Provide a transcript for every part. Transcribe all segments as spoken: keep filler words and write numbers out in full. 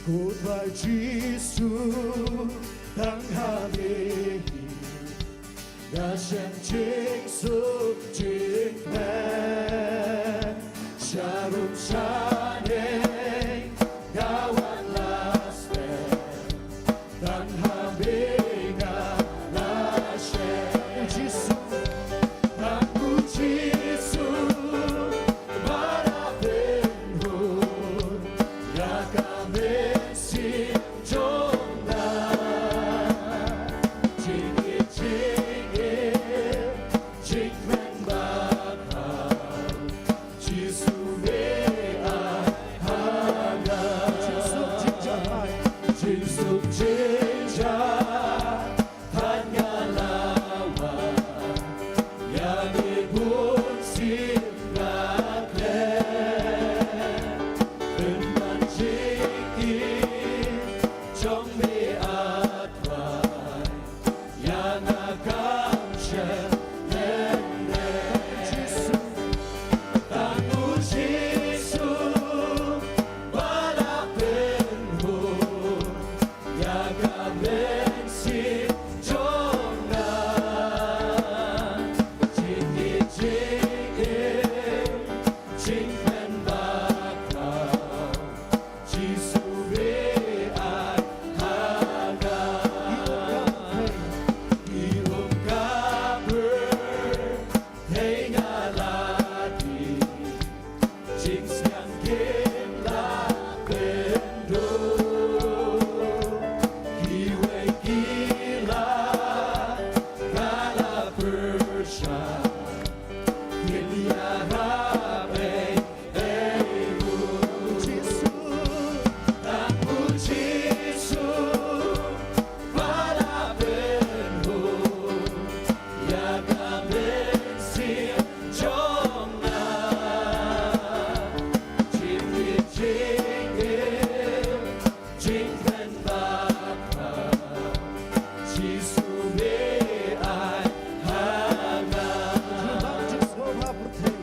Ko Trai Jisu, tang ha me hi nga shem jingsuk jingkmen. Sharum shaneng nga wan la stem, tang ha me nga la shem. Tang u Jisu, tang u Jisu ba la pynhun ïa ka mynsiem jong nga. Jingim, jingim, jingkmen bakhraw, Jisu me ai ha nga. Jingsuk jingjahai, jingsuk jingjahai nga la wan, ïa me bun sien nga klet. Pynban jingim jong me, A Trai, ïa nga kam shym lehnoh. Jisu, tang u Jisu ba la pynhun ïa ka mynsiem jong nga. Jingim, jingim, jingkmen bakhraw, Jisu me ai ha nga. Ki um ka pyrthei nga la dih, jingsiang kim la pynduh. Kiwei ki la ka la pyrshah, kin ïarap ei ei ruh. Jisu, tang u Jisu ba la pynhun ïa ka mynsiem jong nga. Jingim, jingim, jingkmen bakhraw, Jisu me ai ha nga. Jubab jingsngewbha pyrthei,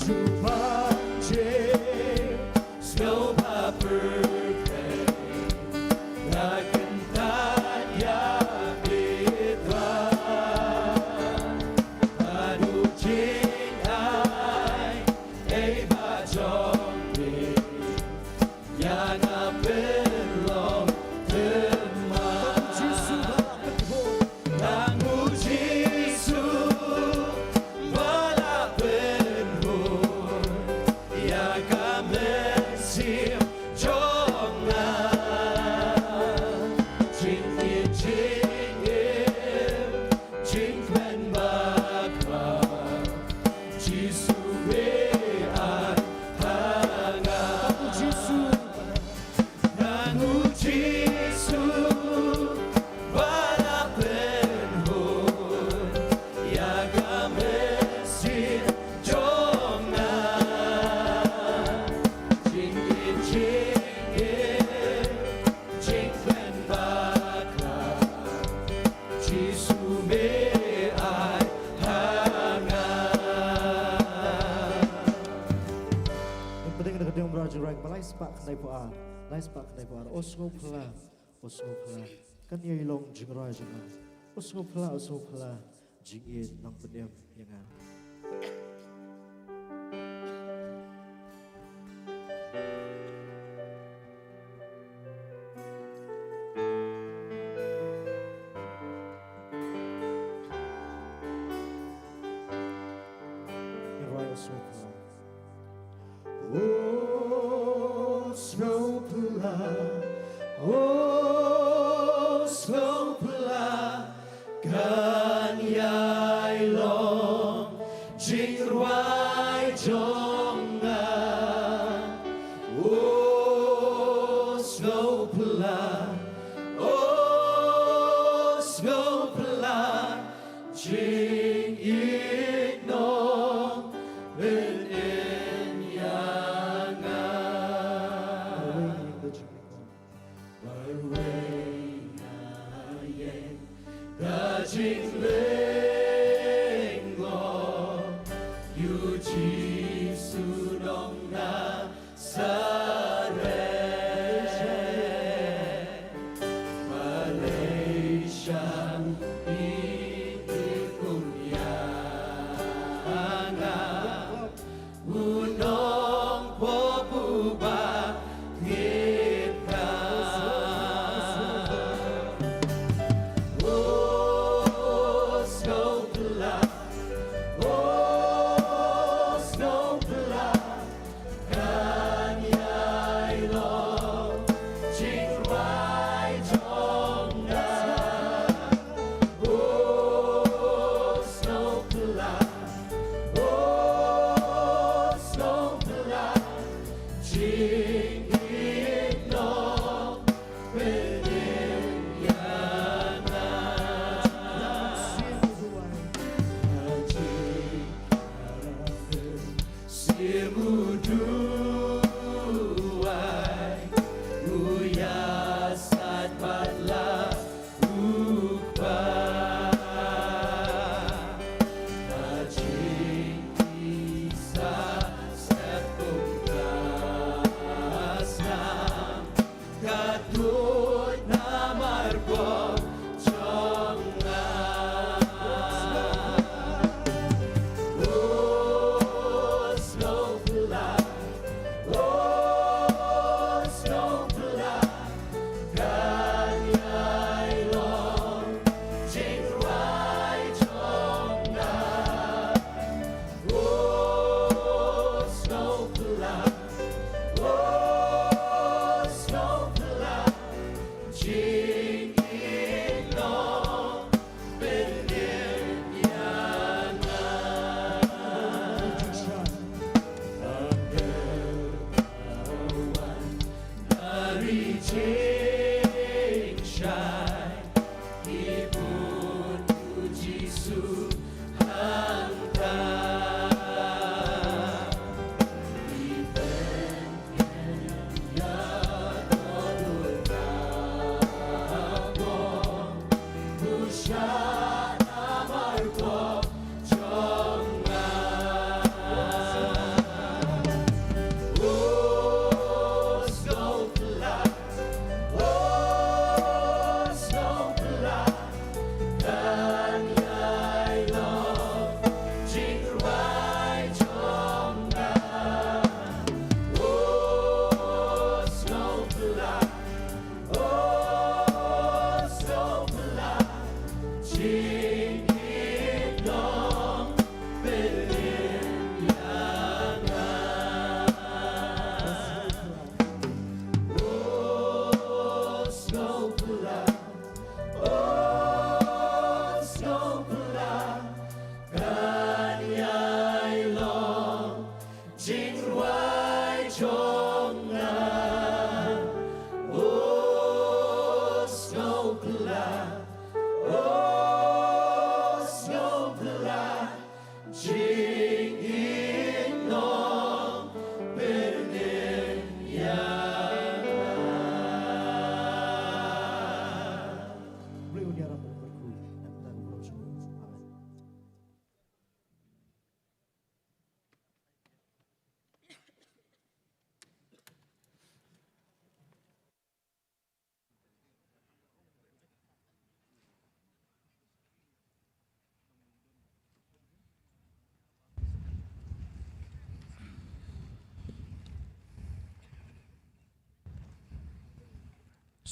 jubab jingsngewbha pyrthei, nga kyntait ïa me Trai. Haduh jingai ei ba jong me, ïa nga pynlong thymmai. Jisu ba la pynhun, tang u Jisu ba la pynhun ïa ka mynsiem jong nga. Jingim, jingim, jingkmen bakhraw, Jisu me ai ha nga. Tang u Jisu, tang u Jisu ba la pynhun ïa ka mynsiem jong nga. Jingim, jingim, jingkmen bakhraw, Jisu me ai ha nga. Ngin pdiang ïa ka diengphna jingrwai kaba lai spah khyndai phew ar, lai spah khyndai phew ar. O sngewphylla, o sngewphylla, kan ïai long jingrwai jong nga. O sngewphylla, o sngewphylla, jingïeit nongpynim ïa nga. Ngin rwai o sngewphylla. O sngewphylla, o sngewphylla, kan ïai long jingrwai jong nga. O sngewphylla, o sngewphylla, jingïeit nongpynim ïa nga. Marwei ngin da jingmut. Marwei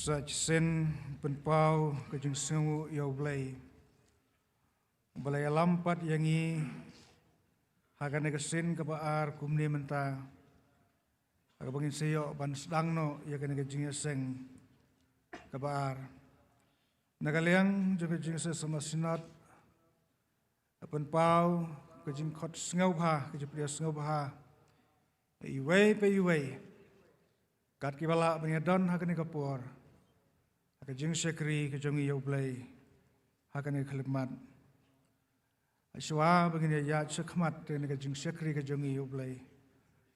Sa shisien pynpaw ka jingsngewnguh ïa U Blei, ba la ïalam pat ïa ngi ha kane ka sien kaba ar kumne mynta, ha kaba ngin sa ïoh ban sdang noh ïa kane ka jingïaseng kaba ar. Na ka liang jong ka Jingïaseng Synod, pynpaw ka jingkhot sngewbha, ka jingpdiang sngewbha ïa iwei pa iwei, kat kiba lah ban ïadon ha kane ka por ha ka jingshakri ka jong ngi ïa U Blei ha kane ka khyllipmat. Shuwa ba ngin ïaid shakhmat ha kane ka jingshakri ka jong ngi ïa U Blei,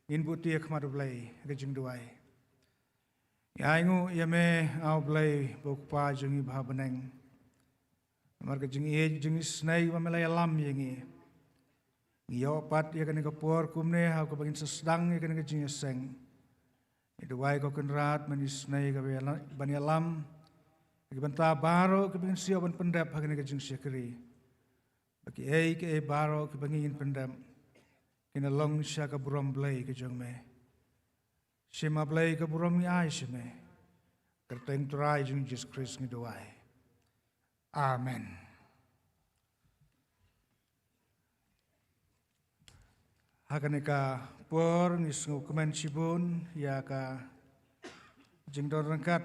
ngin buh ïa khmat U Blei ha ka jingduwai. Ngi ainguh ïa me, A U Blei, ba U Kpa jong ngi ba ha bneng, namar ka jingïeit jingisynei ba me la ïalam ïa ngi. Ngi ïoh pat ïa kane ka por kumne ha kaba ngin sa sdang ïa kane ka jingïaseng. Ngi duwai, ko Kynrad, men isynei ka ba ïala-, ban ïalam ïa ki bynta baroh kiba ngin sa ïoh ban pyndep ha kane ka jingshakri, ba kiei kiei baroh kiba ngin pyndep kin long sha ka burom Blei ka jong me. Shim, A Blei, ka burom ngi ai sha me. Kyrteng Trai jong ngi Jisu Khrist ngi duwai. Amen. Ha kane ka por ngi sngewkmen shibun ïa ka jingdon ryngkat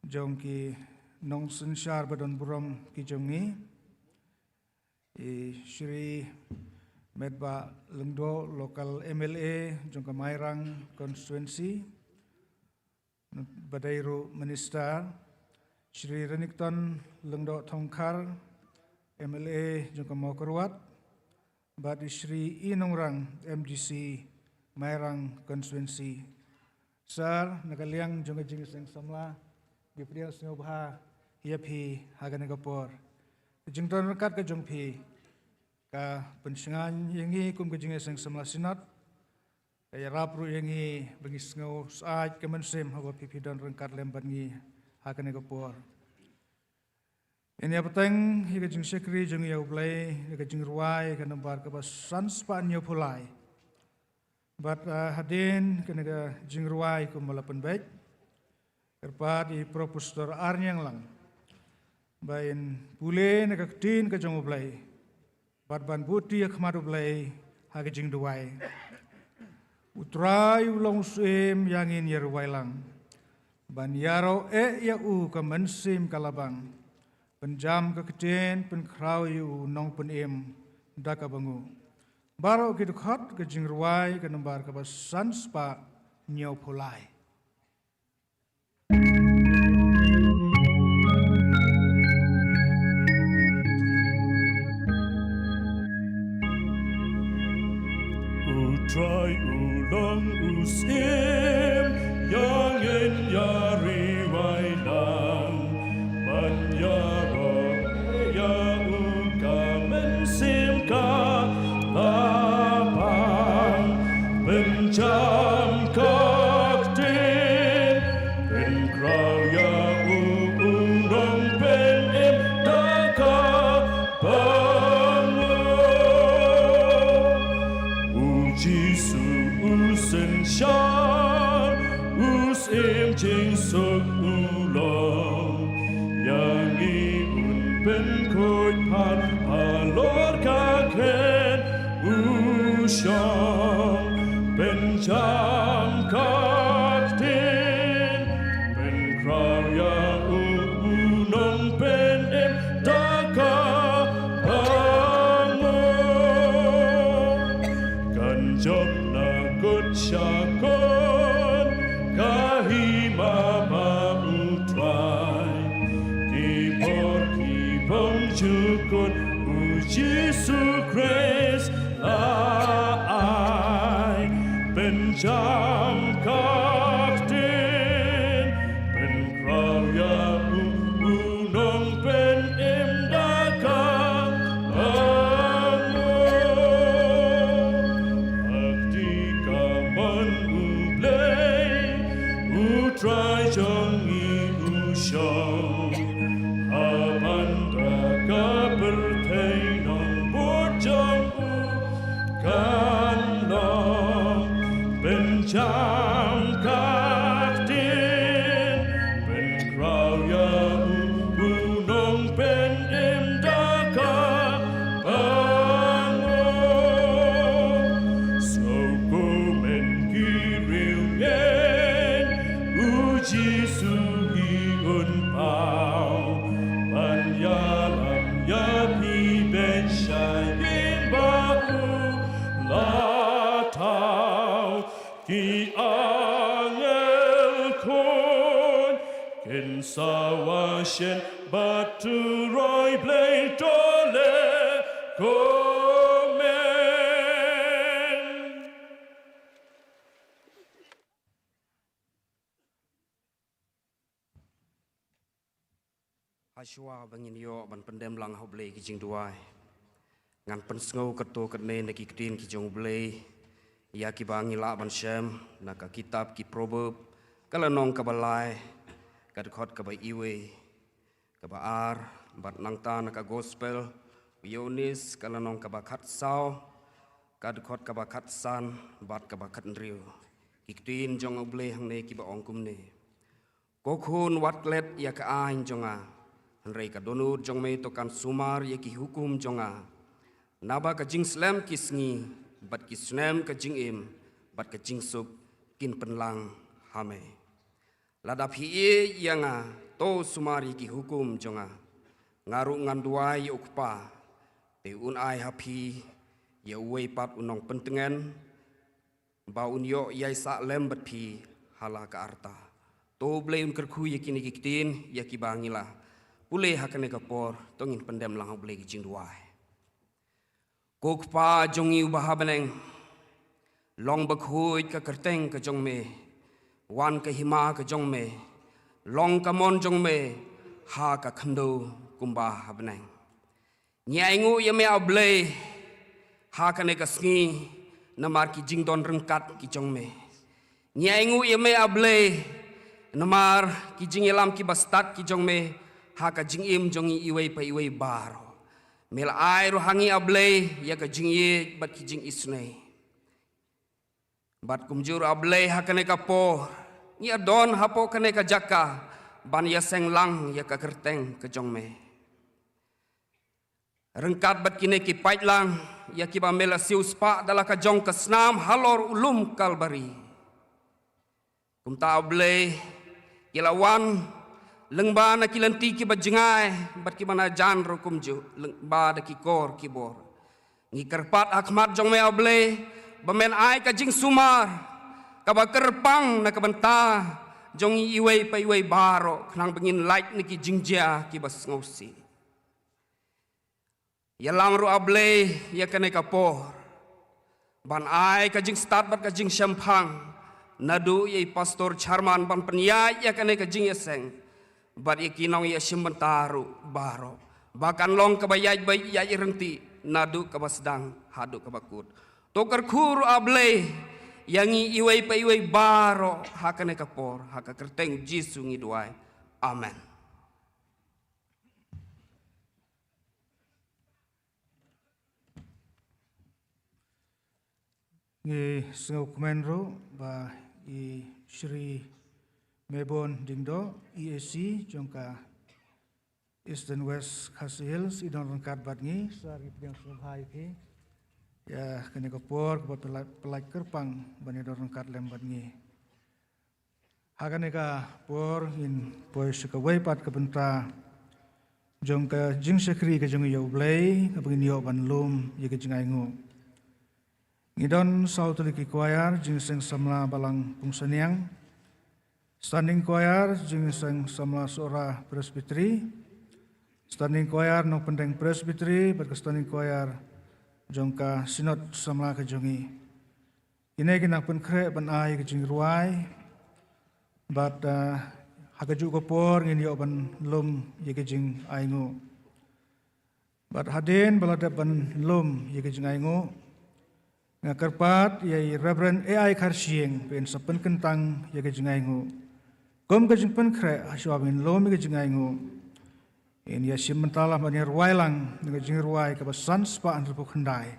jong ki nongsynshar ba don burom ki jong ngi, i Shri Metbah Lyngdoh, local M L A jong ka Mairang constituency, ba dei ruh Minister, Shri Renikton Lyngdoh Thongkhar, M L A jong ka Mawkyrwat, bad i Shri E Nongrang, M D C, Mairang constituency. Sir, na ka liang jong ka Jingïaseng Samla, ngi pdiang sngewbha ïa phi ha kane ka por. Ka jingdon ryngkat ka jong phi ka pynshngaiñ ïa ngi kum ka Jingïaseng Samla Synod, ka ïarap ruh ïa ngi ba ngi sngew syaid ka mynsiem haba phi phi don ryngkat lem bad ngi ha kane ka por. Ngin ïa bteng ïa ka jingshakri jong ngi ïa U Blei ïa ka jingrwai ka nombar kaba san spah hynñiew phew lai. Bad, ah, hadien kane ka jingrwai kumba la pynbeit, kyrpad ïa i Propastor Arniang Lang ba in pule na ka ktien ka jong U Blei bad ban buti ïa khmat U Blei ha ka jingduwai. U Trai u long u Syiem ïa ngin ïa rwai lang, ban ïaroh eh ïa u ka mynsiem ka la bang. Pynjam ka ktien, pynkhraw ïa u nongpynim da kaba nguh. Baroh ki dkhot ka jingrwai ka nombar kaba san spah hynñiew phew lai. U Trai u long u Syiem ïa ngin ïa rwai lang, ban ïaroh ïa u ka mynsiem ka la bang. Pynjam ka ktien, pynkhraw ïa u, u nongpynim da kaba nguh. U Jisu u synshar, u Syiem jingsuk u long. Ïa ngi un pynkhuid pat halor ka kren u shong. Pynjam ka ktien, pynkhraw ïa u, u nongpynim da kaba nguh. Kan jop na kut sha kut, ka hima ba U Trai. Ki bor ki bym jukut, U Jisu Khrist la ai. Pynjam ka ktien, pynkhraw ïa u, u nongpynim da kaba nguh. Ha kti kamon U Blei, U Trai jong ngi u shong. Ha ban da ka pyrthei nongbud jong u kan long. Pynjam ka ktien, pynkhraw ïa u, u nongpynim da kaba nguh. Sngewkmen ki riewngeit, U Jisu hi un paw. Ban ïalam ïa phi beit sha ïing ba u la thaw. Ki angel khun kin sawa shen bad turoi Blei to leh kumne. Hashwa ba ngin ïoh ban pyndem lang ha U Blei ki jingduwai, ngan pynsngew katto katne na ki ktien ki jong U Blei ïa kiba ngi lah ban shem na ka kitab ki Proverb, ka lynnong kaba lai, ka dkhot kaba iwei, kaba ar, bad nangta na ka Gospel u Ïoannis, ka lynnong kaba khatsaw, ka dkhot kaba khatsan bad kaba khathynriew. Ki ktien jong U Blei hangne kiba ong kumne: Ko khun, wat klet ïa ka aiñ jong nga, hynrei ka dohnud jong me to kan sumar ïa ki hukum jong nga. Naba ka jingslem ki sngi, bad ki snem ka jingim, bad ka jingsuk kin pynlang ha me. Lada phi ïeit ïa nga, to sumar ïa ki hukum jong nga. Nga ruh ngan duwai ïa U Kpa, te un ai ha phi ïa uwei pat u nongpyntngen, ba un ïoh ïai sah lem bad phi ha la ka rta. To U Blei un kyrkhu ïa kine ki ktien, ïa kiba ngi la pule ha kane ka por, to ngin pyndem lang ha U Blei ki jingduwai. Ko Kpa jong ngi uba ha bneng, long bakhuid ka kyrteng ka jong me, wan ka hima ka jong me, long ka mon jong me ha ka khyndew kumba ha bneng. Ngi ainguh ïa me, A Blei, ha kane ka sngi, namar ki jingdon ryngkat ki jong me. Ngi ainguh ïa me, A Blei, namar ki jingïalam kiba stad ki jong me ha ka jingim jong ngi iwei pa iwei baroh. Me la ai ruh ha ngi, A Blei, ïa ka jingïeit bad ki jingisynei. Bad kumjuh ruh, A Blei, ha kane ka por, ngi ïa don hapoh kane ka jaka ban ïaseng lang ïa ka kyrteng ka jong me. Ryngkat bad kine ki paidlang, ïa kiba me la siewspah da la ka jong ka snam halor u lum Kalbari. Kumta, A Blei, ki la wan lyngba na ki lynti kiba jngai bad kiba na jan ruh kumjuh, lyngba da ki kor ki bor. Ngi kyrpad ha khmat jong me, A Blei, ba men ai ka jingsumar kaba kyrpang na ka bynta jong ngi iwei pa iwei baroh, khnang ba ngin lait na ki jingjia kiba sngewsih. Ïalam ruh, A Blei, ïa kane ka por ban ai ka jingstad bad ka jingshemphang naduh ïa i Pastor Charman ban pynïaid ïa kane ka jingïaseng, bad ïa ki nongïashim bynta ruh baroh, ba kan long kaba ïaid ba ïaid ryntih naduh kaba sdang haduh kaba kut. To kyrkhu ruh, A Blei, ïa ngi iwei pa iwei baroh ha kane ka por, ha ka kyrteng Jisu ngi duwai. Amen. Ngi sngewkmen ruh ba i Shri Mebon Diengdoh, E A C jong ka Eastern West Khasi Hills, i don ryngkat bad ngi. Sa ngi pdiang sngewbha ïa phi ïa kane ka por kaba phi la pynlait kyrpang ban ïa don ryngkat lem bad ngi. Ha kane ka por ngin poi sha kawei pat ka bynta jong ka jingshakri ka jong ngi ïa U Blei, kaba ngin ïoh ban lum ïa ka jingainguh. Ngi don saw tylli ki choir, Jingïaseng Samla Balang Pungsaniang, Standing Choir, Jingïaseng Samla Sohra Presbytery, Standing Choir Nongpyndeng Presbytery, bad ka Standing Choir jong ka Synod Samla ka jong ngi. Kine ki nang pynkhreh ban ai ka jingrwai, bad, ah, ha kajuh ka por ngin ïoh ban lum ïa ka jingainguh. Bad hadien ba la dep ban lum ïa ka jingainguh, nga kyrpad ïa i Reverend A I Kharshiing ba in sa pynkyntang ïa ka jingainguh. Kum ka jingpynkhreh, ha shuwa ba ngin lum ïa ka jingainguh, in ïa shim bynta lang ban ïa rwai lang na ka jingrwai kaba san spah hynriewphew khyndai.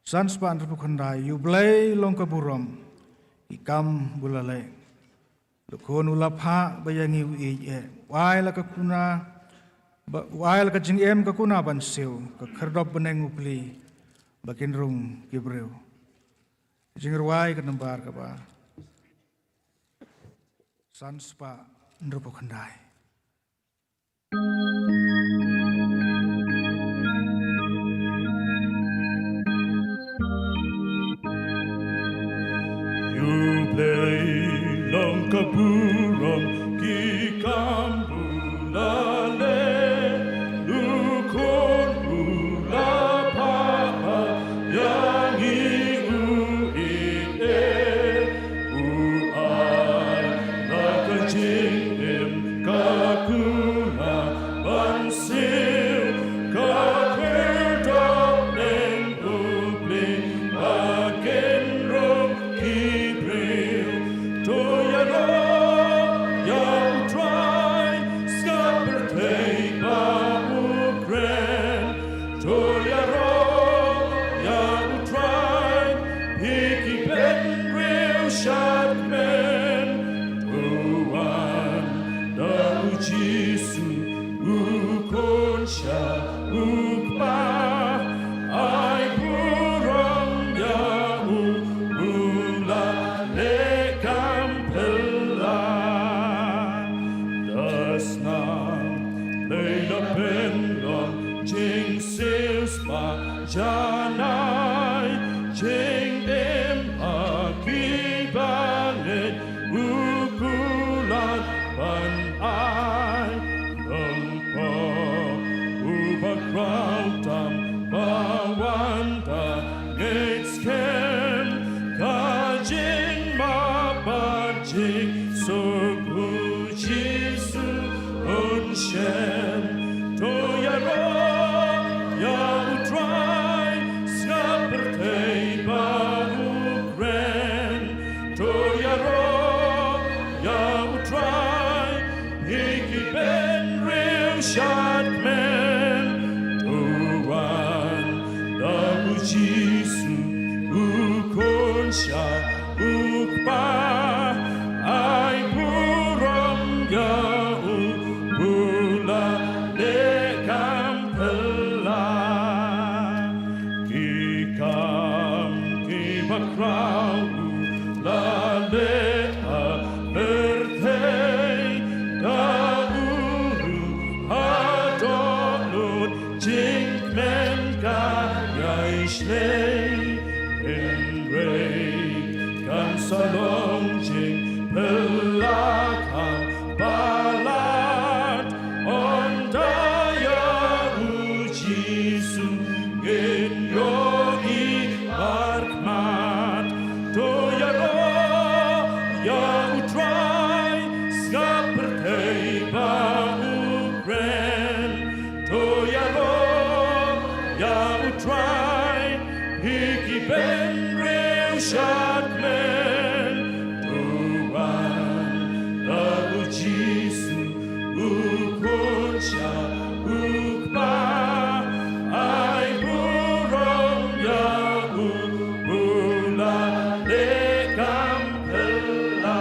San spah hynriewphew khyndai. U Blei long ka burom, ki kam u la leh. La khun u la phah ba ïa ngi u ïeit eh. U ai la ka kuna, ba, u ai la ka jingim ka kuna ban siew, ka khyrdop bneng u plie, ba kin rung ki briew. Jingrwai ka nambar kaba san spah hynriewphew khyndai. U Blei long ka burom, ki kam u la leh, u khun u la phah ba ïa ngi u ïeit eh. U ai la ka jingim ka kuna ban siew, ka khyrdop bneng u plie, ba kin rung ki briew. To ïaroh ïa U Trai, sngap pyrthei ba u kren. To ïaroh ïa U Trai, phi ki bynriew shadkmen. To wan da U Jisu, u Khun sha u Kpa, ai burom ïa u, u la leh kam phylla. Da snam Blei la pynlong jingsiewspah, jana Jingsuk u Jisu un shem. To ïaroh ïa U Trai, sngap pyrthei ba u kren. To ïaroh ïa U Trai, phi ki bynriew shadkmen. To wan da u Jisu u khun sha u Kpa, ai burom ïa u, u la leh kam phylla. Ki kam kiba khraw u la leh ha pyrthei, da u ruh haduh lut jingkmen ka ïai shlei. Hynrei kan sa long jingphylla kaba palat, ynda ïa u Jisu ngin ïohi markhmat. To ïaroh ïa U Trai, sngap pyrthei ba u kren. To ïaroh ïa U Trai, phi ki bynriew shadkmen. To wan da u Jisu u khun sha u Kpa, ai burom ïa u, u la leh kam phylla.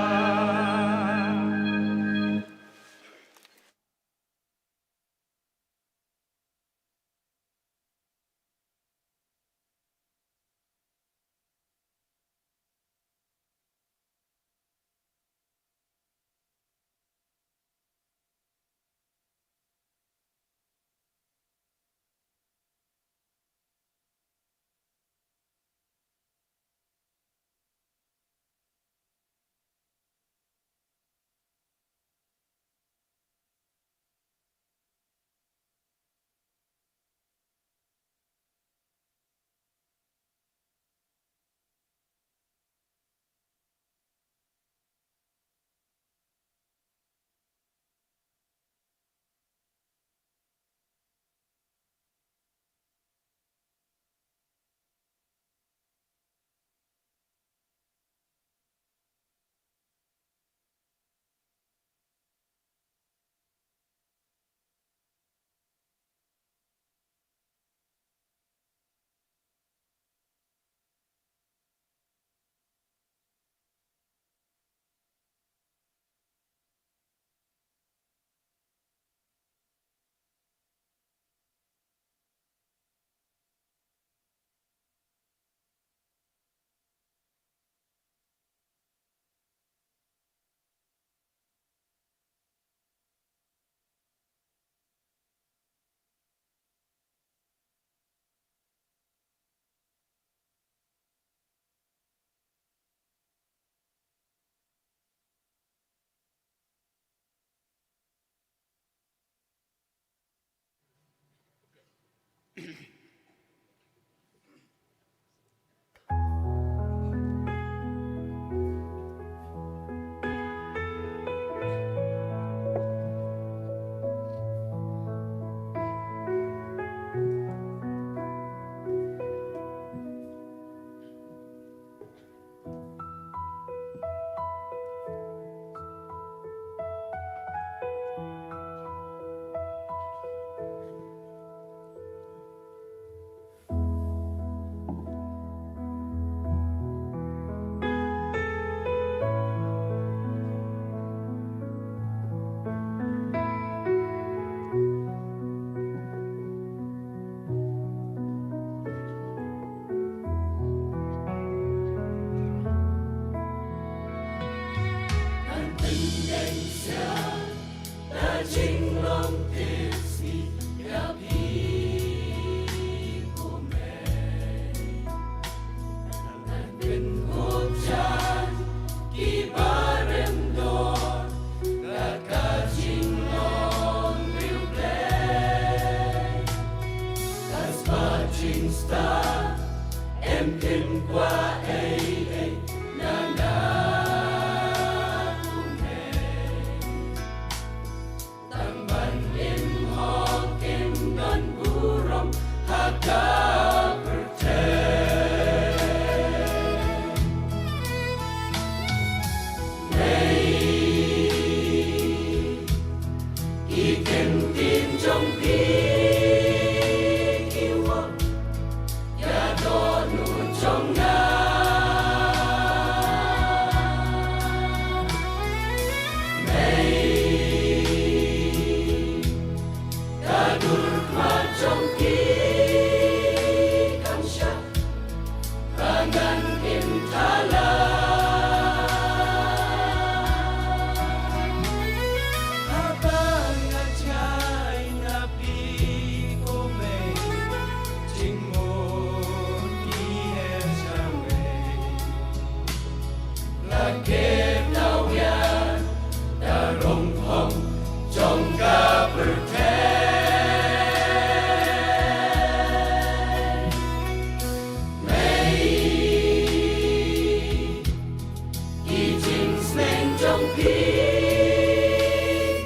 Phi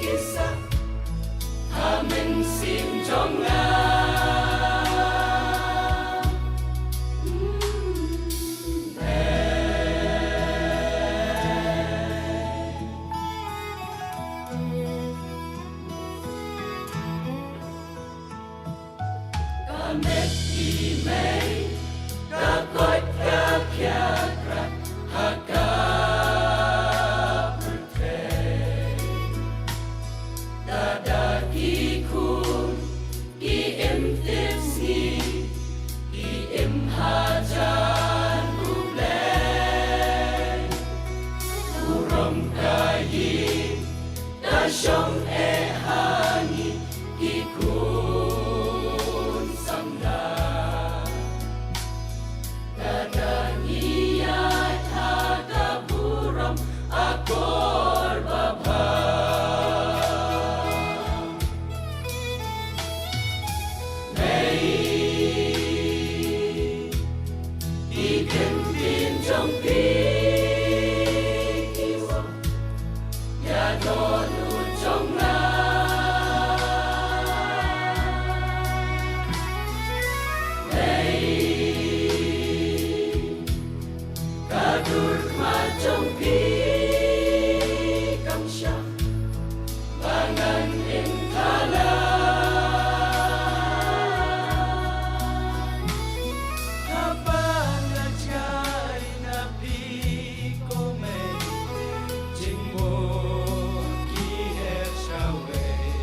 ki sah ha mynsiem jong nga. Ka met i mei, ka koit ka khia krat ha ka pyrthei. Lada ki khun ki im tipsngi, ki im hajan U Blei, burom ka ïing ka shong eh ha ngi ki khun samla. Lada ngi ïaid ha ka burom akor babha. Mei, ki ktien jong phi ki wan ïa dohnud jong nga. Mei, ka dur khmat jong phi kam shah ba ngan im thala. Haba nga jngai na phi ko mei, jingmut ki her shawei.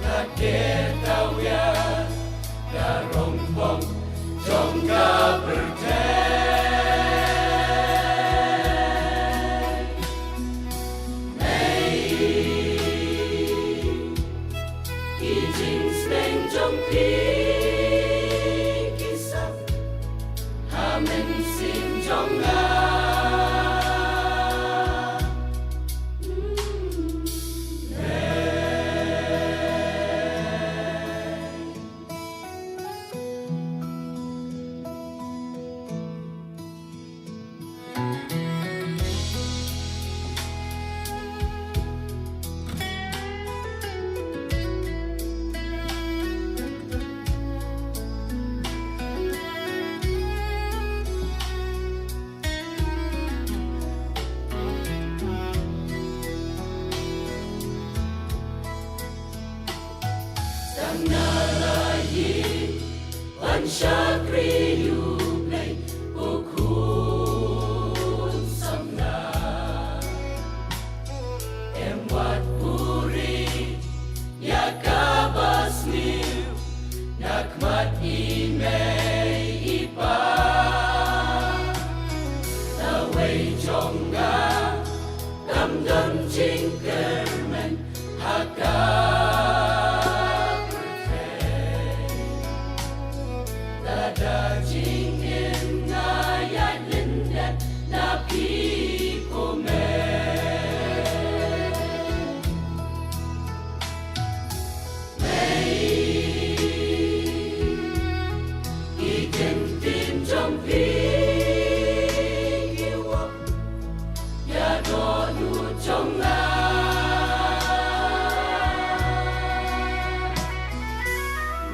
La ker tawia ka rong bong jong ka pyrthei. Mei, ki jingsneng jong phi ki sah ha mynsiem jong nga. Tang na la ïing ban shakri ïa U Blei, u khun samla. Em wat buhrieh ïa kaba sniew na khmat i mei i pa. Tawei jong nga kam don jingkyrmen ha ka pyrthei. Lada jingim nga ïaid lyndet na phi ko mei. Mei, ki ktien jong phi ki wan ïa dohnud jong nga.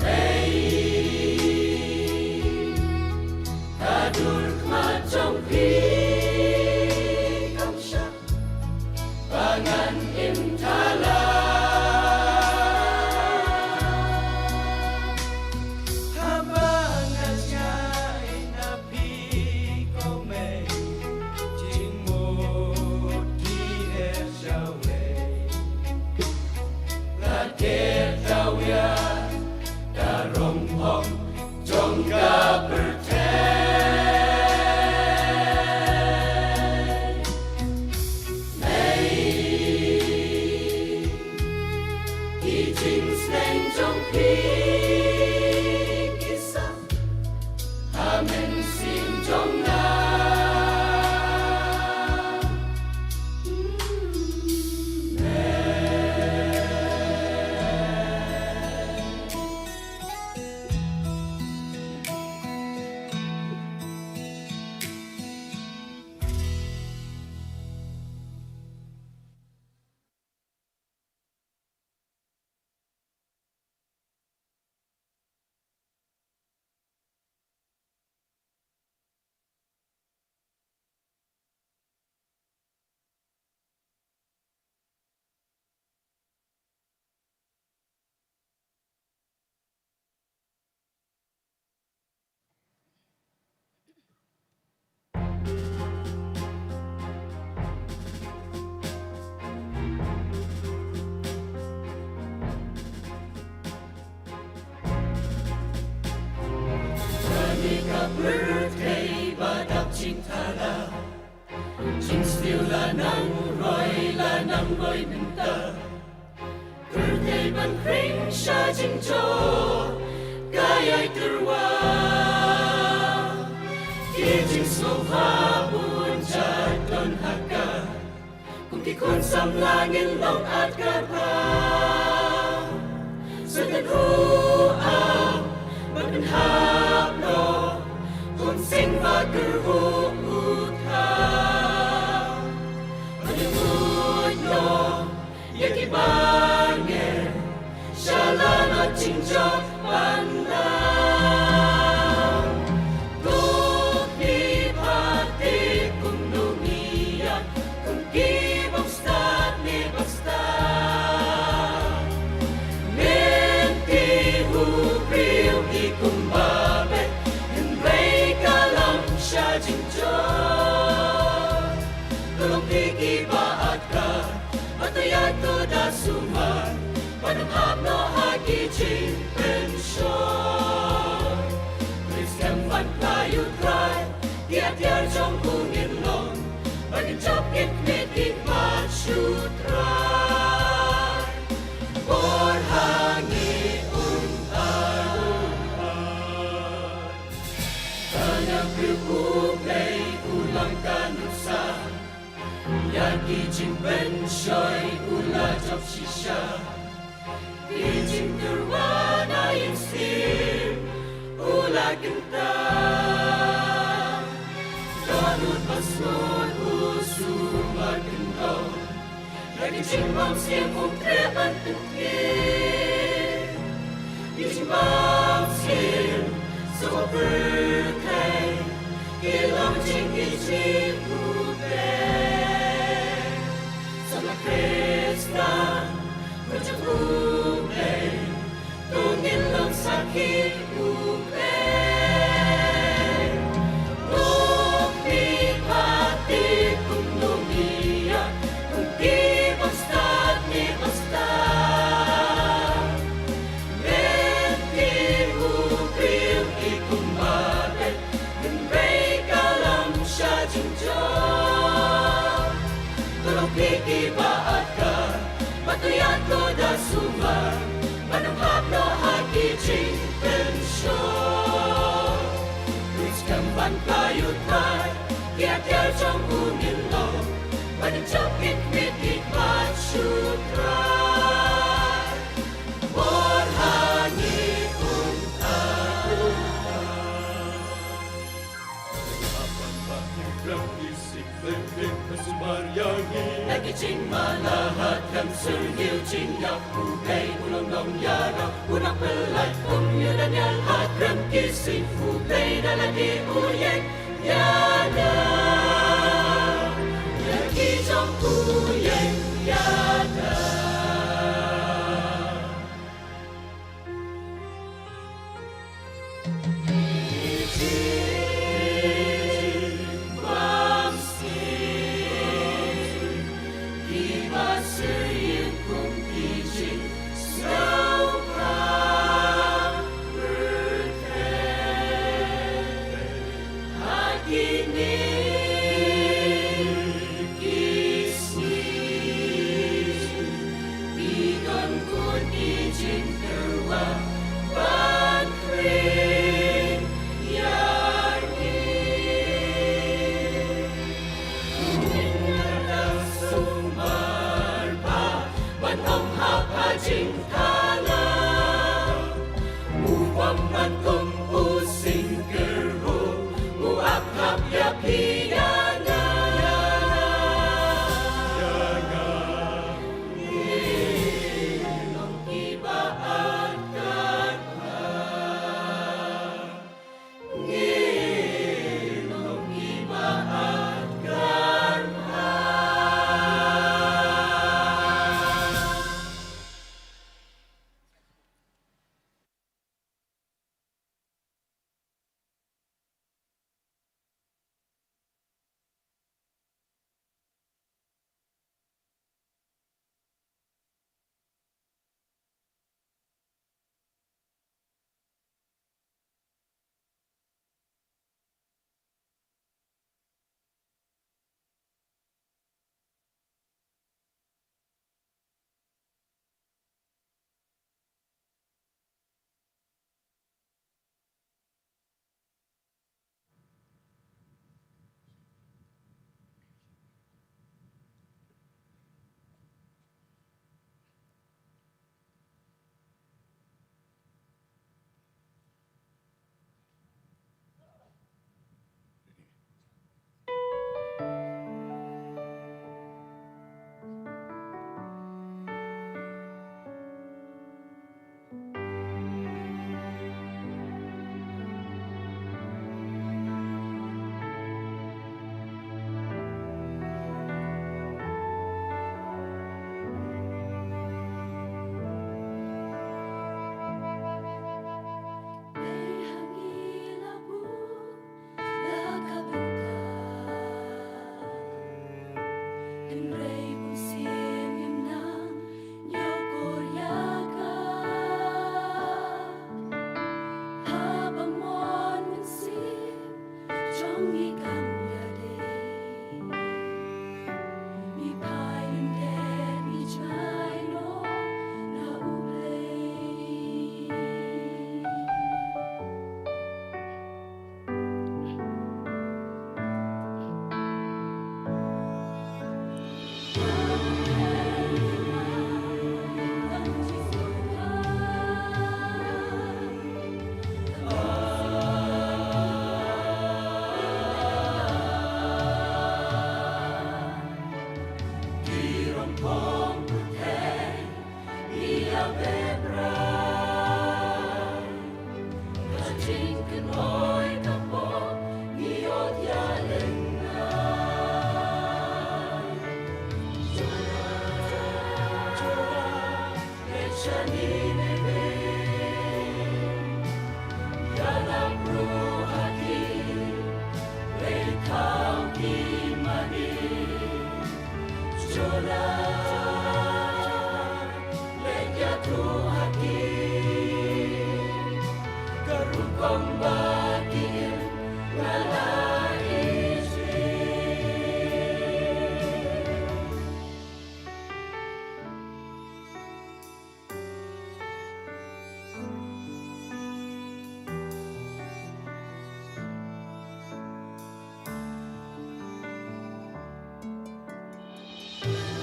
Mei, ka dur khmat jong phi kam shah ba ngan im thala. Haba nga jngai na phi ko mei, jingmut ki her shawei. La ker tawia ka rong bong jong ka pyrthei. Mei, Ïa la nang roi, la nang roi mynta. Pyrthei ban khring sha jingjop ka ïai tyrwa. Ki jingsngewbha bun jait don ha ka. Kum ki khun samla ngin long at kaba sa tynjuh ban pynhap noh. Kum sing ba kyrhuh u thaw. Ban ïa mut noh ïa ki bangeit sha la na jingjop ban da. To phi phate kumno ngi ïa kum ki bym stad ne bym stad. Mynta u briew i kumba beit, hynrei ka lam sha jingjop. To long phi kiba atkar, bad to ïa to da sumar, bad ym hap noh ha ki jingpynshoi. Ngin skhem ban khlaiñ u Trai, ki atiar jong u ngin long, bad ngin jop ngin khmih ki khmat sha u Trai. Bor ha ngi, um ai. Tang ïa u briew u Blei u long ka nuksa ïa ki jingpynshoi, u la jop shisha ki jingtyrwa na ïing syiem, u la kyntang. Dohnud ba sngewthuh u sumar kyndong. Ïa ki jingbymshym um treh ban pynthik. Ki jingbymshym sha pyrthei ki long jingijli u Blei. Samla Khristan, khun jong u Blei, to ngin long sakhi u Blei. To phi phate kumno ngi ïa kum ki bym stad ne bym stad. Mynta u briew i kumba beit, hynrei ka lam sha jingjop. To long phi kiba atkar, bad to ïa to da sumar, bad ym hap noh ha ki jingpynshoi. Ngin skhem ban khlaiñ u Trai, ki atiar jong u ngin long, bad ngin jop ngin khmih ki khmat sha u Trai. Bor ha ngi, um ai. Ïa ki jingmala ha khlem syrngiew, jingïap u Blei u long nongïarap, u nongpyllait kum u Daniel ha khlem ki sing, u Blei da lade u ïeng ïada. Ïa ki jong u ïeng ïada. Hynrei bun sien ngim nang ïoh kur ïa ka. Haba mon mynsiem jong ngi kam ïadei, ngi phai lyndet, ngi jngai noh na U Blei.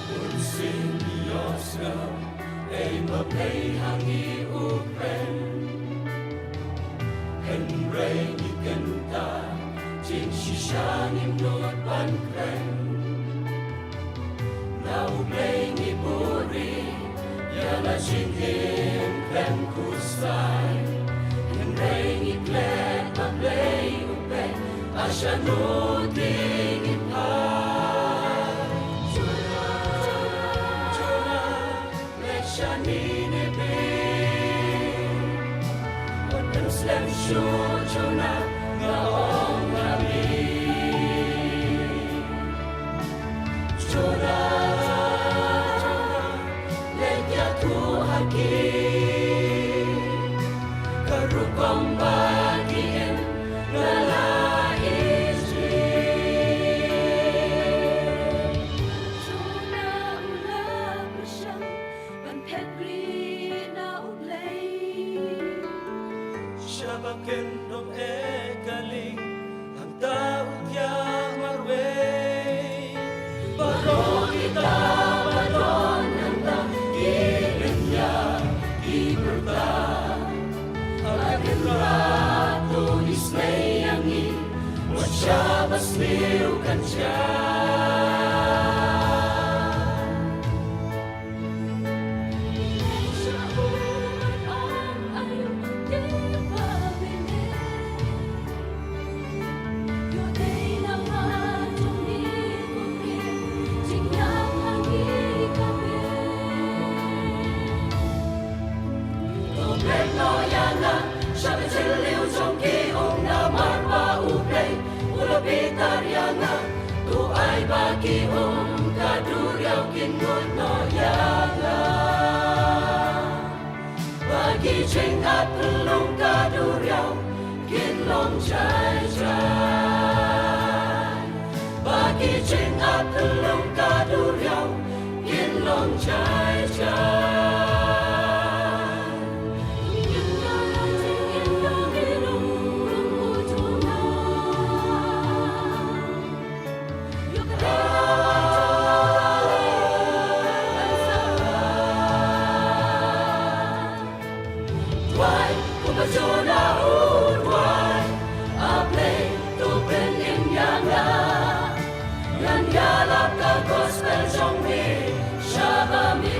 Bun sien ngi ïohsngew, ei ba Blei ha ngi u kren. Hynrei ngi kynta, jingshisha ngim nud ban kren. Na U Blei ngi buhrieh, ïa la jingim khlem khuslai. Hynrei ngi klet ba Blei u peit, ha shano te ngin phai. Jonah, Jonah, leit sha Nineveh. Wat pynslem shuh Jonah, nga ong ha me. Jonah, leit ïathuh ha ki, ka rukom ba ki im na la Ijipt. Jonah u la pyrshang ban phet rieh na U Blei. Sha ba kyndong eh ka lieng, hangta u thiah marwei. Baroh kita ba don hangta, ki lynñiar, ki pyrta. A la Kynrad to isynei ïa ngi, wat shah ba sniew kan jia. To peit noh ïa nga sha ka jylliew jong ki, ong namar ba U Blei u la bitar ïa nga. To ai ba ki um ka duriaw kin ngud noh ïa nga. Ba ki jingat pynlong ka duriaw kin long jai jai. Ba ki jingat pynlong ka duriaw kin long jai jai. Duwai, kumba Jonah u duwai. A Blei, to pynim ïa nga. Ngan ïalap ka gospel jong me sha ba me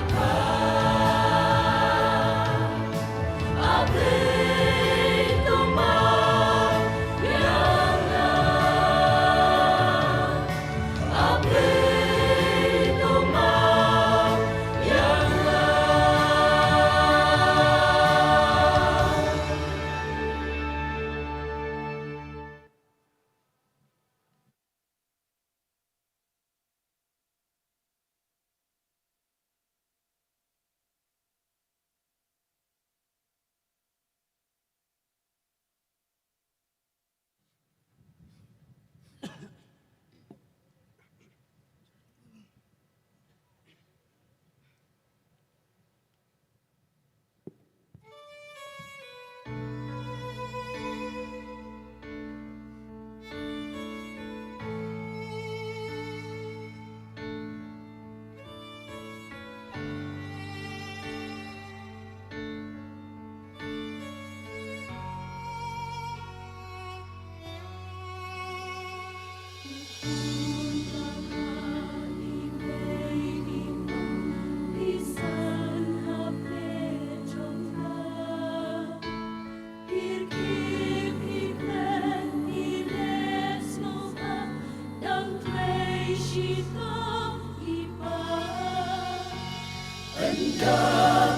Ynda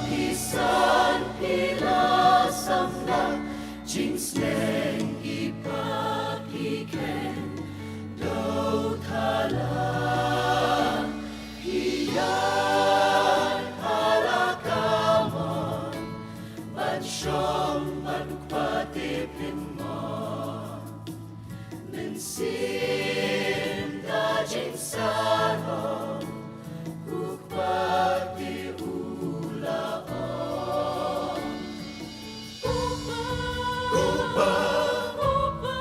phi san phi la samla jingsneng i Pathian, doh thala phi ïaid ha la ka mon ban shong bad U Kpa te phin mon. Mynsiem da jingsarong, U Kpa te u la ong. Ko Pa, ko Pa,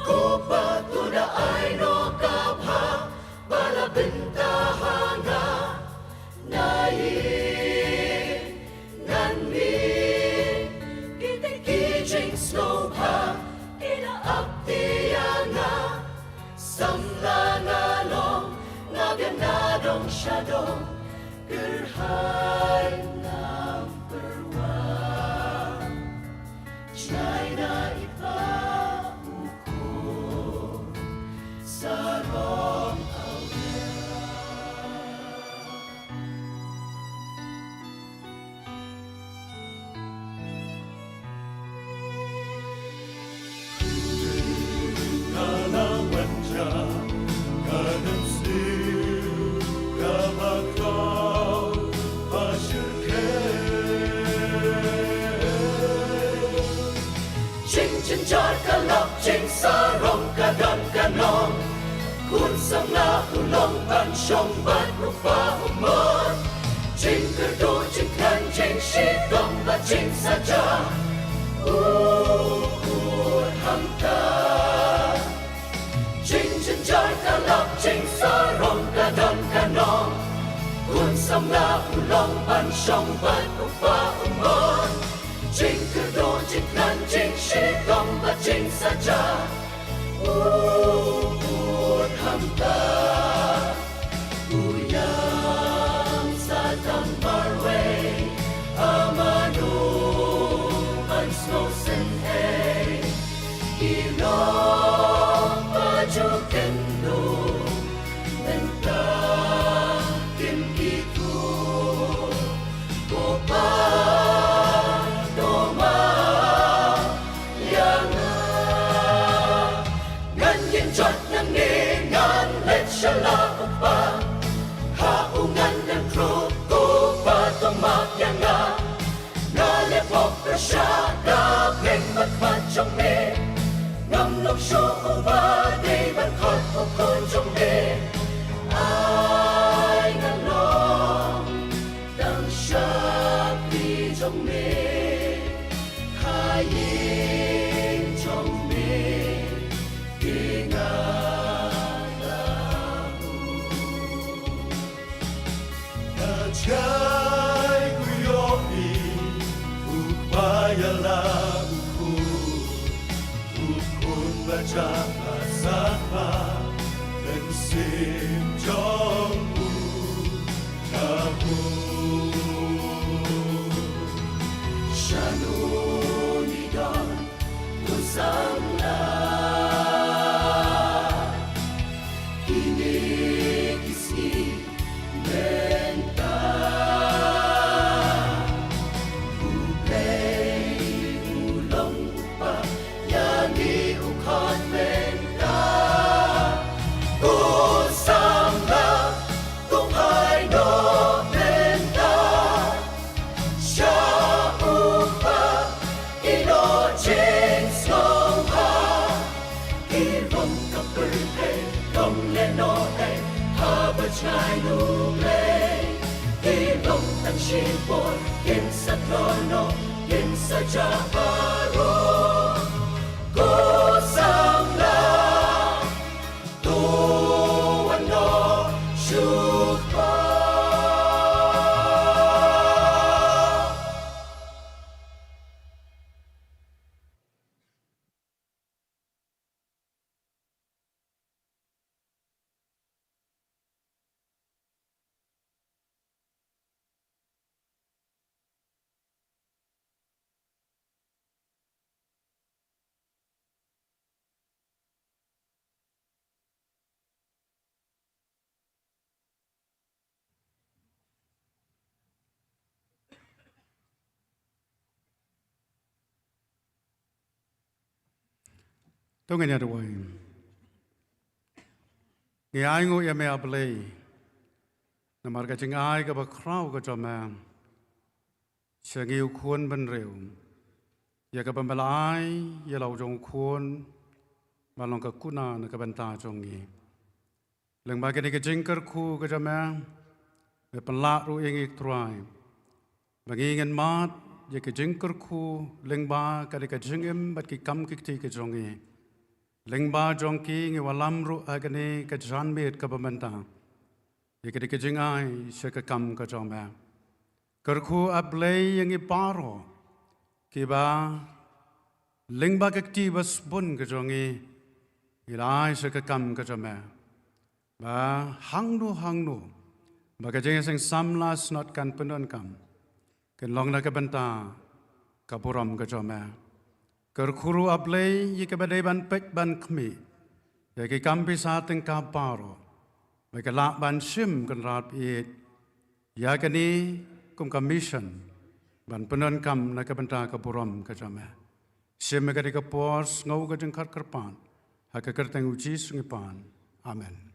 ko Pa, to da ai noh ka bha ba la bynta ha nga. Na ïing ngan mih, kita ki jingsngewbha ki la ap ïa nga. Samla nga long, nga biang, nga dong sha dong, kyrhai ngam pyrwa. Jngai na i Pa, u Khun, sarong awria. Jingjynjar ka lap, jingsarong ka don ka nong. Khun samla u long ban shong bad ruh ba u mon. Jingkyrduh, jingkhlaiñ, jingshitom bad jingsaja, u kut hamta. Jingjynjar ka lap, jingsarong ka don ka nong. Khun samla u long ban shong bad ruh ba u mon. Jingkyrduh, jingkhlaiñ, jingshitom bad jingsaja, u kut hamta. U ïam Satan marwei, a mano ban sngewsynei. Ki long ba ju kynduh, mynta kim kito. Ko Pa, to map ïa nga. Ngan ïeng jot nangne, ngan leit sha la u Kpa. Ha u ngan ïeng ruh, ko Pa, to map ïa nga. Nga leh pop pyrshah da pyrshah bad khmat jong me. Ngam long shuh uba dei ban khot u khun jong me. Ai nga long tang sha phi jong me. Ha ïing jong me, phi nga la u. Nga jai ku ïohi, u Kpa ïa la u Khun, u Khun ba jam ha sathlang, mynsiem jong u ka bun. Shano ngi don, u samla. Kine ki sngi mynta, U Blei u long u Pa ïa ngi, u khot mynta. Ko samla, to phai noh mynta sha U Kpa, ïehnoh jingsngewbha. Ki long ka pyrthei long lehnoh ei, haba jngai U Blei. Ki long tang shipor, kin sa thlo noh, kin sa jah baroh. Ko samla, to wan noh sha U Kpa. To ngin ïa duwai. Ngi ai nguh ïa me, A Blei, namar ka jingai kaba khraw ka jong me sha ngi u khun bynriew, ïa kaba me la ai ïa la u jong u khun ban long ka kuna na ka bynta jong ngi. Lyngba kane ka jingkyrkhu ka jong me, me pynlah ruh ïa ngi, Trai, ba ngi ngin mad ïa ka jingkyrkhu lyngba kane ka jingim bad ki kam ki kti ka jong ngi. Lyngba jong ki ngi wallam ruh ha kane ka janmiet kaba mynta ïa kane ka jingai sha ka kam ka jong me. Kyrkhu, A Blei, ïa ngi baroh kiba lyngba ka kti ba sbun ka jong ngi, ngi la ai sha ka kam ka jong me, ba hangno hangno ba ka jingïaseng samla Synod kan pyndonkam, kan long na ka bynta ka burom ka jong me. Kyrkhu ruh, A Blei, ïa kiba dei ban peit ban khmih ïa ki kam pisa tyngka baroh, ba ki lah ban shim kynrad ïeit ïa kane kum ka mission ban pyndonkam na ka bynta ka burom ka jong me. Shim ïa kane ka por, sngew ka jingkyrpad, ha ka kyrteng U Jisu ngi pan. Amen.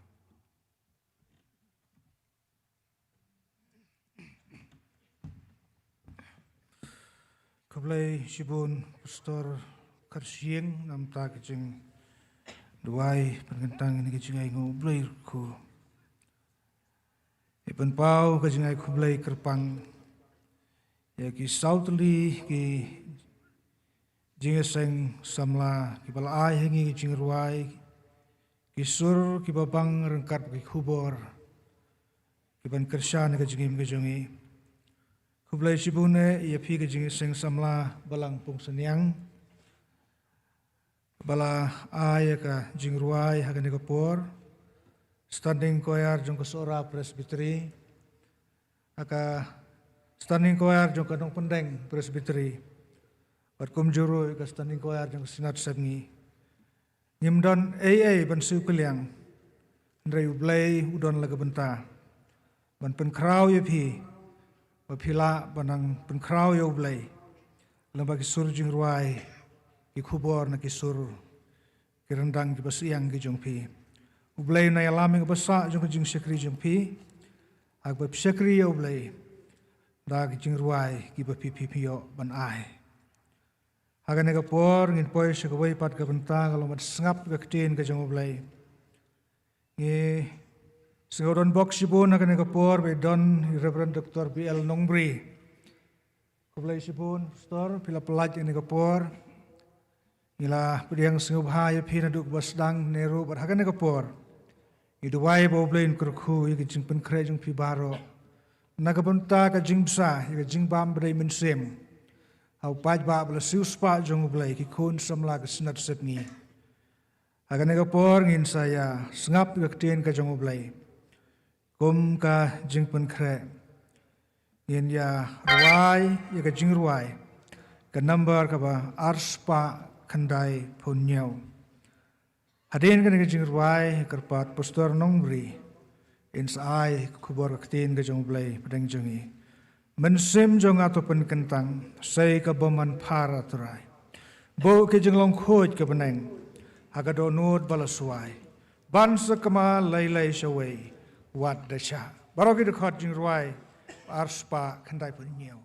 Khublei shibun Pastor Kharshiing, namar ka jingduwai pynkyntang ïa kane ka jingai nguh. Blei kyrkhu. Ngi pynpaw ka jingai khublei kyrpang ïa ki saw tylli ki jingïaseng samla kiba la ai ha ngi ki jingrwai, ki sur kiba bang ryngkat ki khubor kiban kyrshan ïa ka jingim ka jong ngi. Khublei shibun ïa phi ka jingïaseng samla Balang Pungsniang, ba la ai ïa ka jingrwai ha kane ka por, Standing Choir jong ka Sohra Presbytery, ha ka Standing Choir jong ka Nongpyndeng Presbytery, bad kumjuh ruh ka Standing Choir jong ka Synod Sepngi. Ngim don ei ei ban siew kylliang, hynrei U Blei u don la ka bynta ban pynkhraw ïa phi, ba phi lah ban nang pynkhraw ïa U Blei lyngba ki sur jingrwai, ki khubor na ki sur, ki ryndang kiba syiang ki jong phi. U Blei un ïalam ïa kaba sah jong ka jingshakri jong phi, ha kaba phi shakri ïa U Blei da ki jingrwai kiba phi, phi, phi ïoh ban ai. Ha kane ka por ngin poi sha kawei pat ka bynta, ka long ban sngap ka ktien ka jong U Blei. Ngi sngewdon bok shibun ha kane ka por ba i don i Reverend Doctor B L Nongbri. Khublei shibun Pastor, phi la pyllait ha kane ka por. Ngi la pdiang sngewbha ïa phi naduh kaba sdang, hynrei ruh bad ha kane ka por ngi duwai ba U Blei un kyrkhu ïa ka jingpynkhreh jong phi baroh na ka bynta ka jingbsa ïa ka jingbam ba dei mynsiem ha u paidbah ba la siewspah jong U Blei, ki khun samla ka Synod Sepngi. Ha kane ka por ngin sa ïa sngap ïa ka ktien ka jong U Blei. Kum ka jingpynkhreh ngin ïa rwai ïa ka jingrwai ka number kaba arspah khyndaiphew hynñiew. Hadien kane ka jingrwai, kyrpad Pastor Nongbri in sa ai ka khubor ka ktien ka jong U Blei hapdeng jong ngi. Mynsiem jong nga to pynkyntang, sei ka bym man phar, A Trai. Buh ki jinglong khuid ka bneng ha ka dohnud ba la swai, ban sa kma lei lei shawei wat da shah. Baroh ki dkhot jingrwai arspah khyndaiphew hynñiew.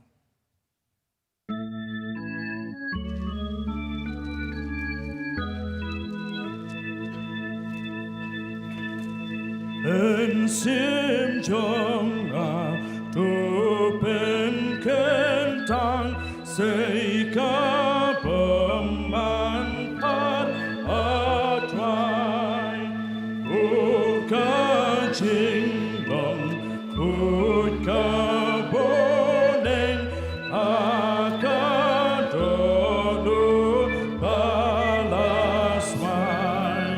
Mynsiem jong nga to pynkyntang, sei ka bym man phar, A Trai. Ko ka jinglong khuid ka bneng ha ka dohnud ba la swai,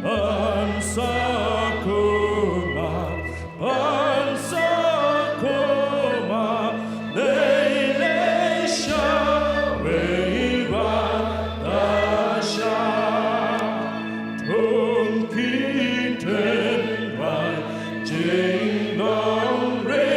ban sa kma, ban sa kma lei lei shawei wat da shah. Thung ki tynrai jinglong ri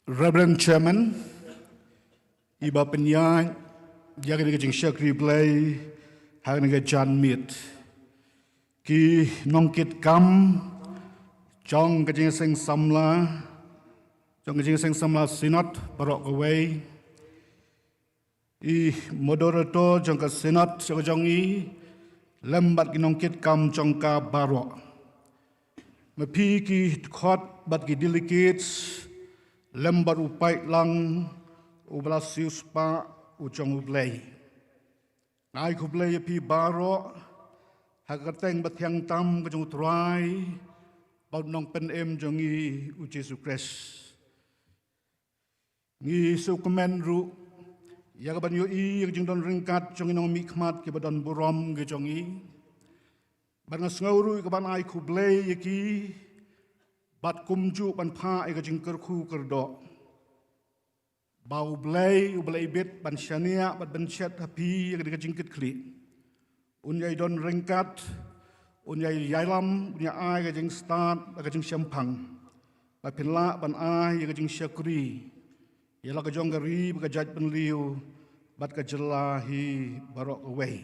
Reverend Chairman, iba pynïaid ïa kane ka jingshakri Blei ha kane ka janmiet. Ki nongkitkam jong ka jingïaseng samla, jong ka jingïaseng samla Synod baroh kawei. I moderator jong ka Synod jong ka jong i, lem bad ki nongkitkam jong ka baroh. Ma phi ki dkhot bad ki delegates, lem bad u paidlang uba la siewspah u jong U Blei. Nga ai khublei ïa phi baroh ha ka kyrteng bathiang tam ka jong U Trai bad u Nongpynim jong ngi u Jisu Khrist. Ngi sngewkmen ruh ïa ka ban ïohi ïa ka jingdon ryngkat jong i nongmihkhmat kiba don burom ki jong i. Bad nga sngew ruh ïa ka ban ai khublei ïa ki bad kumjuh ban phah ïa ka jingkyrkhu kyrdoh. Ba U Blei uba la ibit ban shaniah bad ban shet ha phi ïa ka jingkitkhlieh, un ïai don ryngkat, un ïai ïalam, un ïai ai ka jingstad bad ka jingshemphang, ba phin lah ban ai ïa ka jingshakri ïa la ka jong ka ri bad ka jaitbynriew bad ka jylla hi baroh kawei.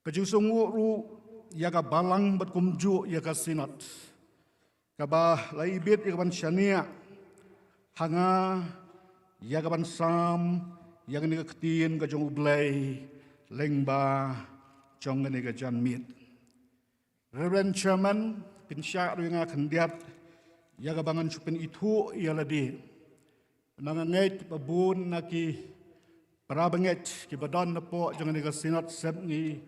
Ka jingsngewnguh ruh ïa ka balang bad kumjuh ïa ka Synod, kaba la ibit ïa ka ban shaniah ha nga ïa ka ban sam ïa kane ka ktien ka jong U Blei lyngba jong kane ka janmiet. Reverend Chairman, pynshah ruh ïa nga khyndiat ïa kaba ngan shu pynithuh ïa lade. Namar nga ngeit ba bun na ki para bangeit kiba don hapoh jong kane ka Synod sepngi,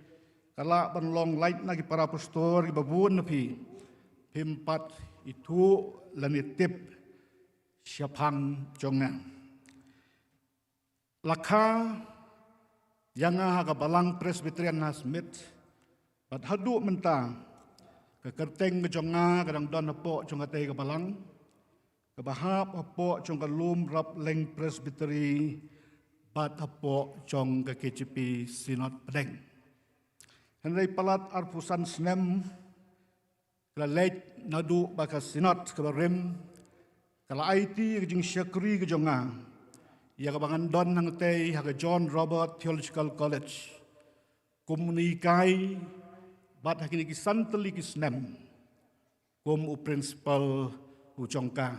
ka lah ban long lait na ki para pastor kiba bun na phi, phim pat ithuh lane tip shaphang jong nga. La kha ïa nga ha ka Balang Presbyterian Nasmith, bad haduh mynta ka kyrteng ka jong nga ka dang don hapoh jong katei ka balang, kaba hap hapoh jong ka Lum Rapleng Presbytery bad hapoh jong ka K J P Synod Pdeng. Hynrei palat arphew san snem ka la leit naduh ba ka Synod kaba rim ka la aiti ka jingshakri ka jong nga ïa kaba ngan don hangtei ha ka John Robert Theological College kum u nonghikai, bad ha kine ki san tylli ki snem kum u principal u jong ka.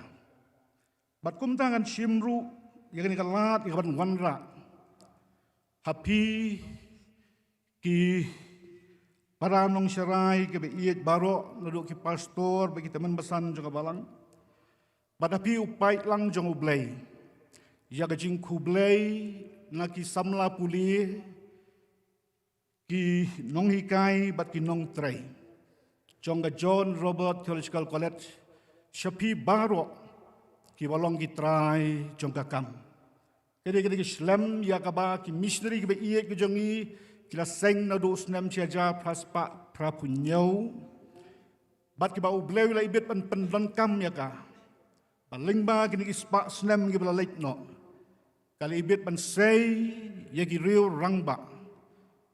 Bad kumta ngan shim ruh ïa kane ka lad ïa ka ban wanrah ha phi ki para nongsharai kiba ïeit baroh, naduh ki pastor bad ki tymmen basan jong ka balang, bad ha phi u paidlang jong U Blei, ïa ka jingkhublei na ki samla pule, ki nonghikai bad ki nongtrei jong ka John Robert Theological College, sha phi baroh kiba long ki trai jong ka kam. Ka dei, ka dei ka slem ïa kaba ki missionary kiba ïeit ki jong ngi ki la seng naduh u snem shi hajar phra spah phraphew hynñiew, bad kiba U Blei u la ibit ban pyndonkam ïa ka ba lyngba kine ki spah snem kiba la leit noh, ka la ibit ban sei ïa ki riew rangbah,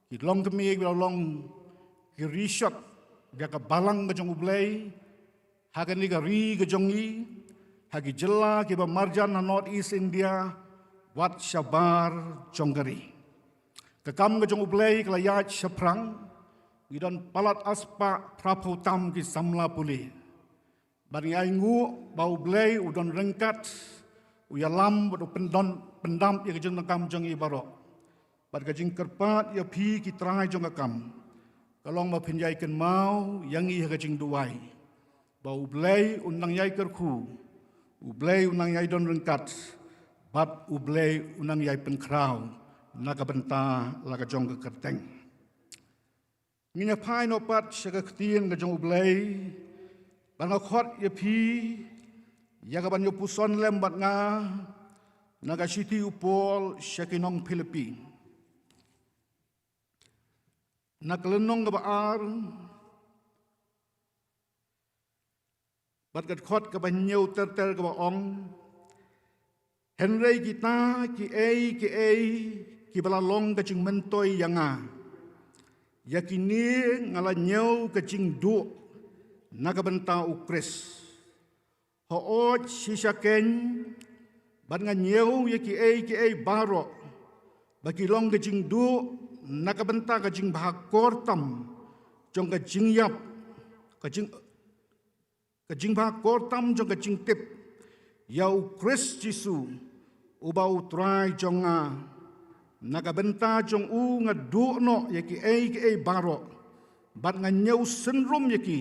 ki longkmie kiba la long ki rishot ïa ka balang ka jong U Blei ha kane ka ri ka jong ngi, ha ki jylla kiba marjan ha North East India, wat shabar jong ka ri. Ka kam ka jong U Blei ka la ïaid shaphrang, ngi don palat arspah phraphew tam ki samla pule. Bad ngi ainguh ba U Blei u don ryngkat, u ïalam bad u pyndon pyndap ïa ka jingdonkam jong ngi baroh. Bad ka jingkyrpad ïa phi ki trai jong ka kam ka long ba phin ïai kynmaw ïa ngi ha ka jingduwai, ba U Blei un nang ïai kyrkhu, U Blei un nang ïai don ryngkat, bad U Blei un nang ïai pynkhraw na ka bynta la ka jong ka kyrteng. Ngin ïa phai noh pat sha ka ktien ka jong U Blei, bad nga khot ïa phi ïa ka ban ïa puson lem bad nga na ka shithi u Paul sha ki nong Philippi, na ka lynnong kaba ar, bad ka dkhot kaba hynñiew ter ter kaba ong: Hynrei kita kiei kiei kiba la long ka jingmyntoi ïa nga, ïa kine nga la ñiew ka jingduh na ka bynta U Khrist. Hooid shisha kein, bad nga ñiew ïa kiei kiei baroh ba ki long ka jingduh na ka bynta ka jingbha kor tam jong ka jingïap, ka jing ka jingbha kor tam jong ka jingtip ïa U Khrist Jisu, uba U Trai jong nga. Na ka bynta jong u nga duh noh ïa kiei kiei baroh, bad nga ñiew synrum ïa ki,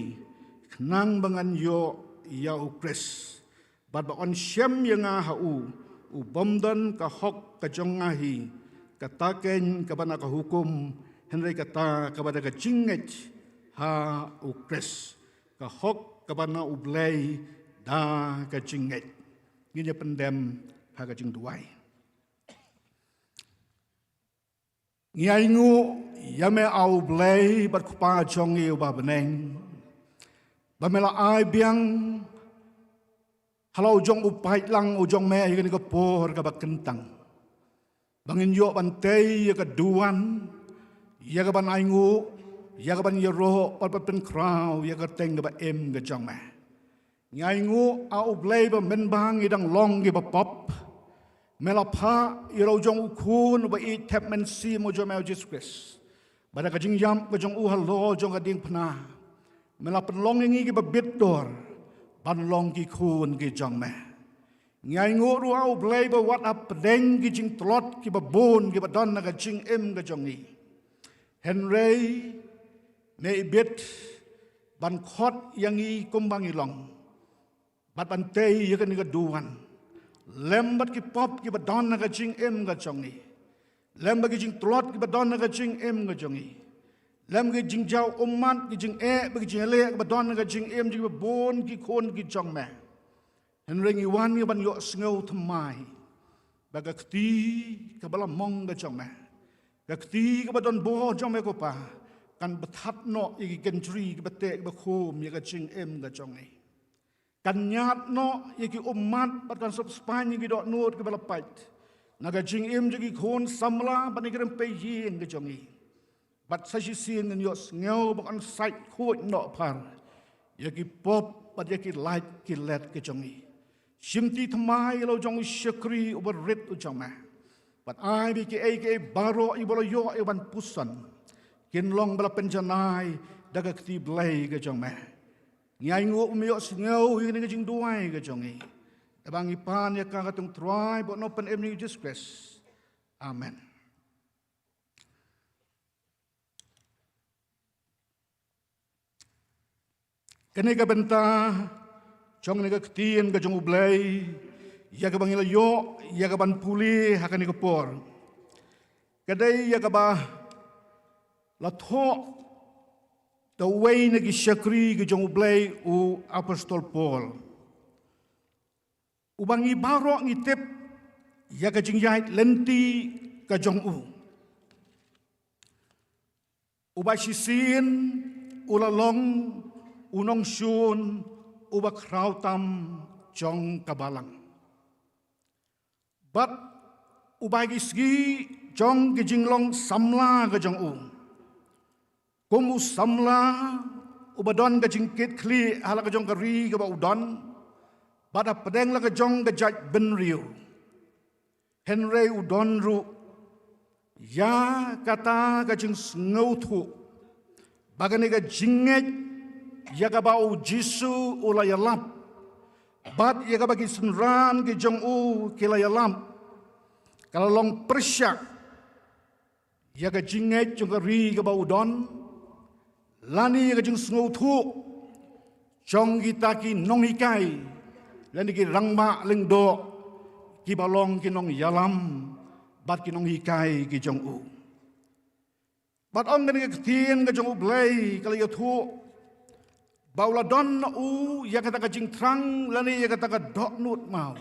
khnang ba ngan ïoh ïa U Khrist, bad ba yn shem ïa nga ha u, u bym don ka hok ka jong nga hi, kata kein kaba na ka hukum, hynrei kata kaba da ka jingngeit ha U Khrist. Ka hok kaba na U Blei da ka jingngeit. Ngin ïa pyndem ha ka jingduwai. Ngi ainguh ïa me, A U Blei bad Kpa jong ngi uba ha bneng, ba me la ai biang halor jong u paidlang u jong me ïa kane ka por kaba kyntang, ba ngin ïoh ban tei ïa ka duwan, ïa ka ban ainguh, ïa ka ban ïaroh, bad ban pynkhraw ïa ka kyrteng kaba im ka jong me. Ngi ainguh, A U Blei, ba mynba ngi dang long kiba pop, me la phah ïa la jong U Khun uba ïeit thep mynsiem u jong me, U Jisu Khrist, ba da ka jingïap ka jong u halor jong ka diengphna, me la pynlong ïa ngi kiba bit dor ban long ki khun ki jong me. Ngi ainguh ruh, A U Blei, ba wat hapdeng ki jingtlot kiba bun kiba don na ka jingim ka jong ngi, hynrei me ibit ban khot ïa ngi kumba ngi long, bad ban tei ïa kane ka duwan, lem bad ki pop kiba don ha ka jingim ka jong ngi, lem bad ki jingtlot kiba don ha ka jingim ka jong ngi, lem ki jingjaw ummat, ki jingeh bad ki jingïaleh kiba don ha ka jingim jong kiba bun ki khun ki jong me. Hynrei ngi wan ngi ban ïohsngew thymmai ba ka kti kaba la mong ka jong me, ka kti kaba donbor jong me, ko Pa, kan bthat noh ïa ki kynjri kiba teh kiba khum ïa ka jingim ka jong ngi, kan ñiad noh ïa ki ummat, bad kan sop spaiñ ïa ki dohnud kiba la pait na ka jingim jong ki khun samla bad na ki rympei ïing ka jong ngi. Bad sa shisien ngin ïohsngew ba kan sait khuid noh phar ïa ki pop bad ïa ki lait ki let ka jong ngi. Shimti thymmai halor jong u shakri uba rit u jong me, bad ai ba kiei kiei baroh kiba la ïoh ïa ban puson kin long ba la pynjanai da ka kti Blei ka jong me. Ngi ainguh ba me ïohsngew ïa kane ka jingduwai ka jong ngi, da ba ngi pan ïa ka ha ka kyrteng U Trai bad U Nongpynim jong ngi, U Jisu Khrist. Amen. Kane ka bynta jong kane ka ktien ka jong U Blei ïa kaba ngi la ïoh ïa ka ban pule ha kane ka por, ka dei ïa kaba la thoh da uwei na ki shakri ka jong U Blei, u Apostol Paul, uba ngi baroh ngi tip ïa ka jingïaid lynti ka jong u, uba shisien u la long u nongshun uba khraw tam jong ka balang, bad uba ha ki sngi jong ka jinglong samla ka jong u, kum u samla uba don ka jingkitkhlieh ha la ka jong ka ri kaba u don, bad hapdeng la ka jong ka jaitbynriew, hynrei u don ruh ïa kata ka jingsngewthuh ba kane ka jingngeit ïa kaba U Jisu u la ïalap, bad ïa kaba ki synran ki jong u ki la ïalap, ka la long pyrshah ïa ka jingngeit jong ka ri kaba u don, lane ïa ka jingsngewthuh jong kita ki nonghikai lane ki rangbah lyngdoh kiba long ki nongïalam bad ki nonghikai ki jong u. Bad ong kane ka ktien ka jong U Blei ka la ïathuh ba u la don na u ïa kata ka jingthrang lane ïa kata ka dohnud maw,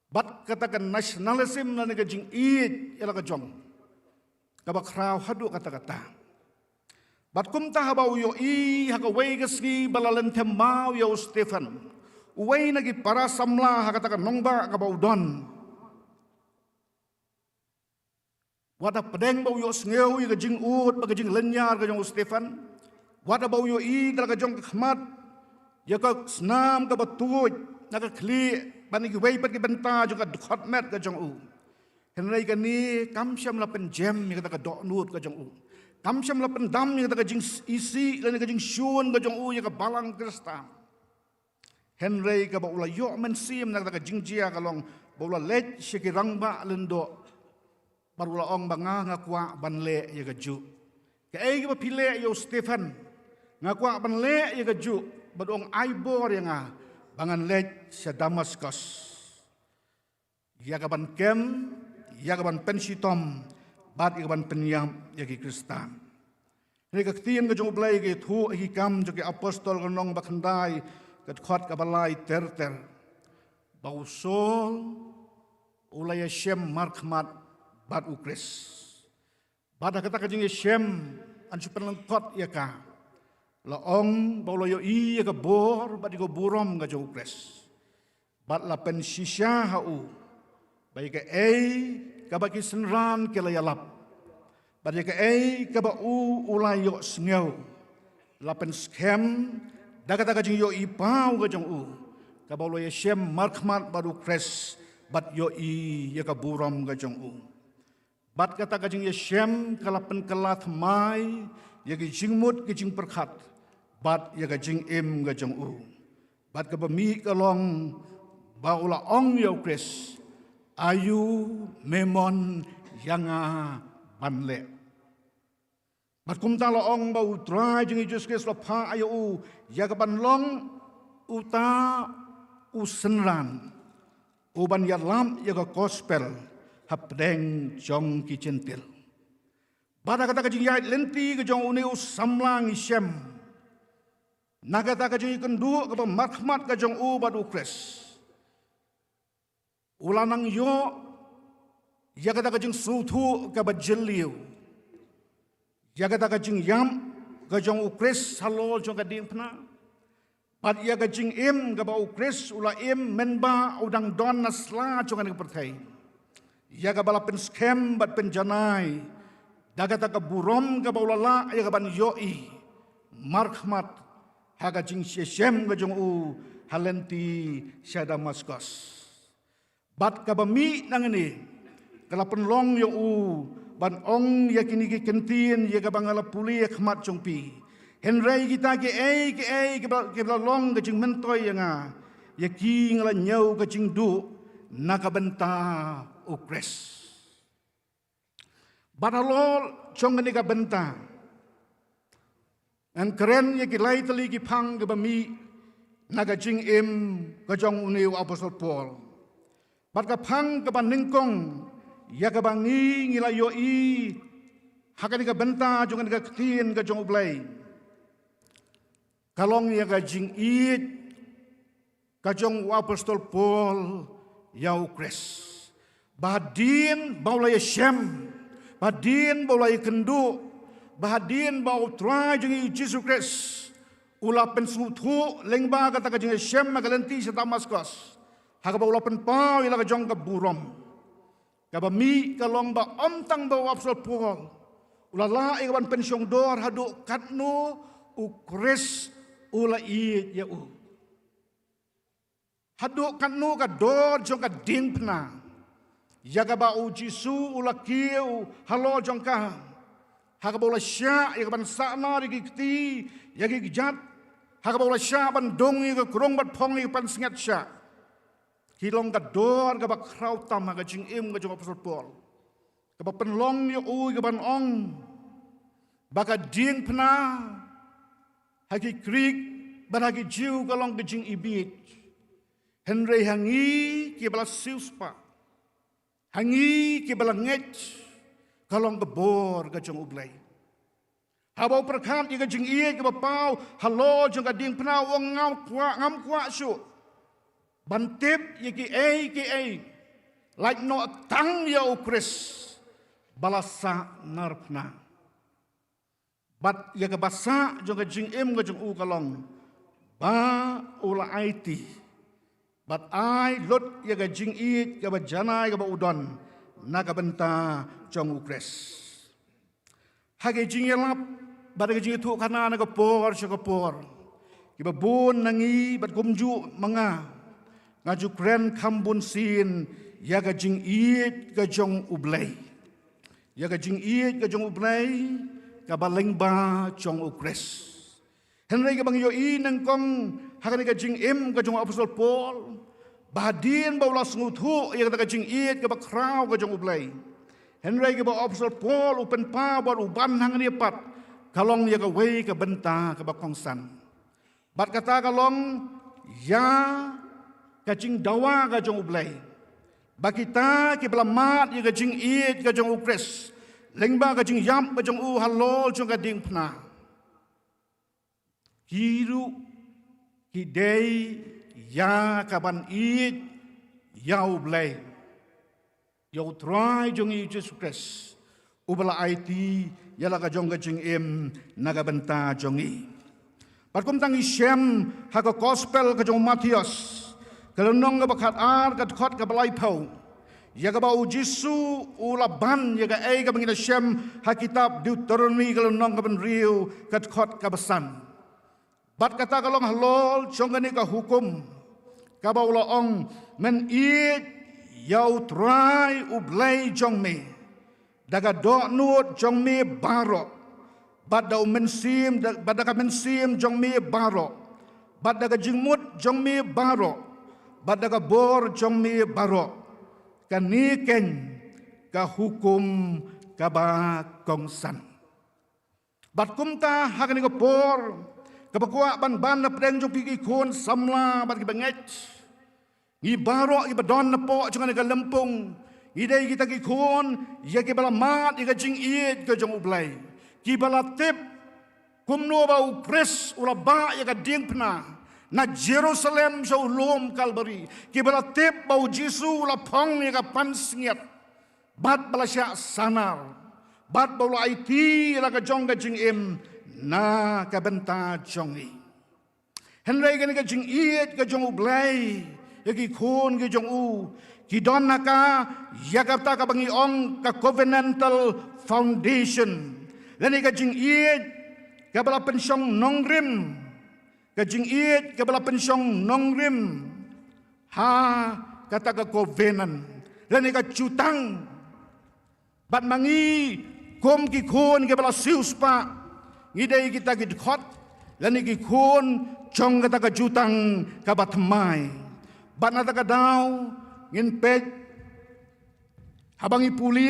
bad kata ka nationalism lane ka jingïeit ïa la ka jong kaba khraw haduh katta katta. Bad kumta haba u ïohi ha kawei ka sngi ba la lynthem maw ïa u Stephen, uwei na ki para samla ha kata ka nongbah kaba u don, wat hapdeng ba u ïohsngew ïa ka jingud bad ka jinglynñiar ka jong u Stephen, wat haba u ïohi da la ka jong ka khmat ïa ka snam kaba tuid na ka khlieh, bad ïa kiwei pat ki bynta jong ka dkhot met ka jong u. Hynrei kane kam shym la pynjem ïa kata ka dohnud ka jong u. Kam shym la pyndam ïa kata ka jingisih lane ka jingshun ka jong u ïa ka balang Khristan. Hynrei kaba u la ïoh mynsiem na kata ka jingjia ka long ba u la leit sha ki rangbah lyngdoh, bad u la ong ba nga, nga kwah ban leh ïa kajuh. Kaei kaba phi leh ïa u Stephen? Nga kwah ban leh ïa kajuh. Bad u ong, ai bor ïa nga ba ngan leit sha Damaskos, ïa kaban kem, ïa kaban pynshitom, bad ïa kaban pynïap ïa ki Khristan. Hynrei ka ktien ka jong U Blei ka ïathuh ha Ki Kam jong ki Apostol, ka lynnong ba khyndai, ka dkhot kaba lai ter ter, ba u Saul u la ïashem markhmat bad U Khrist. Bad ha kata ka jingïashem, yn shu pynlyngkot ïa ka, la ong ba u la ïohi ïa ka bor bad ïa ka burom ka jong U Khrist. Bad la pynshisha ha u ba ïa kaei kaba ki synran ki la ïalap, bad ïa kaei kaba u u la ïohsngew, la pynskhem da kata ka jingïohi paw ka jong u, kaba u la ïashem markhmat bad U Khrist, bad ïohi ïa ka burom ka jong u. Bad kata ka jingïashem ka la pynkylla thymmai ïa ki jingmut ki jingpyrkhat bad ïa ka jingim ka jong u. Bad kaba mih ka long ba u la ong ïa U Khrist, aïu me mon ïa nga ban leh? Bad kumta la ong ba U Trai jong ngi Jisu Khrist u la phah ïa u ïa kaban long uta u synran uban ïalam ïa ka gospel hapdeng jong ki Jentil. Bad ha kata ka jingïaid lynti ka jong une u samla ngi shem, na kata ka jingïakynduh kaba markhmat ka jong u bad U Khrist, u la nang ïoh ïa kata ka jingsngewthuh kaba jylliew ïa kata ka jingïap ka jong U Khrist halor jong ka diengphna, bad ïa ka jingim kaba U Khrist u la im mynba u dang don na sla jong kane ka pyrthei, ïa kaba la pynskhem bad pynjanai da kata ka burom kaba u la lah ïa kaban ïohi markhmat ha ka jingïashem ka jong u ha lynti sha Damaskos. Bad kaba mih nangne, ka la pynlong ïa u ban ong ïa kine ki kyntien ïa kaba nga la pule ha khmat jong phi. Hynrei kita kiei kiei kiba, kiba la long ka jingmyntoi ïa nga, ïa ki nga la ñiew ka jingduh na ka bynta U Khrist. Bad halor jong kane ka bynta, ngan kren ïa ki lai tylli ki phang kiba mih na ka jingim ka jong une u Apostol Paul. Bad ka phang kaba nyngkong ïa kaba ngi, ngi la ïohi ha kane ka bynta jong kane ka ktien ka jong U Blei, ka long ïa ka jingïeit ka jong u Apostol Paul ïa U Khrist. Ba hadien ba u la ïashem, ba hadien ba u la ïakynduh, ba hadien ba U Trai jong ngi Jisu Khrist u la pynsngewthuh lyngba kata ka jingïashem ha ka lynti sha Damaskos, ha kaba u la pynpaw ïa la ka jong ka burom. Kaba mih ka long ba ym tang ba u Apostol Paul u la lah ïa kaban pynshongdor haduh katno U Khrist u la ïeit ïa u. Haduh katno ka dor jong ka diengphna ïa kaba U Jisu u la kiew halor jong ka, ha kaba u la shah ïa kaban sahnarphna ïa ki kti, ïa ki kjat, ha kaba u la shah ban dung ïa ka krung bad phong ïa ka pansngiat shah. Ki long ka dor kaba khraw tam ha ka jingim ka jong u Apostol Paul, kaba pynlong ïa u ïa kaban ong ba ka diengphna ha ki Grik bad ha ki Jiw ka long ka jingibit, hynrei ha ngi kiba la siewspah, ha ngi kiba la ngeit, ka long ka bor ka jong U Blei. Haba u pyrkhat ïa ka jingïeit kaba paw halor jong ka diengphna, u ong, ngam kwah, ngam kwah shuh ban tip ïa kiei kiei, lait noh tang ïa U Khrist ba la sahnarphna. Bad ïa kaba sah jong ka jingim ka jong u ka long ba u la aiti bad ai lut ïa ka jingïeit kaba janai kaba u don na ka bynta jong U Khrist. Ha ka jingïalap bad ka jingïathuhkhana na ka por sha ka por, Kiba bun na ngi bad kumjuh ma nga, nga ju kren kham bun sien ïa ka jingïeit ka jong U Blei. Ïa ka jingïeit ka jong U Blei, kaba lyngba jong U Khrist. Hynrei kaba ngi ïohi nyngkong ha kane ka jingim ka jong u Apostol Paul, ba hadien ba u la sngewthuh ïa kata ka jingïeit kaba khraw ka jong U Blei, hynrei kaba u Apostol Paul u pynpaw bad u ban hangne pat, ka long ïa kawei ka bynta kaba kongsan. Bad kata ka long ïa ka jingdawa ka jong U Blei, ba kita kiba la mad ïa ka jingïeit ka jong U Khrist lyngba ka jingïap ka jong u halor jong ka diengphna, ki ruh ki dei ïa kaban ïeit ïa U Blei, ïa U Trai jong ngi Jisu Khrist, uba la aiti ïa la ka jong ka jingim na ka bynta jong ngi. Bad kumta ngi shem ha ka Gospel ka jong u Mathaios, ka lynnong kaba khatar, ka dkhot kaba laiphew, ïa kaba U Jisu u la ban ïa kaei kaba ngi la shem ha kitab Deuteronomi ka lynnong kaba hynriew, ka dkhot kaba san. Bad kata ka long halor jong kane ka hukum, kaba u la ong, men ïeit ïa U Trai U Blei jong me da ka dohnud jong me baroh, bad da u mynsiem, da, bad da ka mynsiem jong me baroh, bad da ka jingmut jong me baroh, bad da ka bor jong me baroh. Kane keiñ ka hukum kaba kongsan. Bad kumta ha kane ka por, kaba kwah ban ban na pdeng jong phi ki khun samla bad kiba ngeit, ngi baroh kiba don na poh jong kane ka lympung, ngi dei kita ki khun ïa kiba la mad ïa ka jingïeit ka jong U Blei, kiba la tip kumno ba U Khrist u la bah ïa ka diengphna na Jerusalem sha u lum Kalbari, kiba la tip ba U Jisu u la phong ïa ka pansngiat, bad ba la shah sanar, bad ba u la aiti la ka jong ka jingim na ka bynta jong ngi. Hynrei kane ka jingïeit ka jong U Blei ïa ki khun ki jong u, ki don ha ka, ïa kata kaba ngi ong ka covenantal foundation, lane ka jingïeit kaba la pynshong nongrim, ka jingïeit kaba la pynshong nongrim ha kata ka covenant, lane ka jutang. Bad ma ngi kum ki khun kiba la siewspah, ngi dei kita ki dkhot, lane ki khun jong kata ka jutang kaba thymmai. Bad na kata ka daw ngin peit, haba ngi pule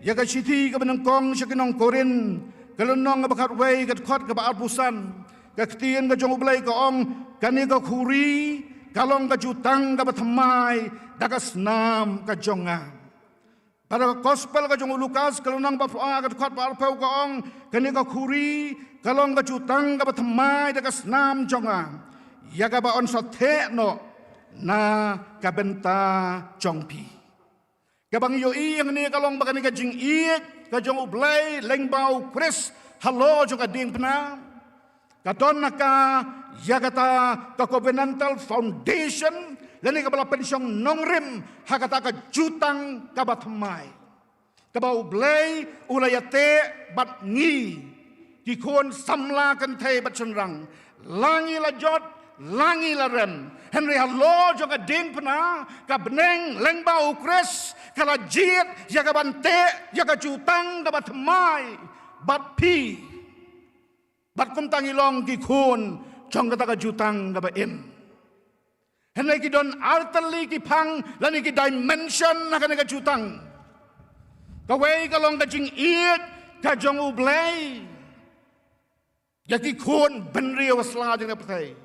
ïa ka shithi kaba nyngkong sha ki nong Korinth, ka lynnong kaba khatwei, ka dkhot kaba arphew san, ka ktien ka jong U Blei ka ong, kane ka khuri ka long ka jutang kaba thymmai da ka snam ka jong nga. Bad ha ka Gospel ka jong u Lukas, ka lynnong ba arphew ar, ka dkhot ba arphew, ka ong, kane ka khuri ka long ka jutang kaba thymmai da ka snam jong nga, ïa kaba yn sa theh noh na ka bynta jong phi. Kaba ngi ïohi hangne ka long ba kane ka jingïeit ka jong U Blei lyngba U Khrist halor jong ka diengphna, ka don ha ka, ïa kata ka covenantal foundation, lane kaba la pynshong nongrim ha kata ka jutang kaba thymmai, kaba U Blei u la ïateh bad ngi, ki khun samla kynthei bad shynrang, la ngi la jot, la ngi la rem, hynrei halor jong ka diengphna, ka bneng lyngba U Khrist ka la jied ïa kaban teh ïa ka jutang kaba thymmai bad phi. Bad kumta ngi long ki khun jong kata ka jutang kaba im. Hynrei ki don artylli ki phang lane ki dimension ha kane ka jutang. Kawei ka long ka jingïeit ka jong U Blei ïa ki khun bynriew ha sla jong ka pyrthei.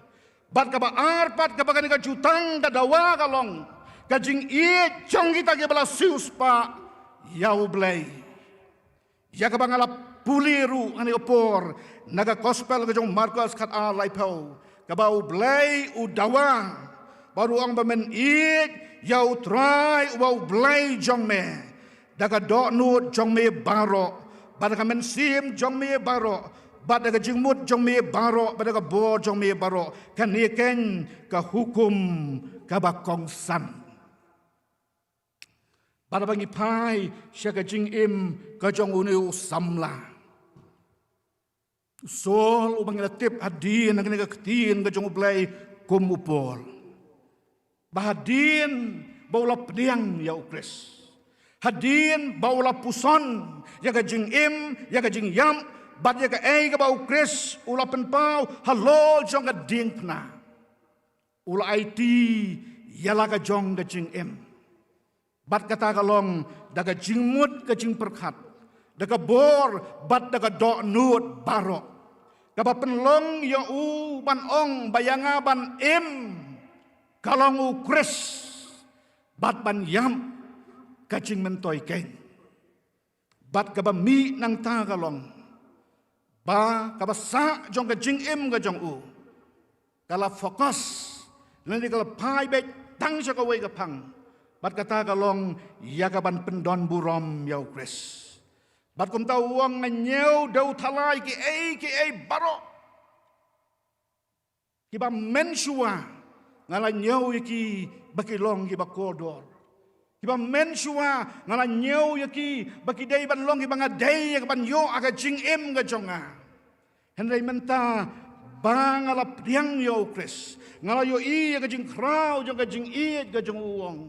Bad kaba ar pat kaba kane ka jutang ka dawa ka long ka jingïeit jong kita kiba la siewspah ïa U Blei. Ïa kaba nga la pule ruh ha kane ka por na ka Gospel ka jong u Markos khatar laiphew, kaba U Blei u dawa, ba u ong ba men ïeit ïa U Trai uba U Blei jong me da ka dohnud jong me baroh, bad da ka mynsiem jong me baroh, bad da ka jingmut jong me baroh, bad da ka bor jong me baroh. Kane keiñ ka hukum kaba kongsan. Bad haba ngi phai sha ka jingim ka jong une u samla, U Saul uba ngi la tip hadien ha kane ka ktien ka jong U Blei kum u Paul, ba hadien ba u la pdiang ïa U Khrist, hadien ba u la puson ïa ka jingim, ïa ka jingïap bad ïa kaei kaba U Khrist u la pynpaw halor jong ka diengphna, u la aiti ïa la ka jong ka jingim. Bad kata ka long da ka jingmut ka jingpyrkhat, da ka bor bad da ka dohnud baroh, kaba pynlong ïa u ban ong ba ïa nga ban im ka long U Khrist, bad ban ïap ka jingmyntoi keiñ. Bad kaba mih nangta ka long ba kaba sah jong ka jingim ka jong u ka la focus, lane ka la phai beit tang sha kawei ka phang. Bad kata ka long ïa ka ban pyndon burom ïa U Khrist. Bad kumta u ong, nga ñiew dewthala ïa kiei kiei baroh kiba mynshuwa nga la ñiew ïa ki ba ki long kiba kordor. Kiba mynshuwa nga la ñiew ïa ki ba ki dei ban long kiba nga dei ïa ka ban ïoh ha ka jingim ka jong nga. Hynrei mynta ba nga la pdiang ïa U Khrist, nga la ïohi ïa ka jingkhraw jong ka jingïeit ka jong u, u ong,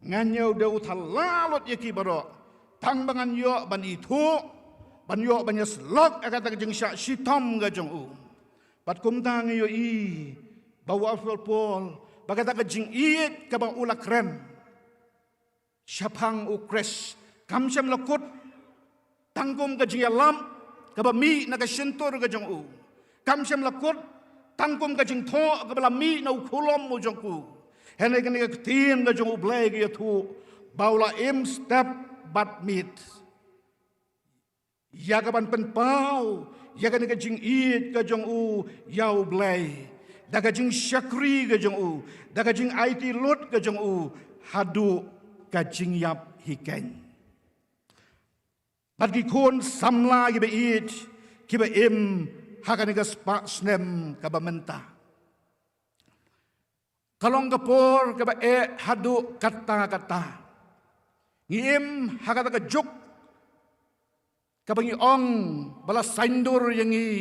nga ñiew dewthala lut ïa ki baroh, tang ba ngan ïoh ban ithuh, ban ïoh ban ïasyllok ha kata ka jingshah shitom ka jong u. Bad kumta ngi ïohi ba u Apostol Paul, ba kata ka jingïeit kaba u la kren shaphang U Khrist, kam shym la kut tang kum ka jingïalam kaba mih na ka shyntur ka jong u. Kam shym la kut tang kum ka jingthoh kaba la mih na u khulom u jong u. Hynrei kane ka ktien ka jong U Blei ka ïathuh ba u la im step bad miet ïa ka ban pynpaw ïa kane ka jingïeit ka jong u ïa U Blei, da ka jingshakri ka jong u, da ka jingaiti lut ka jong u, haduh ka jingïap hi keiñ. Bad ki khun samla kiba ïeit kiba im ha kane ka spah snem kaba mynta, ka long ka por kaba eh haduh katta katta. Ngi im ha kata ka juk kaba ngi ong ba la saindur ïa ngi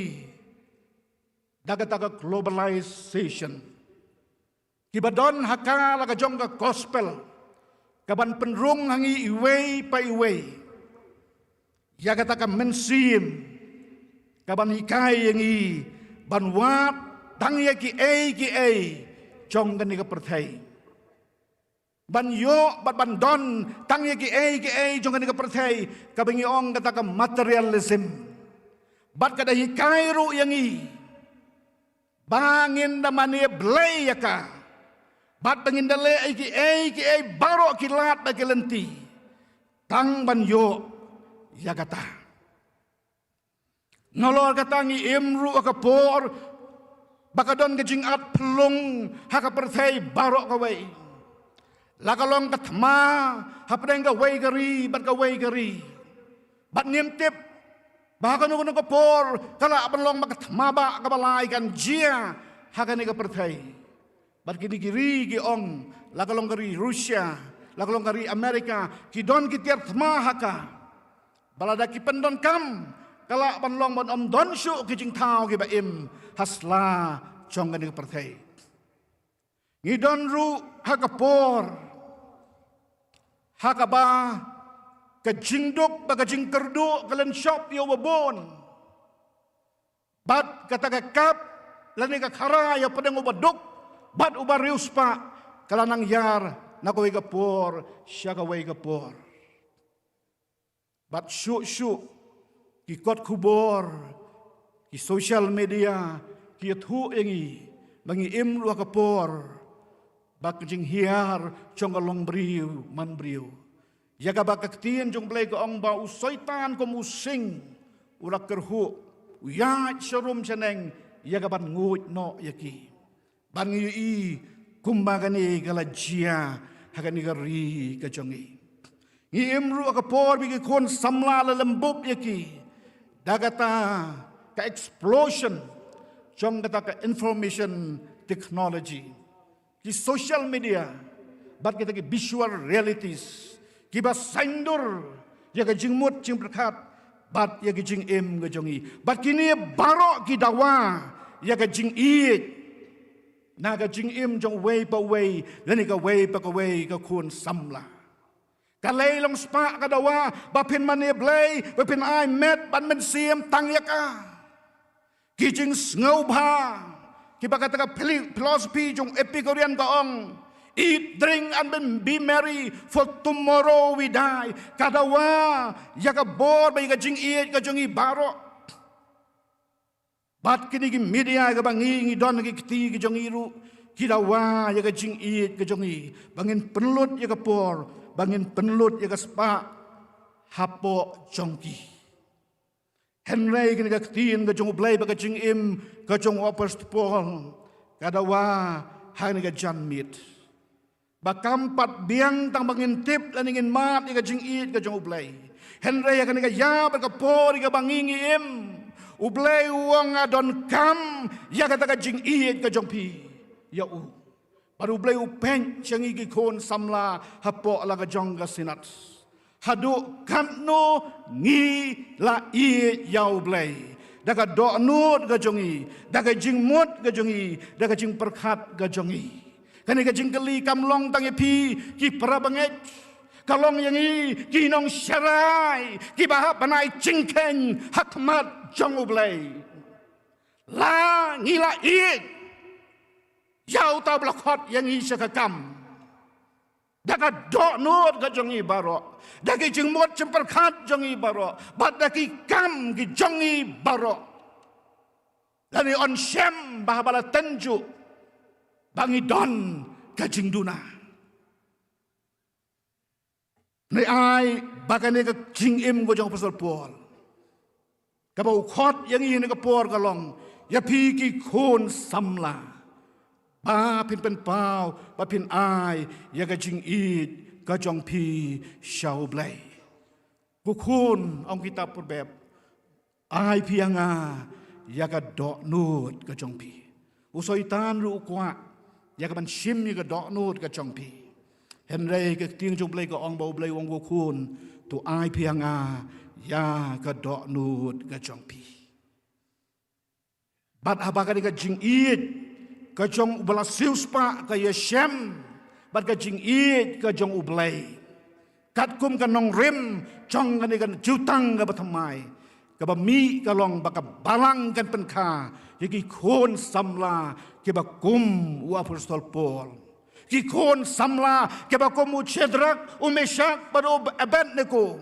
da kata ka globalization. Kiba don ha ka la ka jong ka gospel ka ban pynrung ha ngi iwei pa iwei ïa kata ka mynsiem ka ban hikai ïa ngi ban wad tang ïa kiei kiei jong kane ka pyrthei, ban ïoh bad ban don tang ïa kiei kiei jong kane ka pyrthei, kaba ngi ong kata ka materialism. Bad ka da hikai ruh ïa ngi ba ngin da mane blei ïa ka, bad ba ngin da leh ïa kiei kiei baroh ki lad bad ki lynti tang ban ïoh ïa kata. Nalor kata ngi im ruh ha ka por ba ka don ka jingat phyllung ha ka pyrthei baroh kawei. La ka long ka thma hapdeng kawei ka ri bad kawei ka ri. Bad ngim tip ba ha kano kano ka por ka lah ban long ba ka thma ba kaba lai kan jia ha kane ka pyrthei. Bad kine ki ri ki ong, la ka long ka ri Russia, la ka long ka ri America, ki don ki tiar thma ha ka. Ba lada ki pyndonkam, ka lah ban long ban ym don shuh ki jingthaw kiba im ha sla jong kane ka pyrthei. Ngi don ruh ha ka por ha kaba ka jingduk bad ka jingkyrduh ka lynshop ïa uba bun. Bad kata ka kap lane ka khara ïa pdeng uba duk bad uba riewspah ka la nang ïar na kawei ka por sha kawei ka por. Bad shuh shuh ki kot khubor, ki social media ki ïathuh ïa ngi ba ngi im ruh ha ka por ba ka jinghiar jong ka long briew man briew. Ïa kaba ka ktien jong U Blei ka ong ba u Soitan kum u sing u la kyrhuh, u ïaid sharum shaneng ïa ka ban nguid noh ïa ki. Bad ngi ïohi kumba kane ka la jia ha kane ka ri ka jong ngi. Ngi im ruh ha ka por ba ki khun samla la lymbup ïa ki da kata ka explosion jong kata ka information technology, ki social media bad kita ki virtual realities kiba saindur ïa ka jingmut jingpyrkhat bad ïa ka jingim ka jong ngi. Bad kine baroh ki dawa ïa ka jingïeit na ka jingim jong uwei pa uwei lane kawei pa kawei ka khun samla. Ka lei long spah ka dawa ba phin mane Blei, ba phin ai met bad mynsiem tang ïa ka. Ki jingsngewbha kiba kata ka phili-, philosophy jong Epicurean ka ong, "Eat, drink and be, be merry, for tomorrow we die." Ka dawa ïa ka bor bad ïa ka jingïeit ka jong ngi baroh. Bad kine ki media kaba ngi, ngi don ha ki kti ki jong ngi ruh ki dawa ïa ka jingïeit ka jong ngi, ba ngin pynlut ïa ka por, ba ngin pynlut ïa ka spah hapoh jong ki. Hynrei kane ka ktien ka jong U Blei bad ka jingim ka jong u Apostol Paul ka dawa ha kane ka janmiet ba kam pat biang tang ba ngin tip lane ngin mad ïa ka jingïeit ka jong U Blei. Hynrei ha kane ka ïa bad ka por ïa kaba ngi ngi im, U Blei u ong, nga donkam ïa kata ka jingïeit ka jong phi ïa u. Bad U Blei u peit sha ngi ki khun samla hapoh la ka jong ka Synod. Haduh katno ngi la ïeit ïa U Blei da ka dohnud ka jong ngi, da ka jingmut ka jong ngi, da ka jingpyrkhat ka jong ngi. Kane ka jingkylli kam long tang ïa phi ki para bangeit, ka long ïa ngi ki nongsharai kiba hap ban ai jingkheiñ ha khmat jong U Blei. La ngi la ïeit ïa uta uba la khot ïa ngi sha ka kam da ka dohnud ka jong ngi baroh, da ki jingmut jingpyrkhat jong ngi baroh, bad da ki kam ki jong ngi baroh? Lane yn shem ba haba la tynjuh ba ngi don ka jingduna? Ngi ai ba kane ka jingim ka jong u Apostol Paul kaba u khot ïa ngi ha kane ka por ka long, ïa phi ki khun samla, ba phin pynpaw, ba phin ai ïa ka jingïeit ka jong phi sha U Blei. Ko khun, ong kitab Proverb, ai phi ïa nga ïa ka dohnud ka jong phi. U Soitan ruh u kwah ïa ka ban shim ïa ka dohnud ka jong phi. Hynrei ka ktien jong U Blei ka ong ba U Blei u ong, ko khun, to ai phi ïa nga ïa ka dohnud ka jong phi. Bad haba kane ka jingïeit ka jong uba la siewspah ka ïashem bad ka jingïeit ka jong U Blei, katkum ka nongrim jong kane ka jutang kaba thymmai, kaba mih ka long ba ka Balang kan pynkha ïa ki khun samla kiba kum u Apostol Paul. Ki khun samla kiba kum u Shadrak, u Meshak bad u Abednego,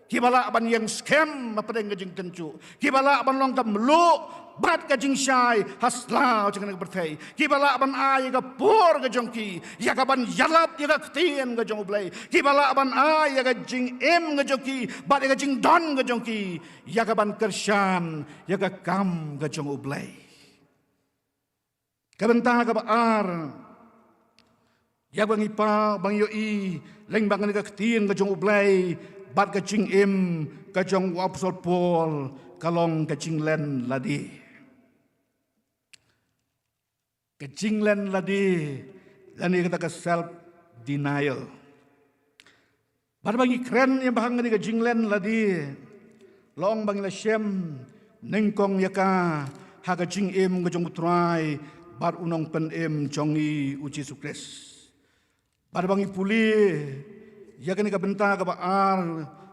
kiba lah ban ïeng skhem hapdeng ka jingtynjuh, kiba lah ban long ka mluh bad ka jingshai ha slaw jong kane ka pyrthei, kiba lah ban ai ïa ka por ka jong ki ïa ka ban ïalap ïa ka ktien ka jong U Blei, kiba lah ban ai ïa ka jingim ka jong ki bad ïa ka jingdon ka jong ki ïa ka ban kyrshan ïa ka kam ka jong U Blei. Ka bynta kaba ar ïa ba ngi paw, ba ngi ïohi lyngba kane ka ktien ka jong U Blei bad ka jingim ka jong u Apostol Paul ka long ka jinglen lade. Ka jinglen lade lane kata ka self denial. Bad ba ngi kren ïa ba hang kane ka jinglen lade, la ong ba ngi la shem nyngkong ïa ka ha ka jingim ka jong U Trai bad U Nongpynim jong ngi U Jisu Khrist. Bad ba ngi pule ïa kane ka bynta kaba ar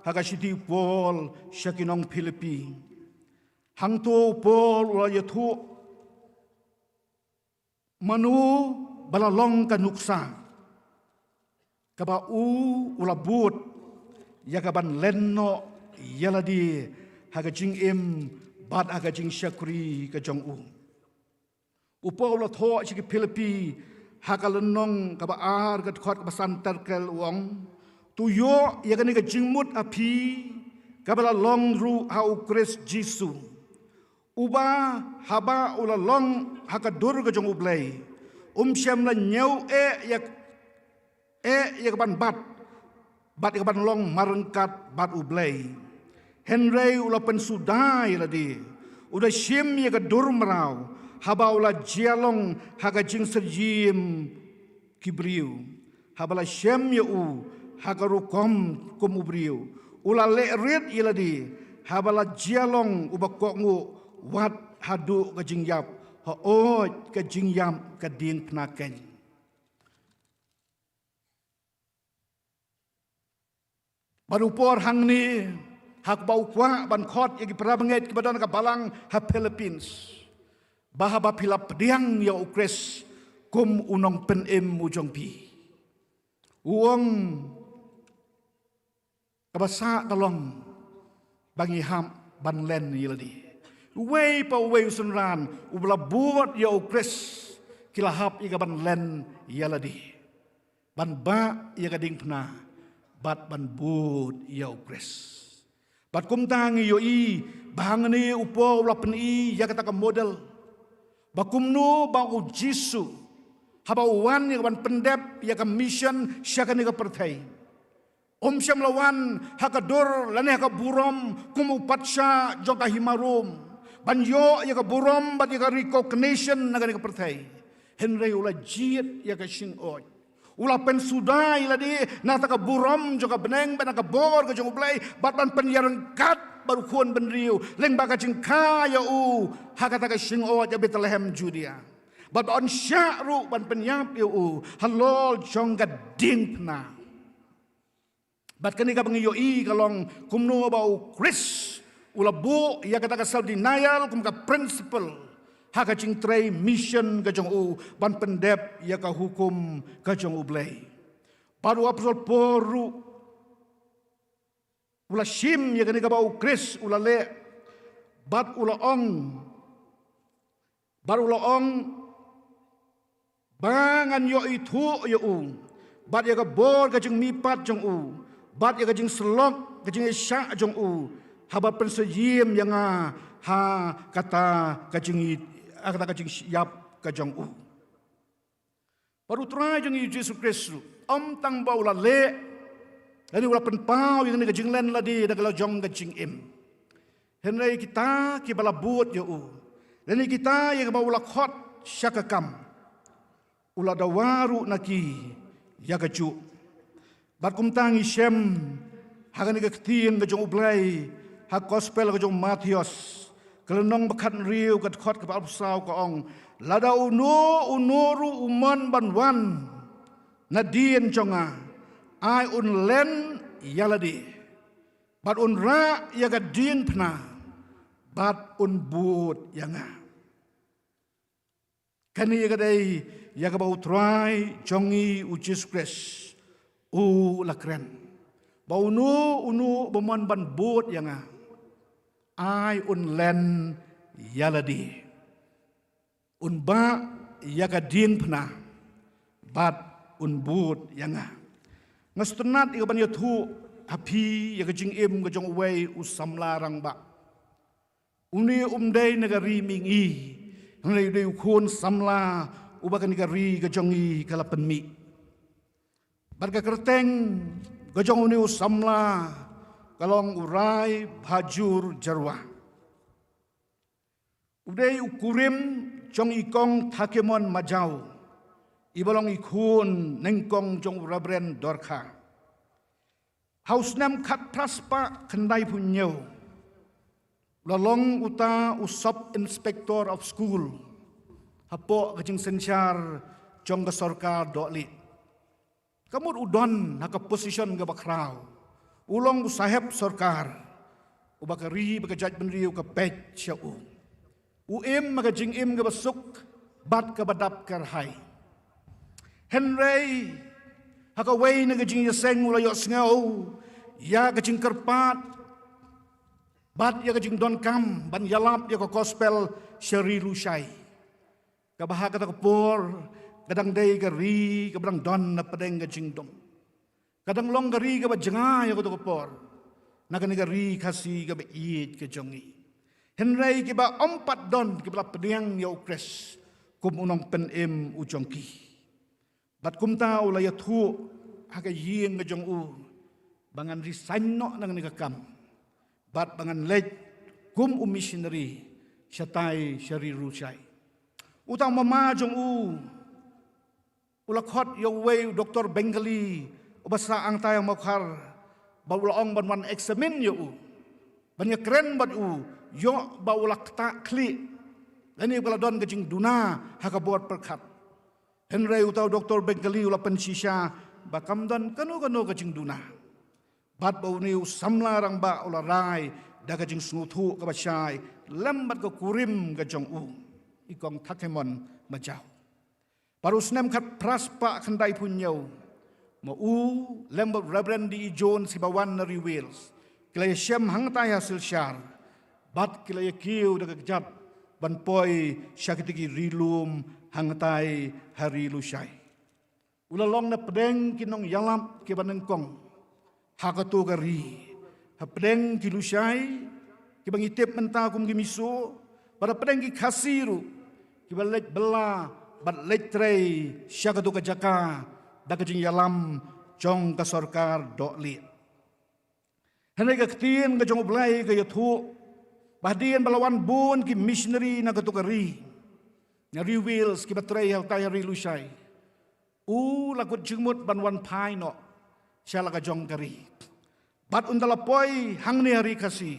ha ka shithi u Paul sha ki nong Philippi, hangto u Paul u la ïathuh mano ba la long ka nuksa kaba u, u la bud ïa ka ban len noh ïa lade ha ka jingim bad ha ka jingshakri ka jong u. U Paul u la thoh sha ki Philippi ha ka lynnong kaba ar, ka dkhot kaba san ter kyrel, u ong, to ïoh ïa kane ka jingmut ha phi kaba la long ruh ha U Khrist Jisu, uba haba u la long ha ka dur ka jong U Blei, um shym la ñiew eh ïa, eh ïa ka ban bat bad ïa ka ban long marryngkat bad U Blei. Hynrei u la pynsuda ïa lade, u da shim ïa ka dur mraw haba u la jia long ha ka jingsyriem ki briew. Haba la shem ïa u ha ka rukom kum u briew, u la leh rit ïa lade Haba la jia long uba kohnguh, wat haduh ka jingïap, hooid ka jingïap ka diengphna keiñ. Bad u por hangne, ha kaba u kwah ban khot ïa ki para bangeit kiba don ha ka balang ha Philippines, ba haba phi la pdiang ïa u Khrist kum u nongpynim u jong phi, u ong, kaba sah ka long ba ngi hap ban len ïa lade. Uwei pa uwei u synran uba la bud ïa u Khrist, ki la hap ïa ka ban len ïa lade, ban bah ïa ka diengphna bad ban bud ïa u Khrist. Bad kumta ngi ïohi ba hangne u Paul u la pyni ïa kata ka model ba kumno ba u Jisu, haba u wan ïa ka ban pyndep ïa ka mission sha kane ka pyrthei, um shym la wan ha ka dur lane ha ka burom kum u patsha jong ka hima Rom, ban ïoh ïa ka burom bad ïa ka recognition na kane ka pyrthei. Hynrei u la jied ïa ka shingoid, u la pynsuda ïa lade na kata ka burom jong ka bneng bad na ka bor ka jong U Blei, bad ban pynïaryngkat bad u khun bynriew lyngba ka jingkha ïa u ha kata ka shingoid ha Bethlehem Judea, bad ban shah ruh ban pynïap ïa u halor jong ka diengphna. Bad kane kaba ngi ïohi ka long kumno ba u Khrist u la buh ïa kata ka self denial kum ka principle ha ka jingtrei mission ka jong u, ban pyndep ïa ka hukum ka jong U Blei. Bad u apostol Paul ruh u la shim ïa kane kaba u Khrist u la leh, bad u la ong, bad u la ong, ba ngan ïoh ithuh ïa u bad ïa ka bor ka jingmihpat jong u bad ïa ka jingsyllok ka jingïaishah jong u, haba pynshah ïa nga ha kata ka jing, ha kata ka jingïap ka jong u. Bad u Trai jong ngi u Jisu Khrist ruh, ym tang ba u la leh lane u la pynpaw ïa kane ka jinglen lade da ka la jong ka jingim, hynrei kita kiba la bud ïa u lane kita ïa kiba u la khot sha ka kam, u la dawa ruh na ki ïa kajuh. Bad kumta ngi shem ha kane ka ktien ka jong U Blei ha gospel ka jong u Mathaios, ka lynnong ba khathynriew, ka dkhot kaba arphew saw, ka ong, lada uno uno ruh u mon ban wan nadien jong nga, ai un len ïa lade bad un rah ïa ka diengphna bad un bud ïa nga. Kane ka dei ïa kaba u Trai jong ngi u Jisu Khrist u la kren, ba uno uno ba mon ban bud ïa nga, ai un len ïa lade, un bah ïa ka diengphna bad un bud ïa nga. Nga sngewtynnat ïa ka ban ïathuh ha phi ïa ka jingim ka jong uwei u samla rangbah. Une um dei na ka ri mihngi, hynrei u dei u khun samla uba kane ka ri ka jong ngi ka la pynmih. Bad ka kyrteng ka jong une u samla ka long u Rai Bhajur Jyrwa. U dei u kurim jong i Kong Thakemon Majaw, iba long i khun nyngkong jong u Reverend Dorkha. Ha u snem khatphra spah khyndaiphew hynñiew, u la long uta u Sub Inspector of School hapoh ka jingsynshar jong ka sorkar dohlieh. Ka mut u don ha ka position kaba khraw, u long u sahep sorkar uba ka ri bad ka jaitbynriew ka peit sha u. U im ha ka jingim kaba suk bad kaba dap kyrhai. Hynrei ha kawei na ka jingïaseng u la ïohsngew ïa ka jingkyrpad bad ïa ka jingdonkam ban ïalap ïa ka gospel sha ri Lushai, kaba ha kata ka por ka dang dei ka ri kaba dang don na pdeng ka jingdum. Ka dang long ka ri kaba jngai ha kato ka por na kane ka ri Khasi kaba ïeit ka jong ngi. Hynrei kiba ym pat don kiba la pdiang ïa u Khrist kum u nongpynim u jong ki. Bad kumta u la ïathuh ha ka ïing ka jong u ba ngan resign noh na kane ka kam bad ba ngan leit kum u missionary shatai sha ri Lushai. Uta u mama jong u u la khot ïa uwei u doktor Bengali uba sah angtai ha Mawkhar, bad u la ong ban wan examine ïa u. ban ïakren bad u, ïoh ba u la ktah khlieh lane ba la don ka jingduna ha ka bor pyrkhat. Hynrei uta u Doktor Bengali u la pynshisha ba kam don kano kano ka jingduna. Bad ba une u samla rangbah u la rai da ka jingsngewthuh kaba shai lem bad ka kurim ka jong u, i Kong Thakemon Majaw. Bad u snem khatphra spah khyndaiphew hynñiew, ma u lem bad Reverend D E Jones kiba wan na ri Wales, ki la ïashem hangtai ha Silchar, bad ki la ïakiew da ka kjat ban poi sha kitei ki ri lum hangtai ha ri Lushai. U la long na pdeng ki nongïalap kiba nyngkong ha kato ka ri, ha pdeng ki Lushai kiba ngi tip mynta kum ki Mizo, bad ha pdeng ki Khasi ruh kiba leit bylla bad leit trei sha kato ka jaka da ka jingïalam jong ka sorkar dohlieh. Hynrei ka ktien ka jong U Blei ka ïathuh ba hadien ba la wan bun ki missionary na kato ka ri, na ri Wales, kiba trei hangtai ha ri Lushai, u la kut jingmut ban wan phai noh sha la ka jong ka ri. Bad ynda la poi hangne ha ri Khasi,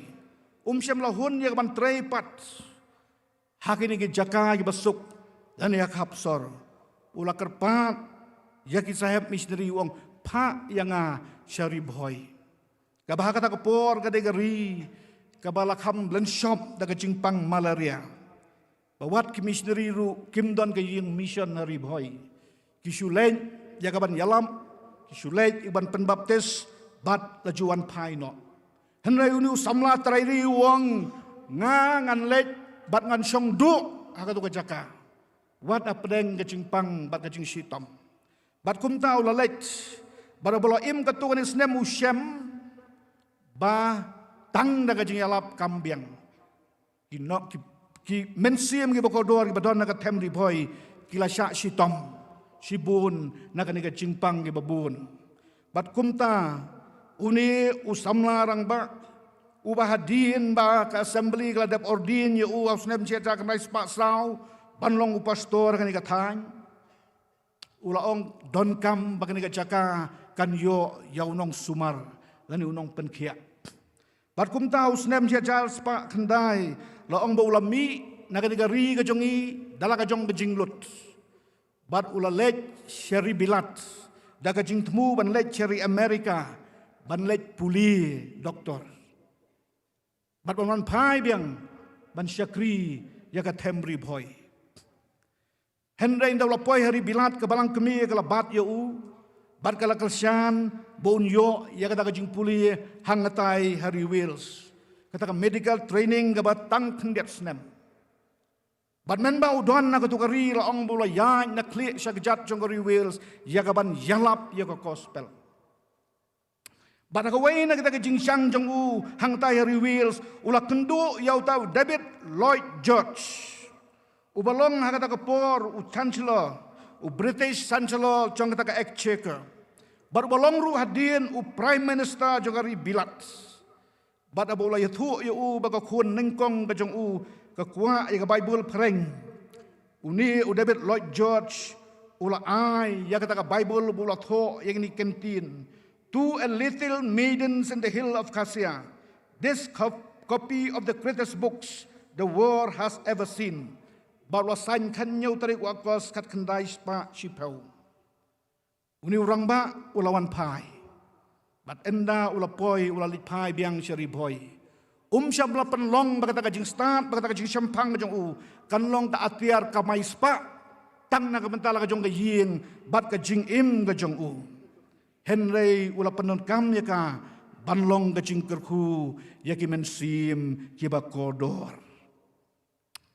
um shym la hun ïa ka ban trei pat ha kine ki jaka kiba suk lane ha ka hapsor. U la kyrpad ïa ki sahep missionary, u ong, phah ïa nga sha Ri Bhoi, kaba ha kata ka por ka dei ka ri kaba la kham lynshop da ka jingpang malaria. Ba wat ki missionary ruh kim don ka ïing mission ha Ri Bhoi. Ki shu leit ïa ka ban ïalap, ki shu leit ïa ka ban pynbaptis, bad la ju wan phai noh. Hynrei une u samla trai ri u ong, nga ngan leit bad ngan shong duh ha kato ka jaka, wat ha pdeng ka jingpang bad ka jingshitom. Bad kumta u la leit, bad haba la im katto katne snem u shem ba tang da ka jingïalap kam biang. Ki no-, ki, ki mynsiem kiba kordor kiba don ha ka them Ri Bhoi ki la shah shitom shibun na kane ka jingpang kiba bun. Bad kumta une u samla rangbah, uba hadien ba ka assembly ka la dep ordain ïa u ha u snem shi hajar khyndai spah saw ban long u pastor ha kane ka thaiñ, u la ong, donkam ba kane ka jaka kan ïoh ïa u nongsumar lane u nongpynkhiah. Bad kumta ha u snem shi hajar spah khyndai, la ong ba u la mih na kane ka ri ka jong ngi da la ka jong ka jinglut, bad u la leit sha ri Bilat da ka jingthmu ban leit sha ri America ban leit pule doktor, bad ban wan phai biang ban shakri ïa ka them Ri Bhoi. Hynrei ynda u la poi ha ri Bilat, ka balang kmie ka la bat ïa u bad ka la kyrshan ba un ïoh ïa kata ka jingpule hangtai ha ri Wales, kata ka medical training kaba tang khyndiat snem. Bad mynba u don ha kato ka ri, la ong ba u la ïaid na khlieh sha kjat jong ka ri Wales ïa ka ban ïalap ïa ka gospel. Bad ha kawei na kita ki jingshang jong u hangtai ha ri Wales, u la kynduh ïa uta u David Lloyd George, uba long ha kata ka por u Chancellor, u British Chancellor jong kata ka Exchequer, bad uba long ruh hadien u Prime Minister jong ka ri Bilat. Bad haba u la ïathuh ïa u ba ka khun nyngkong ka jong u ka kwah ïa ka Baibl phareng, une u David Lloyd George u la ai ïa kata ka Baibl ba u la thoh ïa kine ki ktien, "To a little maidens in the hill of Khasi, this co-, copy of the greatest books the world has ever seen." Bad u la sain khathynñiew tarik u August khatkhyndai spah shiphew. Une u rangbah u la wan phai. Bad ynda u la poi, u la leit phai biang sha ri Bhoi, um shym la pynlong ba kata ka jingstad, ba kata ka jingshemphang ka jong u kan long ka atiar kamai spah tang na ka bynta la ka jong ka ïing bad ka jingim ka jong u. Hynrei u la pyndonkam ïa ka ban long ka jingkyrkhu ïa ki mynsiem kiba kordor.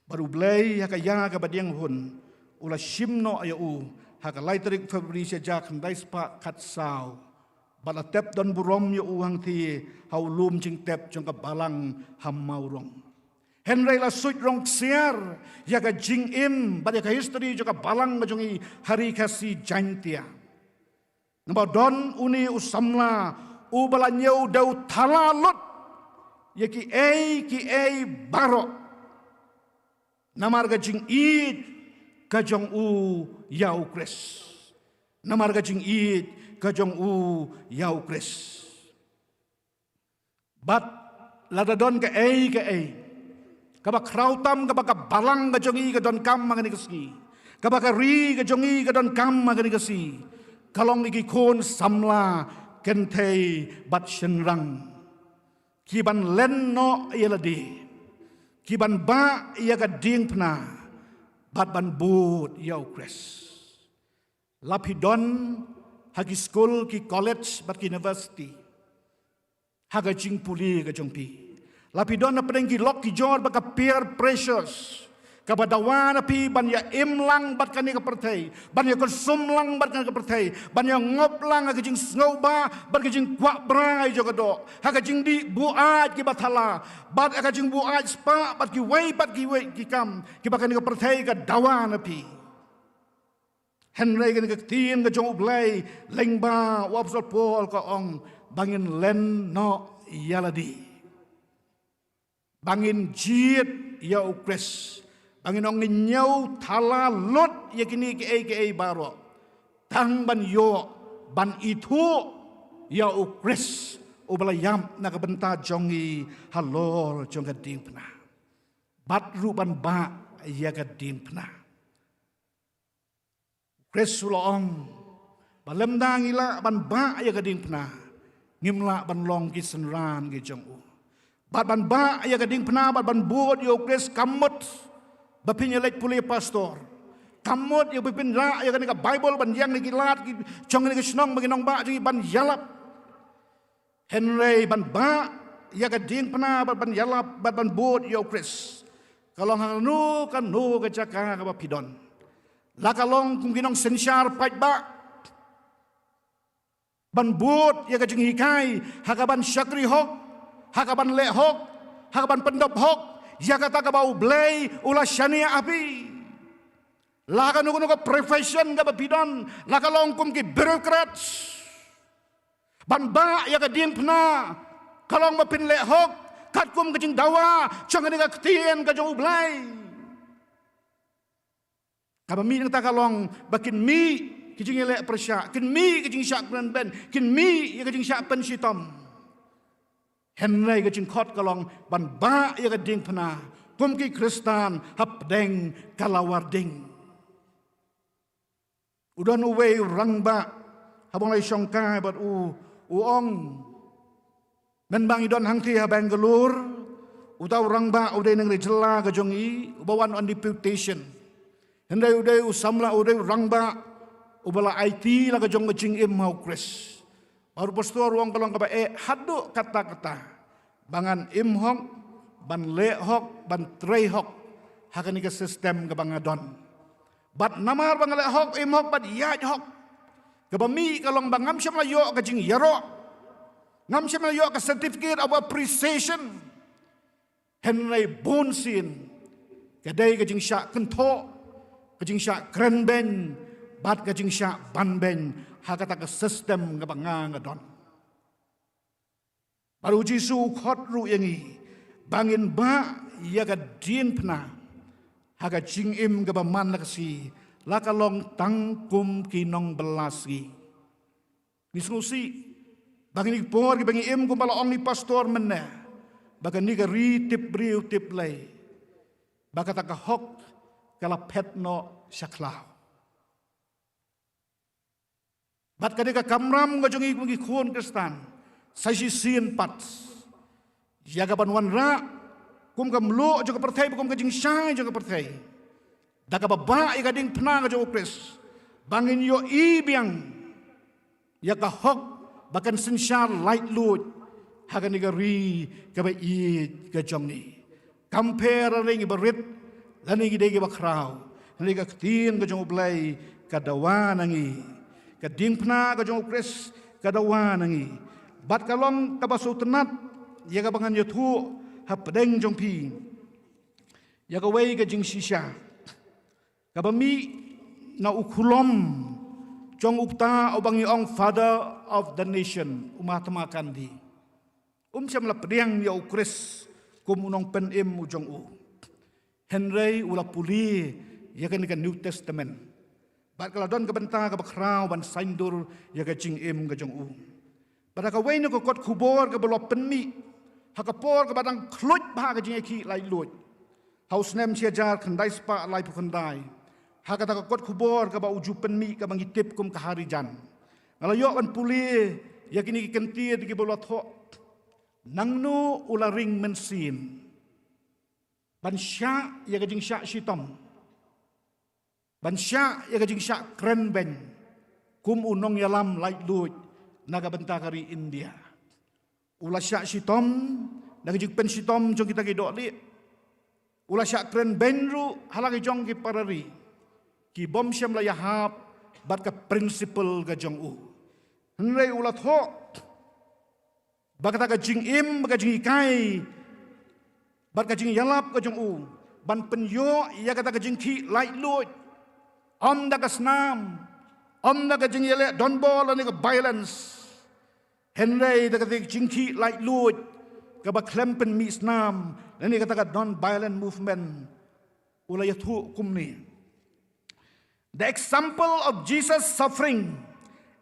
Bad U Blei ha ka ïa kaba dieng hun u la shim noh ïa u ha ka lai tarik February shi hajar khyndai spah khatsaw. Bad la tep don burom ïa u hangthie ha u lum jingtep jong ka balang ha Mawrong. Hynrei la suit rong ksiar ïa ka jingim bad ïa ka history jong ka balang ka jong i ha ri Khasi Jaintia. Namar don une u samla uba la ñiew dewthala lut ïa kiei kiei baroh namar ka jingïeit ka jong u ïa U Khrist. Namar ka jingïeit ka jong u ïa U Khrist. Bad Lada don kaei kaei kaba khraw tam kaba ka balang ka jong ngi ka donkam ha kane ka sngi, kaba ka ri ka jong ngi ka donkam ha kane ka sngi, ka long ïa ki khun samla kynthei bad shynrang, ki ban len noh ïa lade, ki ban bah ïa ka diengphna bad ban bud ïa U Khrist. La phi don ha ki skul, ki college bad ki university, ha ka jingpule ka jong phi, la phi don hapdeng ki lok ki jor bad ka peer pressures kaba dawa na phi ban ïa im lang bad kane ka pyrthei, ban ïa kyrsum lang bad kane ka pyrthei, ban ïa ngop lang ha ka jingsngewbha bad ka jingkwah brai jong ka doh, ha ka jingdih buaid kiba thala bad ha ka jingbuaid spah bad kiwei pat kiwei ki kam kiba kane ka pyrthei ka dawa na phi. Hynrei kane ka ktien ka jong U Blei lyngba u Apostol Paul ka ong ba ngin len noh ïa lade, ba ngin jied ïa U Khrist, ba ngin ong ngin ñiew thala lut ïa kine kiei kiei baroh, tang ban ïoh ban ithuh ïa U Khrist uba la ïap na ka bynta jong ngi halor jong ka diengphna, bad ruh ban bah ïa ka diengphna. Khrist u la ong ba lymda ngi lah ban bah ïa ka diengphna, ngim lah ban long ki synran ki jong u. Bad ban bah ïa ka diengphna bad ban bud ïa U Khrist kam mut ba phin ïa leit pule pastor, kam mut ïa ba phin rah ïa kane ka Baibl ban ïeng na ki lad ki jong kane ka shnong ba ki nongbah jong ngi ban ïalap. Hynrei ban bah ïa ka diengphna bad ban ïalap bad ban bud ïa U Khrist, ka long ha kano kano ka jaka kaba phi don, la ka long kum ki nongsynshar paidbah, ban bud ïa ka jinghikai ha ka ban shakri hok, ha ka ban leh hok, ha ka ban pyndap hok ïa kata kaba U Blei u la shaniah ha phi. La kano kano ka profession kaba phi don, la ka long kum ki bureaucrats, ban bah ïa ka diengphna ka long ba phin leh hok katkum ka jingdawa jong kane ka ktien ka jong U Blei, kaba mih nangta ka long ba kin mih ki jingïaleh pyrshah, kin mih ki jingshah kren beiñ, kin mih ïa ka jingshah pynshitom. Hynrei ka jingkhot ka long ban bah ïa ka diengphna kum ki Khristan hapdeng ka lawar ding. U don uwei u rangbah haba nga la ïashongkai bad u, u ong, mynba ngi don hangtei ha Bangalore, uta u rangbah u dei na ka jylla ka jong ngi uba wan on deputation. Hynrei u dei u samla, u dei u rangbah uba la aiti la ka jong ka jingim ha U Khrist. Bad u pastor u ong ka long kaba eh haduh katta katta ba ngan im hok, ban leh hok, ban trei hok ha kane ka system kaba nga don. Bad namar ba nga leh hok, im hok bad ïaid hok, kaba mih ka long ba ngam shym la ïoh ka jingïaroh, ngam shym la ïoh ka certificate of appreciation. Hynrei bunsien ka dei ka jingshah kynthoh, ka jingshah kren beiñ bad ka jingshah ban beiñ ha kata ka system kaba nga nga don. Bad U Jisu u khot ruh ïa ngi ba ngin bah ïa ka diengphna ha ka jingim kaba man la ka sngi, la ka long tang kum ki nongbylla sngi. Ngi sngewsih ba kine ki por kiba ngi im, kumba la ong i pastor mynne, ba kane ka ri tip briew tip Blei, ba kata ka hok ka la phet noh sha khlaw. Bad kane ka kamram ka jong ngi kum ki khun Khristan sa shisien pat ïa ka ban wanrah kum ka mluh jong ka pyrthei, kum ka jingshai jong ka pyrthei, da kaba bah ïa ka diengphna ka jong U Khrist, ba ngin ïohi biang ïa ka hok ba kan synshar laitluid ha kane ka ri kaba ïeit ka jong ngi. Kam pher lane ngi barit lane ngi dei kiba khraw, hynrei ka ktien ka jong U Blei ka dawa na ngi, ka diengphna ka jong U Khrist ka dawa na ngi. Bad ka long kaba sngewtynnat ïa kaba ngan ïathuh hapdeng jong phi ïa kawei ka jingshisha kaba mih na u khulom jong uta uba ngi ong Father of the Nation, u Mahatma Gandhi. Um shym la pdiang ïa U Khrist kum u nongpynim u jong u, hynrei u la pule ïa kane ka New Testament. Bad ka la don ka bynta kaba khraw ban saiñdur ïa ka jingim ka jong u. Bad ha kawei na ka kot khubor kaba la pynmih Ha ka por kaba dang khluit bha ka jingïakhih laitluid, ha u snem shi hajar khyndai spah laiphew khyndai, ha kata ka kot khubor kaba u ju pynmih kaba ngi tip kum ka Harijan, nga la ïoh ban pule ïa kine ki kyntien kiba la thoh. Nangno u la ring mynsiem ban shah ïa ka jingshah shitom, ban shah ïa ka jingshah kren beiñ kum u nongïalam laitluid na ka bynta ka ri India? U la shah shitom na ka jingpynshitom jong kita ki dohlieh. U la shah kren beiñ ruh ha la ki jong ki para ri, ki bym shym la ïahap bad ka principle ka jong u. Hynrei u la thoh ba kata ka jingim, ba ka jinghikai, bad ka jingïalap ka jong u ban pynïoh ïa kata ka jingkhih laitluid, ym da ka snam, ym da ka jingïaleh donbor lane ka violence, hynrei da kata ka jingkhih laitluid kaba khlem pynmih snam lane kata ka non-violent movement. U la ïathuh kumne: The example of Jesus' suffering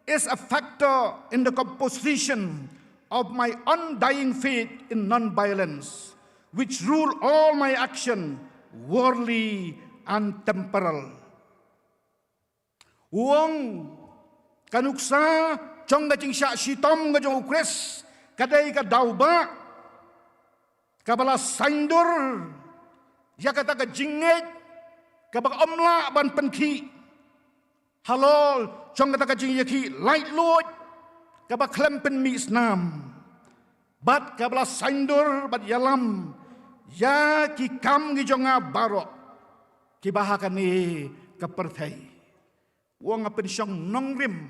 is a factor in the composition of my undying faith in non-violence, which rule all my action, worldly and temporal. U ong, ka nuksa jong ka jingshah shitom ka jong u Khrist ka dei ka daw ba kaba la saiñdur ïa kata ka jingngeit kaba ym lah ban pynkhih halor jong kata ka jingïakhih laitluid kaba khlem pynmih snam, bad kaba la saiñdur bad ïalam ïa ki kam ki jong nga baroh kiba ha kane ka pyrthei. U ong, nga pynshong nongrim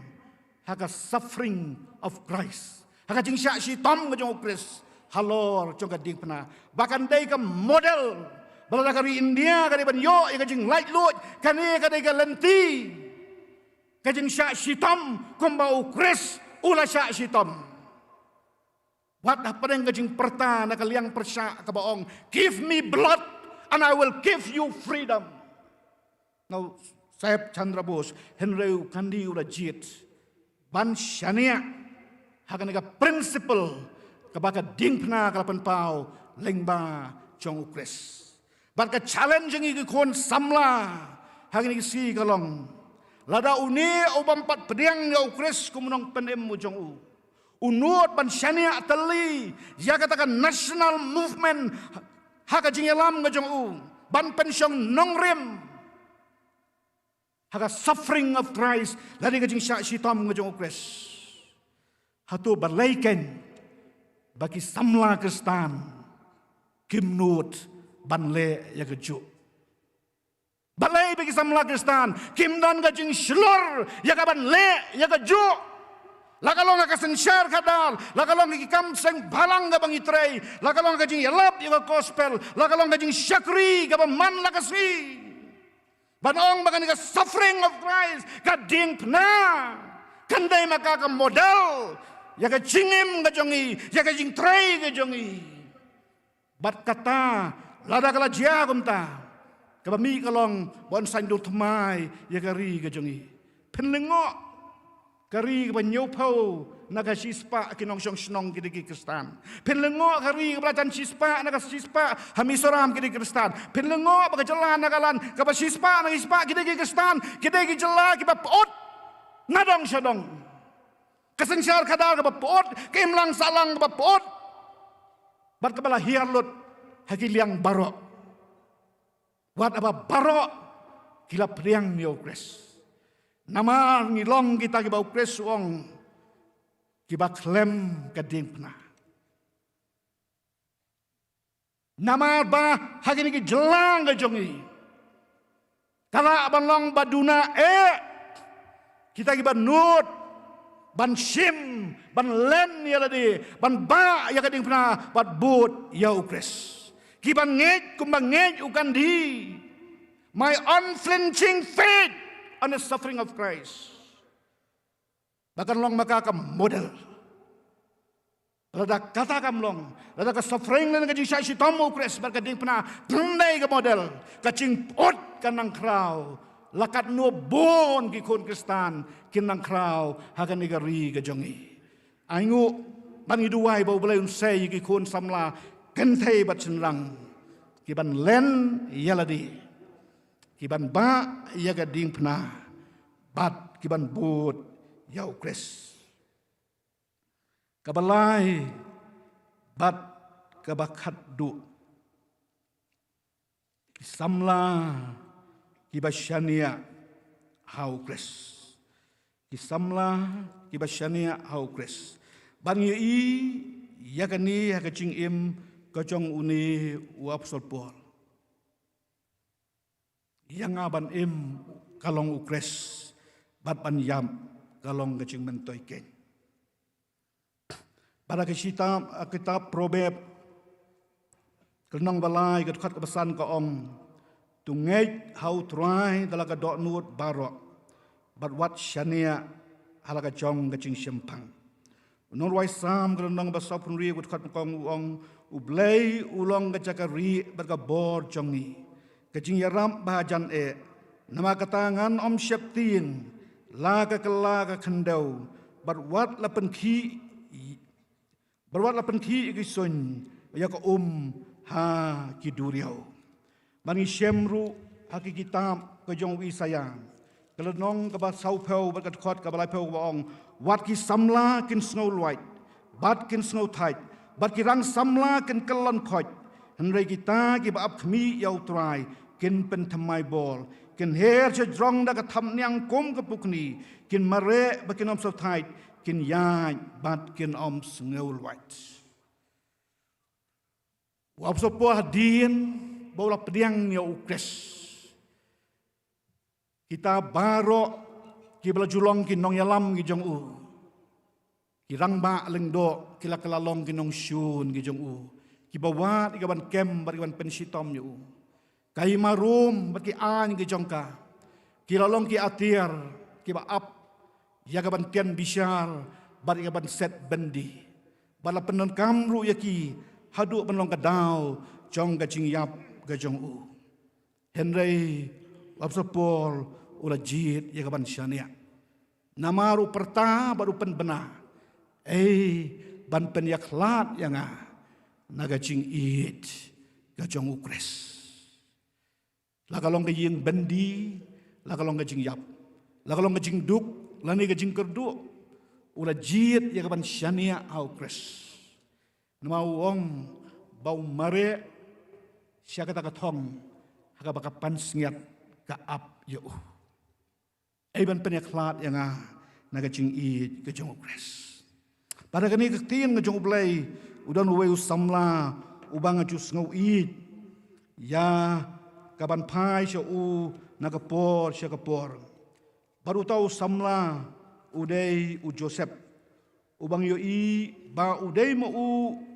ha ka suffering of Christ, ha ka jingshah shitom ka jong u Khrist halor jong ka diengphna, ba kan dei ka model ba lada ka ri India ka dei ban ïoh ïa ka jinglaitluid, kane ka dei ka lynti ka jingshah shitom kumba u Khrist u la shah shitom. Wat hapdeng ka jingpyrta na ka liang pyrshah kaba ong, "Give me blood and I will give you freedom." Na u Saheb Chandra Bose, hynrei u Gandhi u la jied ban shaniah ha kane ka principle kaba ka diengphna ka la pynpaw lyngba jong u Khrist. Bad ka challenge jong ngi ki khun samla ha kine ki sngi ka long, lada une u bym pat pdiang ïa u Khrist kum u nongpynim u jong u, u nud ban shaniah tylli ïa kata ka national movement ha ka jingïalam ka jong u, ban pynshong nongrim ha ka suffering of Christ, lane ka jingshah shitom ka jong u Khrist. Hato balei kein ba ki samla Khristan kim nud ban leh ïa kajuh? Balei ba ki samla Khristan kim don ka jingshlur ïa ka ban leh ïa kajuh? La ka long ha ka synshar khadar, la ka long ha ki kam seng bhalang kaba ngi trei, la ka long ha ka jingïalap ïa ka gospel, la ka long ha ka jingshakri kaba man la ka sngi. Ban ong ba kane ka suffering of Christ, ka diengphna, kan dei ma ka ka model ïa ka jingim ka jong ngi, ïa ka jingtrei ka jong ngi. Bad kata, lada ka la jia kumta, kaba mih ka long ba yn saiñdur thymmai ïa ka ri ka jong ngi. Phin lyngngoh ka ri kaba hynñiewphew na ka shispah ki nongshong shnong ki dei ki Khristan. Phin lyngngoh ka ri kaba la jan shispah na ka shispah ha Mizoram ki dei ki Khristan. Phin lyngngoh ba ka jylla Nagaland kaba shispah na ka shispah ki dei ki Khristan, ki dei ki jylla kiba pyut na dong sha dong. Ka synshar khadar kaba pyut, ka imlang sahlang kaba pyut, bad kaba la hiar lut ha ki liang baroh. Wat haba baroh ki la pdiang ïa u Khrist. Namar ngi long kita kiba u Khrist u ong, kiba khlem ka diengphna. Namar ba ha kine ki jylla ka jong ngi, ka lah ban long ba duna eh kita kiba nud ban shim, ban len ïa lade, ban bah ïa ka diengphna bad bud ïa u Khrist. Kiba ngeit kumba ngeit u Gandhi, my unflinching faith on the suffering of Christ. Ba kan long ma ka ka model. Lada kata kam long, lada ka suffering lane ka jingshah shitom u Khrist bad ka diengphna kam dei ka model, ka jingpyut kan nang khraw, la katno bun ki khun Khristan kin nang khraw ha kane ka ri ka jong ngi. Ainguh Ban ngi duwai ba U Blei un sei ïa ki khun samla kynthei bad shynrang ki ban len ïa lade, ki ban bah ïa ka diengphna bad ki ban bud ïa U Khrist. Kaba lai bad kaba khatduh. Ki samla kiba shaniah ha U Khrist. Ki samla kiba shaniah ha U Khrist. Ban ngi ïohi ïa kane ha ka jingim ka jong une u Apostol Paul. Ïa nga ban im ka long U Khrist, bad ban ïap ka long ka jingmyntoi keiñ. Bad ha ka kitab, ha ka kitab Proverb, ka lynnong ba lai, ka dkhot kaba san ka ong, to ngeit ha U Trai da la ka dohnud baroh, bad wat shaniah ha la ka jong ka jingshemphang. U nongrwai Salm ka lynnong ba sawphew hynriew, ka dkhot ba kong, u ong, U Blei u long ka jaka rieh bad ka bor jong ngi, ka jingïarap ba hajan eh. Namar kata ngan ym sheptieng, la ka kylla ka khyndew, bad wat la pynkhih, bad wat la pynkhih ïa ki suiñ, ïa ka um ha ki duriaw. Ban ngi shem ruh ha ki kitab ka jong u Isaïah, ka lynnong kaba sawphew bad ka dkhot kaba laiphew kaba ong, wat ki samla kin sngew luid, bad kin sngew thait, bad ki rang samla kin kyllon khoit. Hynrei kita kiba ap khmih ïa U Trai kin pynthymmai bor, kin her shajrong da ka thapniang kum ka pukni, kin mareh bad kin ym sngew thait, kin ïaid bad kin ym sngew luid. U Apostol Paul hadien ba u la pdiang ïa U Khrist, kita baroh kiba la ju long ki nongïalam ki jong u, ki rangbah lyngdoh ki la kylla long ki nongshun ki jong u, kiba wad ïa ka ban kem bad ïa ka ban pynshitom ïa u. Ka hima Rom bad ki aiñ ki jong ka ki la long ki atiar kiba ap ïa ka ban ken bishar bad ïa ka ban set byndi, bad la pyndonkam ruh ïa ki haduh ban long ka daw jong ka jingïap ka jong u. Hynrei u Apostol Paul u la jied ïa ka ban shaniah. Namar u pyrta bad u pynbna, ei, ban pynïakhlad ïa nga na ka jingïeit ka jong U Khrist. La ka long ka ïing byndi, la ka long ka jingïap, la ka long ka jingduk, lane ka jingkyrduh, u la jied ïa ka ban shaniah ha U Khrist. Namar u ong ba u mareh sha kata ka thong ha kaba ka pansngiat ka ap ïa u. Ei, ban pynïakhlad ïa nga na ka jingïeit ka jong U Khrist. Bad ha kane ka ktien ka jong U Blei, u don uwei u samla uba nga ju sngew ïeit ïa ka ban phai sha u na ka por sha ka por. Bad uta u samla u dei u Joseph, uba ngi ïohi ba u dei ma u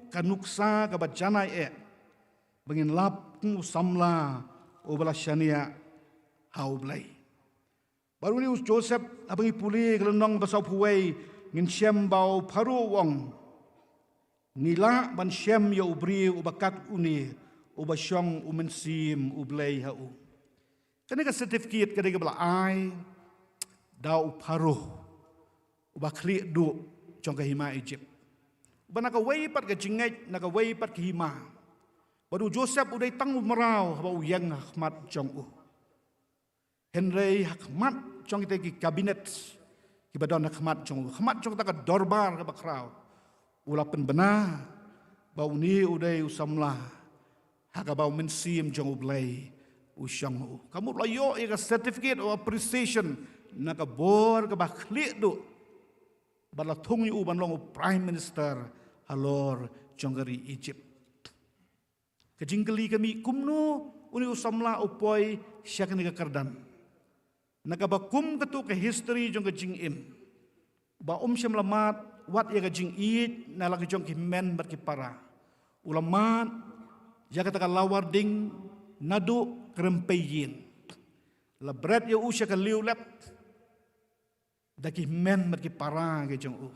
ka nuksa kaba janai eh ba ngin lap kum u samla uba la shaniah ha U Blei. Bad une u Joseph, haba ngi pule ka lynnong ba sawphew wei, ngin shem ba u Pharaoh u ong, ngi lah ban shem ïa u briew uba kat une, uba shong U Mynsiem U Blei ha u. Kane ka certificate ka dei kaba la ai da u Pharaoh uba khlieh duh jong ka hima Egypt, uba na kawei pat ka jingngeit, na kawei pat ka hima. Bad u Joseph u dei tang u mraw haba u ïeng ha khmat jong u. Hynrei ha khmat jong kita ki cabinet kiba don ha khmat jong u, ha khmat jong kata ka dorbar kaba khraw, u la pynbna ba une u dei u samla ha kaba U Mynsiem jong U Blei u shong ha u. Ka mut la ïoh ïa ka certificate of appreciation na ka bor kaba khlieh duh, bad la thung ïa u ban long u prime minister halor jong ka ri Egypt. Ka jingkylli ka mih, kumno une u samla u poi sha kane ka kyrdan? Na kaba kum katto ka history jong ka jingim, ba um shym la mad wat ïa ka jingïeit na la ki jong ki hynmen bad ki para. U la mad ïa kata ka lawar ding naduh ka rympei ïing. La bret ïa u sha ka liewlep da ki hynmen bad ki para ki jong u.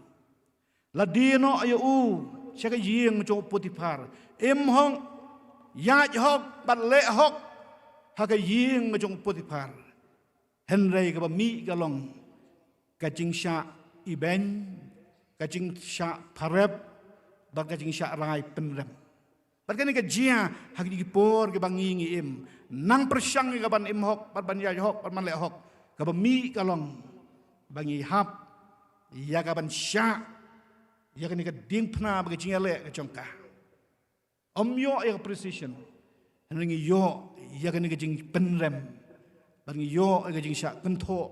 La die noh ïa u sha ka ïing jong u Potiphar. Im hok, ïaid hok bad leh hok ha ka ïing jong u Potiphar. Hynrei kaba mih ka long ka jingshah ibeiñ, ka jingshah pharep, bad ka jingshah rai pynrem. Bad kane ka jia ha kine ki por kiba ngi ngi im, nang pyrshang ïa kaban im hok, bad ban ïaid hok, bad ban leh hok. Kaba mih ka long ba ngi hap ïa kaban shah ïa kane ka diengphna bad ka jingïaleh ka jong ka. Ym ïoh ïa ka precision, hynrei ngi ïoh ïa kane ka jingpynrem, bad ngi ïoh ïa ka jingshah kynthoh,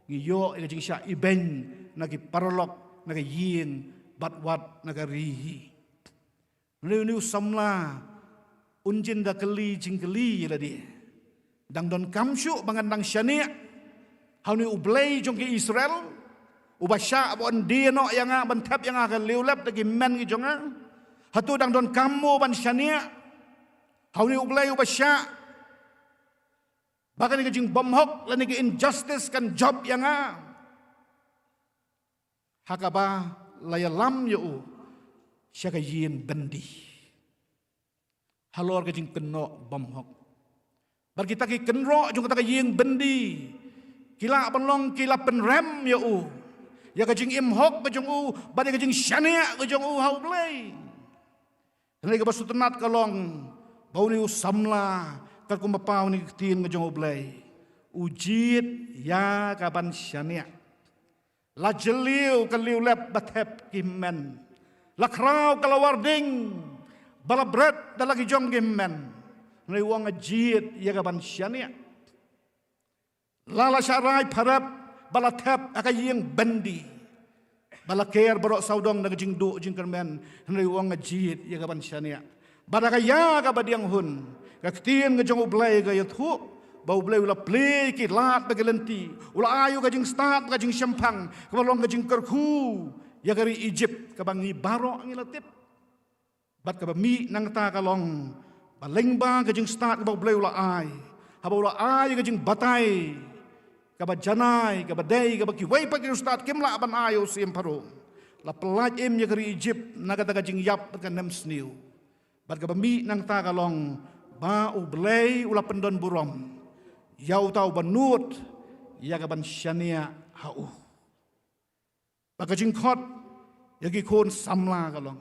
ngi ïoh ïa ka jingshah ibeiñ na ki paralok, na ka ïing, bad wat na ka ri hi. Hynrei une u samla un jin da kylli jingkylli ïa lade, dang donkam shuh ba ngan dang shaniah ha une u Blei jong ki Israel, uba shah ban die noh ïa nga, ban thep ïa nga ha ka liewlep da ki hynmen ki jong nga? Hato dang donkam mo ban shaniah ha une u Blei uba shah ba kane ka jingbymhok lane ka injustice kan jop ïa nga, ha kaba la ïalam ïa u sha ka ïing byndi halor ka jingkynnoh bymhok? Bad kita ki kynroh jong kata ka ïing byndi ki lah ban long ki la pynrem ïa u, ïa ka jingim hok ka jong u, bad ïa ka jingshaniah ka jong u ha u Blei. Hynrei kaba sngewtynnat ka long ba une u samla, katkum ba paw ïa ka ktien ka jong u Blei, u jied ïa kaban shaniah. La jylliew ka liewlep ba thep ki hynmen, la khraw ka lawar ding ba la bret da la ki jong ki hynmen, hynrei u ong nga jied ïa kaban shaniah. La la shah rai pharep ba la thep ha ka ïing byndi, ba la ker baroh sawdong da ka jingduh jingkyrmen, hynrei u ong nga jied ïa kaban shaniah. Bad ha ka ïa kaba diang hun, ka ktien ka jong u Blei ka ïathuh ba u Blei u la plie ki lad bad ki lynti, u la ai u ka jingstad bad ka jingshemphang kaba long ka jingkyrkhu ïa ka ri Ijipt, kaba ngi baroh ngi la tip. Bad kaba mih nangta ka long ba lyngba ka jingstad kaba u Blei u la ai, haba u la ai ka jingbatai kaba janai, kaba dei kaba kiwei pat ki riewstad kim lah ban ai ïa u Syiem Pharaoh, la pyllait im ïa ka ri Ijipt na kata ka jingïap bad ka nemsniew. Bad kaba mih nangta ka long ba u Blei u la pyndon burom ïa uta uba nud ïa kaban shaniah ha u. Ba ka jingkhot ïa ki khun samla ka long,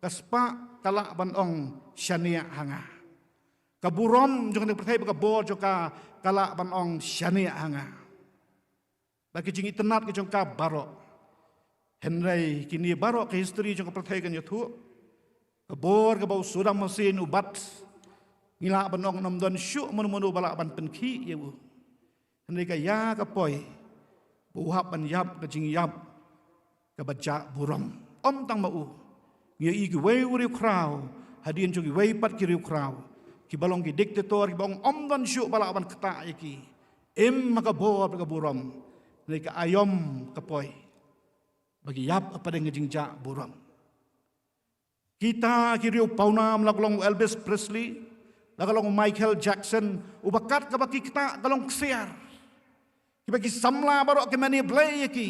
ka spah ka lah ban ong shaniah ha nga. Ka burom jong kane ka pyrthei bad ka bor jong ka ka lah ban ong shaniah ha nga. Bad ki jingitynnad ki jong ka baroh. Hynrei kine baroh ka history jong ka pyrthei kan ïathuh, ka bor kaba u Saddam Hussein u bat, ngi lah ban ong ym don shuh mano mano ba lah ban pynkhih ïa u. Hynrei ka ïa ka poi ba u hap ban ïap ka jingïap kaba jah burom. Ym tang ma u, ngi ïohi kiwei u riewkhraw hadien jong kiwei pat ki riewkhraw kiba long ki dictator kiba ong ym don shuh ba lah ban ktah ïa ki. Im ha ka bor bad ka burom, hynrei ka aïom ka poi ba ki ïap hapdeng ka jingjah burom. Kita ki riew pawnam, la ka long u Elvis Presley, la ka long u Michael Jackson, uba kat kaba ki ktah ka long ksiar. Kiba ki samla baroh ki mane blei ïa ki.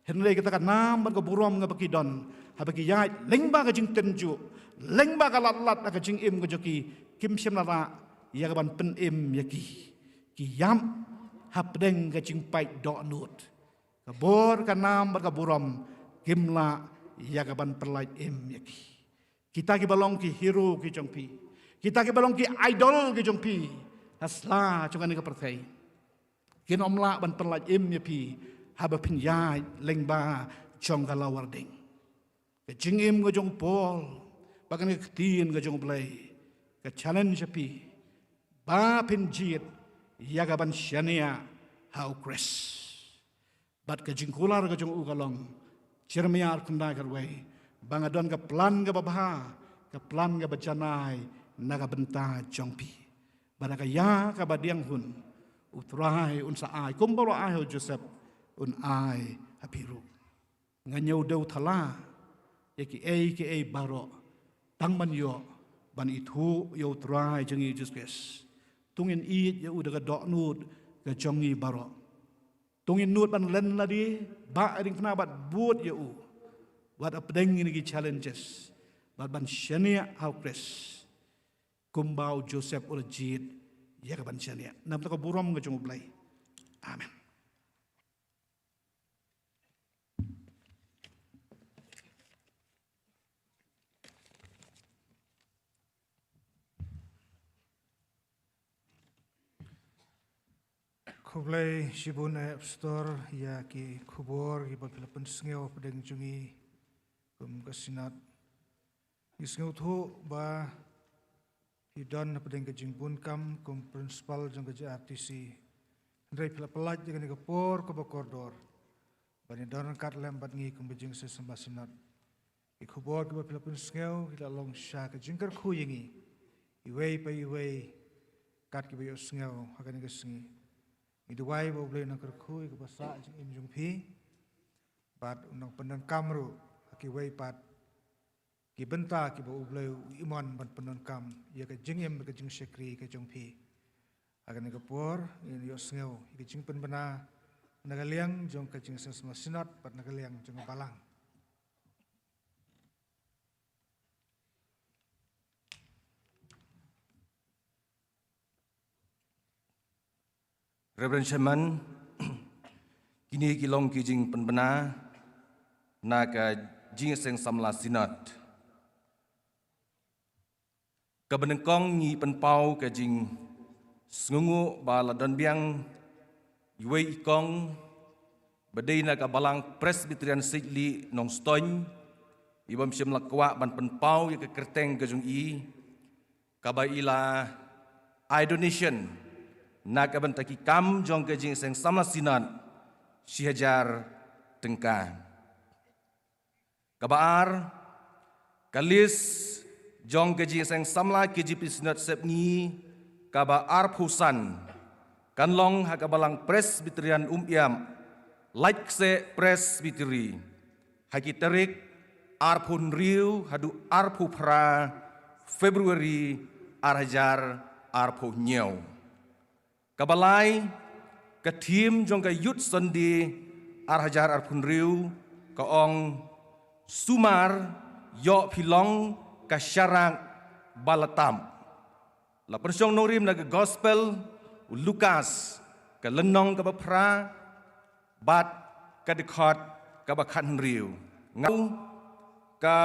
Hynrei kata ka nam bad ka burom kaba ki don, haba ki ïaid lyngba ka jingtynjuh, lyngba ka lad lad ha ka jingim ka jong ki, kim shym la rah ïa kaban pynim ïa ki. Ki ïap hapdeng ka jingpait dohnud. Ka bor, ka nam bad ka burom kim lah ïa kaban pyllait im ïa ki. Kita kiba long ki hero ki jong phi, kita kiba long ki idol ki jong phi ha sla jong kane ka pyrthei, kin ym lah ban pyllait im ïa phi haba phin ïaid lyngba jong ka lawar ding. Ka jingim ka jong u Paul bad kane ka ktien ka jong u Blei ka challenge ïa phi ba phin jied ïa kaban shaniah ha u Khrist. Bad ka jingkular ka jong u ka long, Jeremiah arphew khyndai kyrwei, ba nga don ka plan kaba bha, ka plan kaba janai na ka bynta jong phi. Bad ha ka ïa kaba diang hun, u Trai un sa ai kumba u la ai ha u Joseph, un ai ha phi ruh. Nga ñiew dewthala ïa kiei kiei baroh, tang ban ïoh ban ithuh ïa u Trai jong ngi Jisu Khrist. To ngin ïeit ïa u da ka dohnud ka jong ngi baroh. To ngin nud ban len lade, bah ïa ka diengphna bad bud ïa u, wat hapdeng kine ki challenges, bad ban shaniah ha u Khrist kumba u Joseph u la jied ïa kaban shaniah. Namar ka burom ka jong u Blei. Amen. Khublei shibun eh Pastor ïa ki khubor kiba phi la pynsngew hapdeng jong ngi kum ka Synod. Ngi sngewthuh ba phi don hapdeng ka jingbun kam kum Principal jong ka J R T C. Hynrei phi la pyllait ïa kane ka por kaba kordor ban ïadon ryngkat lem bad ngi kum ka Jingïaseng Samla Synod. Ki khubor kiba phi la pynsngew ki la long sha ka jingkyrkhu ïa ngi iwei pa iwei kat kiba ïohsngew ha kane ka sngi. Ngi duwai ba U Blei un nang kyrkhu ïa kaba sah jingim jong phi bad un nang pyndonkam ruh ha kiwei pat ki bynta kiba U Blei u imon ban pyndonkam ïa ka jingim bad ka jingshakri ka jong phi. Ha kane ka por ngin ïohsngew ïa ka jingpynbna na ka liang jong ka Jingïaseng Samla Synod bad na ka liang jong ka Balang. Reverend Chairman, kine ki long ki jingpynbna na ka Jingïaseng Samla Synod. Kaba nyngkong ngi pynpaw ka jingsngewnguh ba la don biang iwei i kong ba dei na ka Balang Presbyterian Sitlieh Nongstoiñ, i bym shym la kwah ban pynpaw ïa ka kyrteng ka jong i, kaba i la ai donation na ka bynta ki kam jong ka Jingïaseng Samla Synod shi hajar tyngka. Kaba ar, ka list jong ka Jingïaseng Samla K J P Synod Sepngi kaba arphew san kan long ha ka Balang Presbyterian Umïap, Laitksheh Presbytery, ha ki tarik arphew hynriew haduh arphew phra February ar hajar arphew hynñiew. Kaba lai, ka theme jong ka Youth Sunday ar hajar arphew hynriew ka ong, Sumar ïoh phi long ka sharak ba la tap. La pynshong nongrim na ka Gospel u Lukas, ka lynnong kaba phra bad ka dkhot kaba khathynriew. Nga ka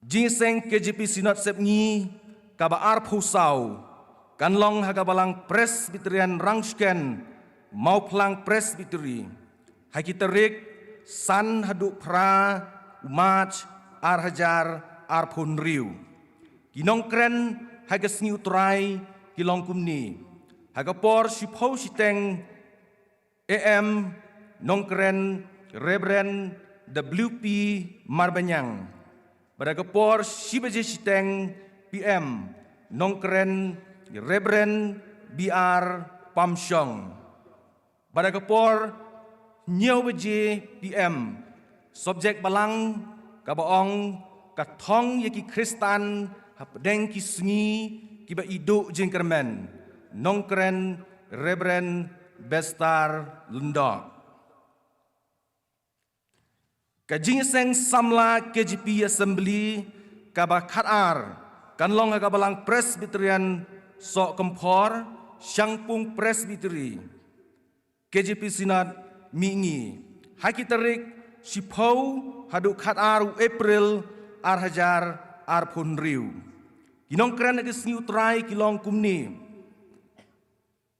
Jingïaseng K J P Synod Sepngi kaba arphew saw kan long ha ka Balang Presbyterian Rangshken, Mawphlang Presbytery, ha ki tarik san haduh phra u March ar hajar arphew hynriew. Ki nongkren ha ka sngi U Trai ki long kumne: ha ka por shiphew shiteng A M, nongkren Reverend W P Marbaniang. Bad ha ka por shi baje shiteng P M, nongkren Reverend B R Pamshong. Bad ha ka por hynñiew baje P M, subject Balang kaba ong, Ka Thong ïa ki Khristan Hapdeng ki Sngi Kiba Iduh Jingkyrmen, nongkren Reverend Bestar Lyngdoh. Ka Jingïaseng Samla K J P Assembly kaba khatar kan long ha ka Balang Presbyterian Sohkymphor, Shangpung Presbytery, K J P Synod Mihngi, ha ki tarik shiphew haduh khatar u April ar hajar arphew hynriew. Ki nongkren ha ka sngi U Trai ki long kumne: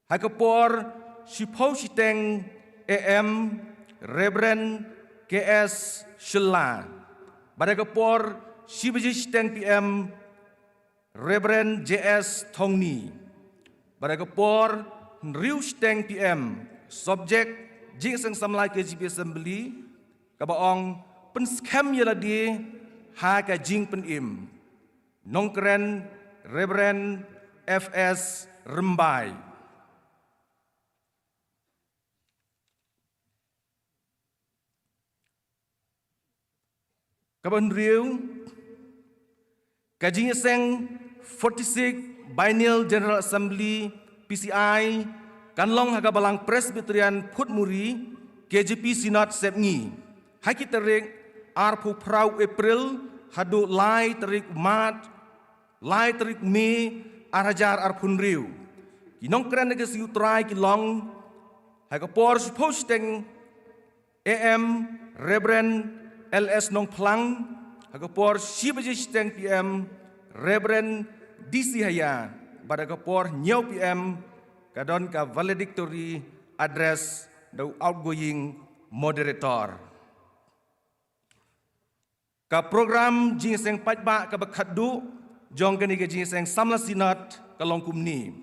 ha ka por shiphew shiteng A M, Reverend K S Shylla. Bad ha ka por shi baje shiteng P M, Reverend J S Thongni. Bad ha ka por hynriew shiteng P M, subject Jingïaseng Samla K J P Assembly kaba ong, Pynskhem Ïalade ha ka Jingpynim, nongkren Reverend F S Rymbai. Kaba hynriew, ka Jingïaseng forty-six Biennial General Assembly, P C I, kan long ha ka Balang Presbyterian Phutmuri, K J P Synod Sepngi, ha ki tarik arphew phra u April haduh lai tarik u March, lai tarik u May ar hajar arphew hynriew. Ki nongkren ha ka sngi U Trai ki long: ha ka por shiphew shiteng A M, Reverend L S Nongphlang. Ha ka por shi baje shiteng P M, Reverend D C Haya. Bad ha ka por hynñiew P M, ka don ka valedictory address da u outgoing moderator. Ka program jingïaseng paidbah kaba khatduh jong kane ka jingïaseng samla synod ka long kumne.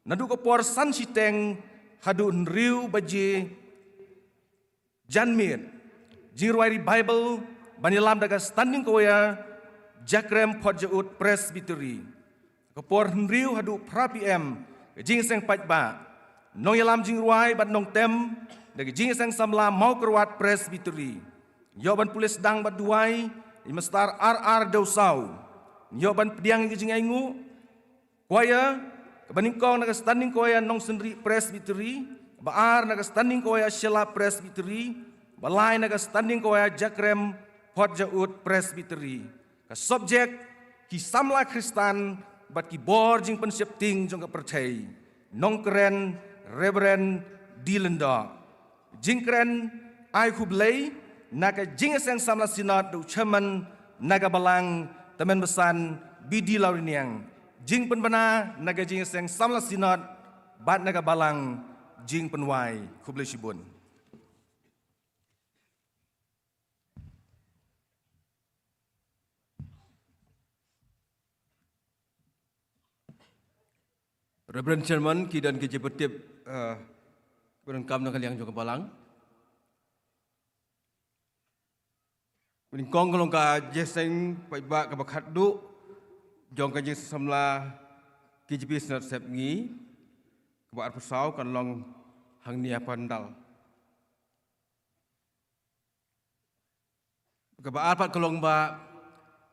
Naduh ka por san shiteng haduh hynriew baje janmiet, jingrwai revival ban ïalam da ka standing choir Jakrem Photjaud Presbytery. Ka por hynriew haduh phra P M ka jingïaseng paidbah, nongïalam jingrwai bad nongtem da ka jingïaseng samla Mawkyrwat Presbytery. Ïoh ban pule sdang bad duwai i Mastar R R Dewsaw. Ïoh ban pdiang ïa ka jingainguh choir kaba nyngkong na ka standing choir Nongsynrih Presbytery, ba ar na ka standing choir Shella Presbytery, ba lai na ka standing choir Jakrem Photjaud Presbytery. Ka subject, ki samla Khristan bad ki bor jingpynsheptieng jong ka pyrthei. Nongkren Reverend D Lyngdoh. Jingkren ai khublei na ka jingïaseng samla synod da u chairman na ka balang, Tymmen Basan B D Lawriniang. Jingpynbna na ka jingïaseng samla synod bad na ka balang, jingpynwai. Khublei shibun. Reverend Chairman, ki don ki jingpyntip, eh, ba donkam na ka liang jong ka balang. Nyngkong ka long ka jingïaseng paidbah kaba khatduh jong ka jingsamla K J P Synod Sepngi kaba arphew saw, kan long hangne ha pandal. Kaba ar pat ka long ba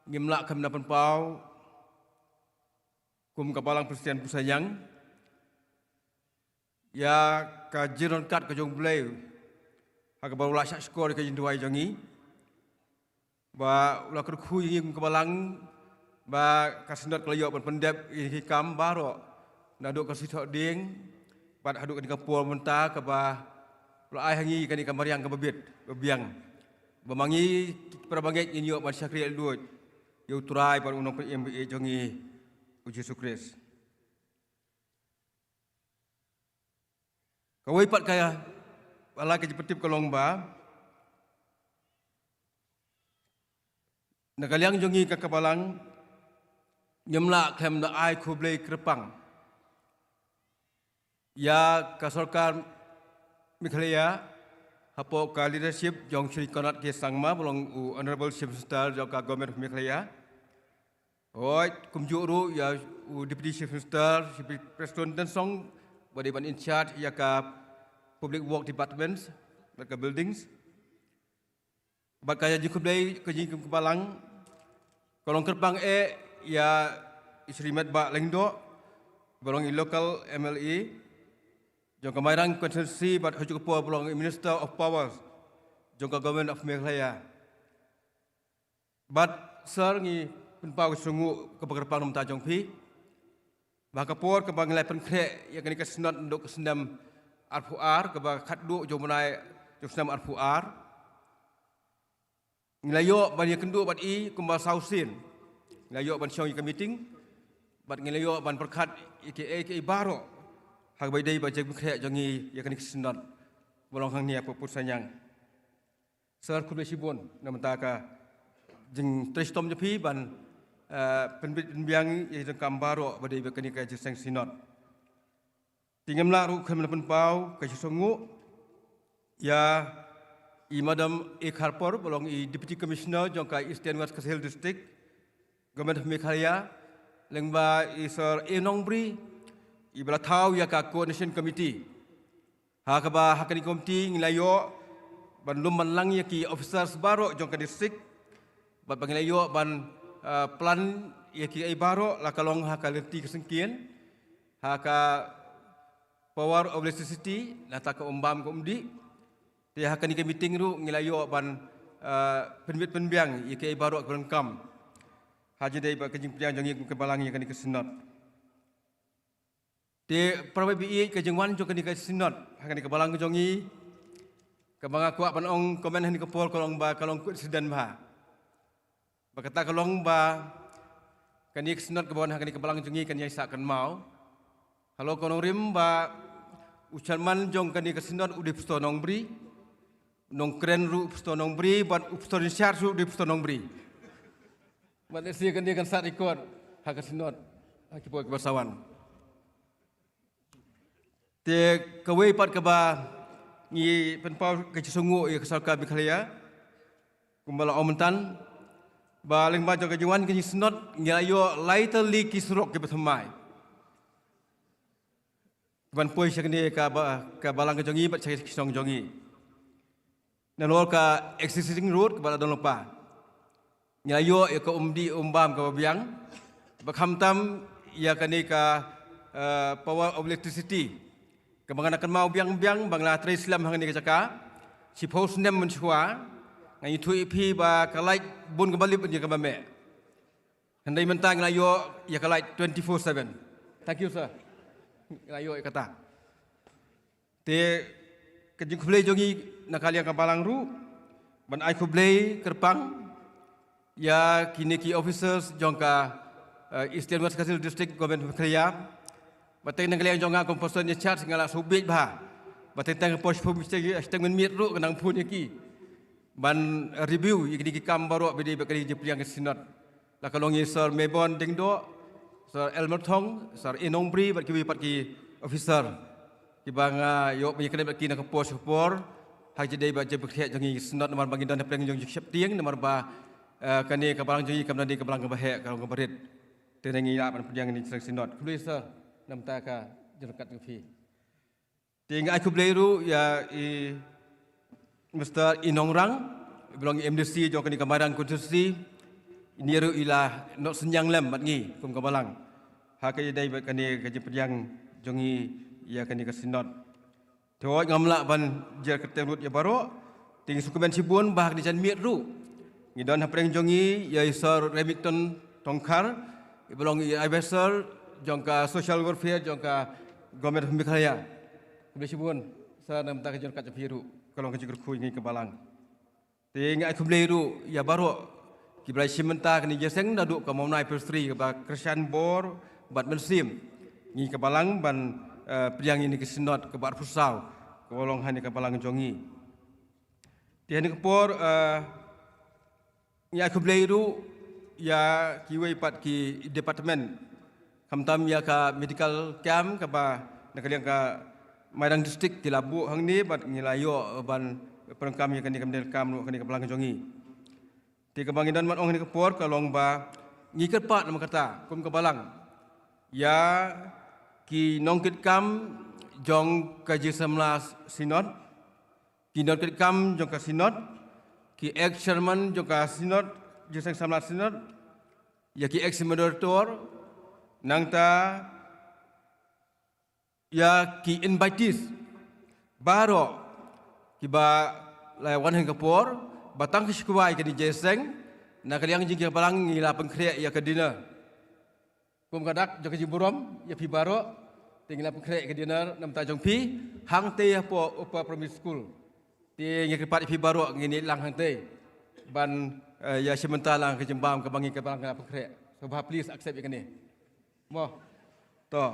ngim lah khlem da pynpaw kum ka Balang Presbyterian Pyrshah Ïang ïa ka jingryngkat ka jong U Blei ha kaba u la shahshkor ïa ka jingduwai jong ngi, ba u la kyrkhu ïa ngi kum ka balang ba ka Synod ka la ïoh ban pyndep ïa ki kam baroh, naduh ka sitoh dieng bad haduh kane ka por mynta, kaba u la ai ha ngi kane ka mariang kaba bit ba biang, ba ma ngi para bangeit ngin ïoh ban shakri laitluid ïa U Trai bad U Nongpynim ba ïeit jong ngi, U Jisu Khrist. Kawei pat ka, ba la ka jingpyntip ka long ba na ka liang jong ngi ka, ka balang, ngim lah khlem da ai khublei kyrpang ïa ka sorkar Meghalaya hapoh ka leadership jong Shri Conrad K Sangma, ba long u Honorable Chief Minister jong ka Government of Meghalaya. Hooid, kumjuh ruh ïa u Deputy Chief Minister, Shri Prestone Tynsong, ba dei ban in charge ïa ka Public Work Departments bad ka Buildings. Bad ka jingkhublei ka jong ngi kum ka balang ka long kyrpang eh ïa i Shri Metbah Lyngdoh, ba long i local M L A jong ka Mairang constituency bad ha kajuh ka por ba long i Minister of Powers jong ka Government of Meghalaya. Bad Sir, ngi pynpaw ka jingsngewnguh kaba kyrpang na ka bynta jong phi, ba ha ka por kaba ngi la pynkhreh ïa kane ka Synod naduh ka snem arphew ar, kaba khatduh jong u bnai jong u snem arphew ar, ngi la ïoh ban ïakynduh bad i kumba saw sien. Ngi la ïoh ban shong ïa ka meeting bad ngi la ïoh ban pyrkhat ïa kiei kiei baroh ha kaba ïadei bad ka jingpynkhreh jong ngi ïa kane ka Synod ba long hangne ha Pyrshah Ïang. Sir, khublei shibun na ka bynta ka jingtrei shitom jong phi ban, eh, pynbit pynbiang ïa ki kam baroh ba dei bad kane ka jingïaseng Synod. Te ngim lah ruh khlem da pynpaw ka jingsngewnguh ïa i Madam A Kharpor, ba long i Deputy Commissioner jong ka Eastern West Khasi Hills District, Government of Meghalaya, lyngba i Sir A Nongbri, iba la thaw ïa ka Coordination Committee. Ha kaba ha kane ka committee ngi la ïoh ban lum ban lang ïa ki officers baroh jong ka district, bad ba ngi la ïoh ban, eh, plan ïa kiei baroh, la ka long ha ka lynti ka syngkien, ha ka power of electricity, nangta ka um bam ka um dih. Te ha kane ka meeting ruh ngi la ïoh ban, eh, pynbit pynbiang ïa kiei baroh kiba donkam ha kaba ïadei bad ka jingpdiang jong ngi kum ka balang ïa kane ka Synod. Te para bangeit, ka jingwan jong kane ka Synod ha kane ka balang ka jong ngi, kaba nga kwah ban ong comment ha kane ka por ka long ba ka long coincidence bha. Ba kata ka long ba kane ka Synod kaba wan ha kane ka balang jong ngi kan ïai sah kynmaw Halo, ka nongrim ba u chairman jong kane ka synod u dei pastor Nongbri, nongkren ruh u pastor Nongbri, bad u pastor in charge ruh u dei pastor Nongbri. Bad lehse kane kan sah record ha ka synod ha ki por kiba sa wan. Te kawei pat kaba ngi pynpaw ka jingsngewnguh ïa ka sorkar Meghalaya, kumba la ong mynta, ba lyngba jong ka jingwan kane ka synod ngi la ïoh lai tylli ki surok kiba thymmai. Ban poi sha kane ka ba, ka balang ka jong ngi bad sha ki shnong jong ngi. Nalor ka existing road kaba la don lypa, ngi la ïoh ïa ka umdih umbam kaba biang. Bad khamtam ïa kane ka, eh, power of electricity kaba ngan kynmaw biang biang ba nga la trei slem hangne ka jaka. Shiphew snem mynshuwa ngan ïathuh ïa phi ba ka light bun kaba lip ïa kaba meh. Hynrei mynta ngi la ïoh ïa ka light twenty-four seven. Thank you, sir. Ngi la ïoh ïa kata. Te ka jingkhublei jong ngi na ka liang ka balang ruh, ban ai khublei kyrpang ïa kine ki officers jong ka, eh, Eastern West Khasi Hills District Government of Meghalaya. Ba teng na ka liang jong nga kum person in charge nga la sngewbha. Ba teng teng ka por shiphew shiteng, shiteng mynmiet ruh nga nang phone ïa ki ban review ïa kine ki kam baroh ba dei bad ka jingpdiang ka synod. La ka long ïa Sir Mebon Diengdoh, Sir Elmer Thong, Sir Enong Bri, bad kiwei pat ki officer kiba nga ïoh ban ïakynduh bad ki na ka por sha ka por ha ka jingdei bad jingpynkhreh jong ngi ka synod, namar ba ngi don hapdeng jong ka jingsheptieng, namar ba, eh, kane ka balang jong ngi kam dei ka balang kaba heh, ka long kaba rit. Te ngi lah ban pdiang ïa kane ka synod. Khublei sir na ka bynta ka jingryngkat jong phi. Te nga ai khublei ruh ïa i Mister Inong Rang, i ba long i M D C jong kane ka Mairang constituency. Ine ruh i la noh synñiang lem bad ngi kum ka balang ha ka ïadei bad kane ka jingpdiang jong ngi ïa kane ka synod. Te hooid ngam lah ban jer kyrteng lut ïa baroh. Te ngi sngewkmen shibun ba ha kane ka janmiet ruh ngi don hapdeng jong ngi ïa i Sir Remington Tongkhar, i ba long i advisor jong ka social welfare jong ka Government of Meghalaya. Khublei shibun sir na ka bynta ka jingryngkat jong phi ruh, ka long ka jingkyrkhu ïa ngi ka balang. Te nga ai khublei ruh ïa baroh kiba la shim bynta kane ka jingïaseng naduh ka Mawnai Presbytery kaba kyrshan bor bad mynsiem ïa ngi ka balang ban, eh, pdiang ïa kane ka synod kaba arphew saw kaba long ha kane ka balang jong ngi. Te ha kane ka por, eh, nga ai khublei ruh ïa kiwei pat ki department, khamtam ïa ka medical camp kaba na ka liang ka Mairang District ki la buh hangne bad ngi la ïoh ban pyndonkam ïa kane ka medical camp ruh ha kane ka balang jong ngi. Te kaba ngi don ban ong ha kane ka por ka long ba ngi kyrpad namar kata kum ka balang ïa ki nongkitkam jong ka jingsamla synod, ki nongkitkam jong ka synod, ki ex chairman jong ka synod, jingïaseng samla synod, ïa ki ex moderator, nangta ïa ki invitees baroh kiba la wan ha kane ka por, ba tang ka shi kwai kane ka jingïaseng, na ka liang jong ngi ka balang ngi la pynkhreh ïa ka dinner. Kum ka dak jong ka jingburom ïa phi baroh, te ngi la pynkhreh ïa ka dinner na ka bynta jong phi hangtei hapoh Upper Primary School. Te ngi kyrpad ïa phi baroh ngin ïalang hangtei ban, eh, ïa shim bynta lang ka jingbam kaba ngi ka balang ngi la pynkhreh. Sngewbha please accept ïa kane. Mo. To.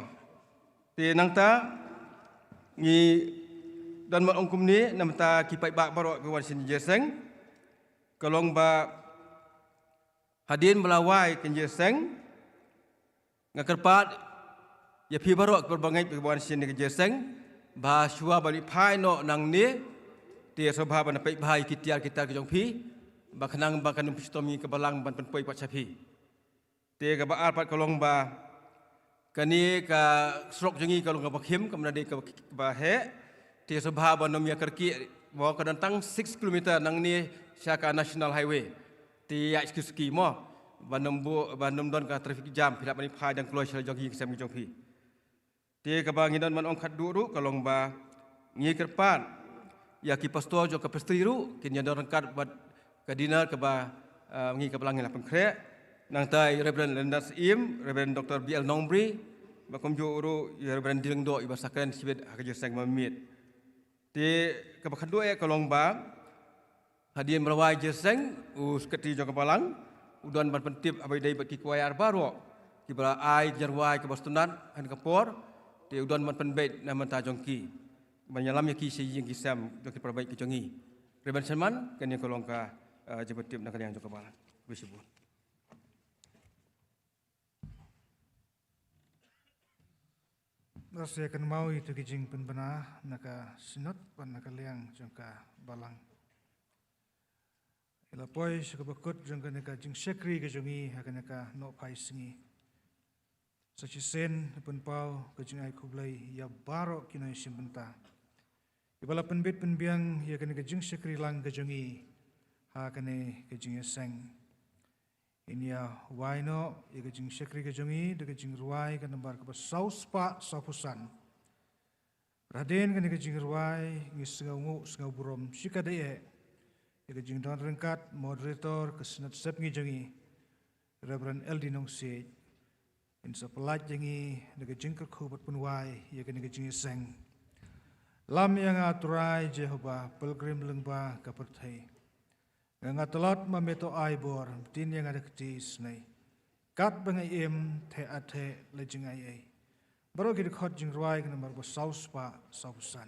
Te nangta ngi don ban ong kumne na ka bynta ki paidbah baroh kiba wan sha kane ka jingïaseng. Ka long ba hadien ba la wai kane ka jingïaseng, nga kyrpad ïa phi baroh kiba bangeit kiba wan sha kane ka jingïaseng, ba shuwa ban phai noh nangne, te sngewbha ban peit bha ïa ki tiar ki tar ki jong phi, ba khnang ba kan ym poi shitom ïa ngi ka balang ban pynpoi pat sha phi. Te kaba ar pat ka long ba kane ka surok jong ngi ka long kaba khim, kam dei kaba, kaba heh. Te sngewbha ban ym ïa kyrkieh, mo, ka don tang six kilometer nangne sha ka National Highway. Te ïa suki suki, mo, ban ym bu-, ban ym don ka traffic jam, phi lah ban phai dang kloi sha la jong ngi, ka sem ka jong phi. Te kaba ngi don ban ong khatduh ruh ka long ba ngi kyrpad ïa ki pastor jong ka Presbytery ruh kin ïa don ryngkat bad ka dinner kaba, eh, ngi ka balang ngi la pynkhreh. Nangta i Reverend Lendas Im, Reverend Doktor B L Nongbri, bad kumjuh ruh i Reverend Diengdoh iba sa kren shibit ha ka jingïaseng ba mynmiet. Te kaba khatduh eh ka long ba hadien ba la wai jingïaseng, u Secretary jong ka balang u don ban pyntip ha ba ïadei bad ki choir baroh kiba la ai jingïarwai kaba sngewtynnat ha kane ka por. Te u don ban pynbeit na bynta jong ki ban ïalam ïa ki sha ïing ki sem jong ki para bangeit ki jong ngi. Reverend Sherman, kane ka long ka, eh, jingpyntip na ka liang jong ka balang. Khublei shibun. Nga sa ïa kynmaw ïa kito ki jingpynbna na ka Synod bad na ka liang jong ka balang. Ïa la poi sha kaba kut jong kane ka jingshakri ka jong ngi ha kane ka nohphai sngi. Sa shisien la pynpaw ka jingai khublei ïa baroh ki nongshim bynta kiba la pynbit pynbiang ïa kane ka jingshakri lang ka jong ngi ha kane ka jingïaseng. Ngin ïa wai noh ïa ka jingshakri ka jong ngi da ka jingrwai ka nambar kaba saw spah saw phew san. Hadien kane ka jingrwai ngi sngewnguh sngewburom shikatdei ïa ka jingdon ryngkat moderator ka Synod Sepngi jong ngi, Reverend L D Nongsiej. Ngin sa pyllait ïa ngi da ka jingkyrkhu bad pynwai ïa kane ka jingïaseng. Lam ïa nga Trai Jehobah, pilgrim lyngba ka pyrthei. Nga nga tlot ma me to ai bor, btin ïa nga da ka kti snei. Katba nga im, theh a theh la jingai ei. Baroh ki dkhot jingrwai ka nambar ba saw spah saw phew san.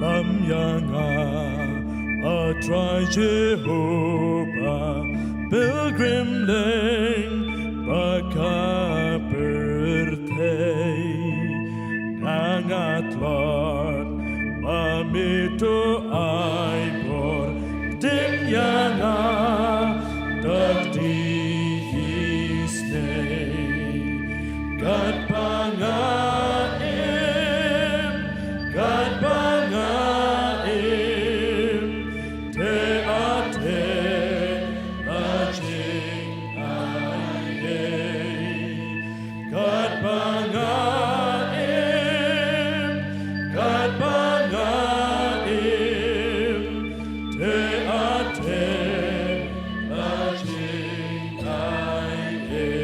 Lam ïa nga, a Trai Jehobah, pilgrim lyngba ka pyrthei. Nga nga tlot ma me to ai bor, btin ïa nga da ka kti snei. Katba nga im, katba nga im, theh a theh la jingai ei. Katba nga im, katba nga im, theh a theh la jingai ei.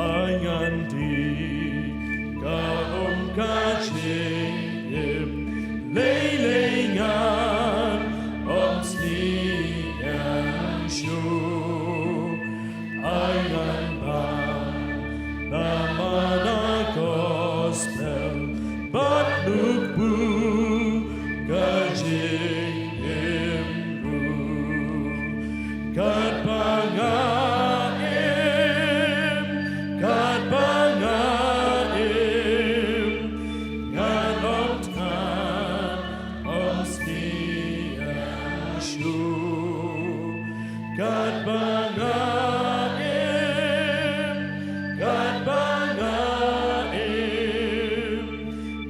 Ai ngan die ka um ka jingim, lei lei ngan ym sniew shuh. Ai ngan bam na mana gospel bad nukbu ka jingim ruh. Katba nga im, katba nga im, ngan ym thngan ym sniew shuh. Katba nga im, katba nga im,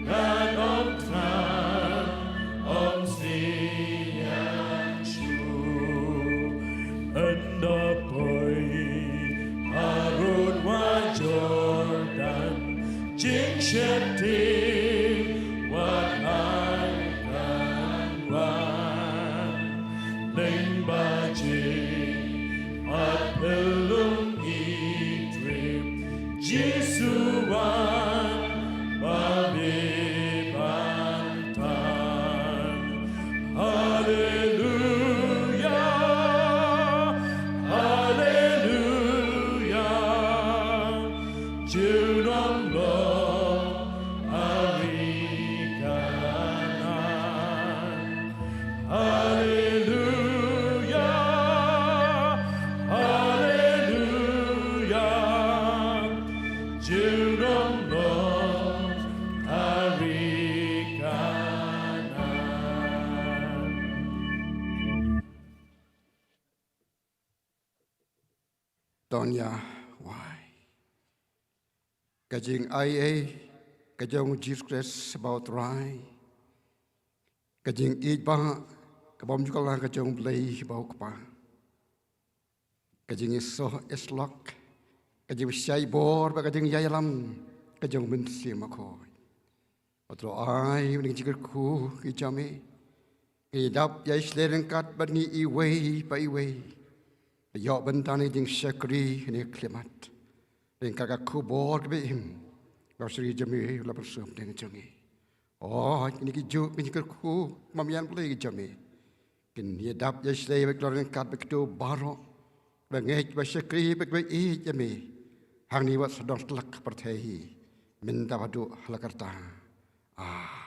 ngan ym thngan ym sniew shuh. Ynda poi harud wah Jordan, jingsheptieng wat ai kan wan. Lyngba jingpyllun Idrim, Jisu wan ba me ban tan. Haleluya, haleluya. Junom long ha ri Kanaan. Haleluya, haleluya. Junom long ha ri Kanaan. Don ïa wai. Ka jingai ei ka jong u Jisu Khrist ba u Trai. Ka jingïeit ba ka bym ju kylla ka jong u Blei ba u Kpa. Ka jingïasoh ïasyllok, ka jingpynshai bor bad ka jingïalam ka jong u Mynsiem Bakhuid. Wat lo ai u ning jingkyrkhu ki jong me. Ngi dap ïa shlei ryngkat bad ngi iwei pa iwei. Ïoh bynta ngi jingshakri ngi khlieh mat. Ryngkat ka khubor kaba im. Ba u shakri jong me u la pynshong deng jong ngi. O kine ki juk, kine ki kyrkhu, mamian Blei ki jong me, kin ïadap ïashlei bad ki longryngkat bad kito baroh ba ngeit, ba shakri bad ba ïeit ïa me, hangne bad sawdong shlak pyrthei hi, mynta bad haduh hala karta. Amen.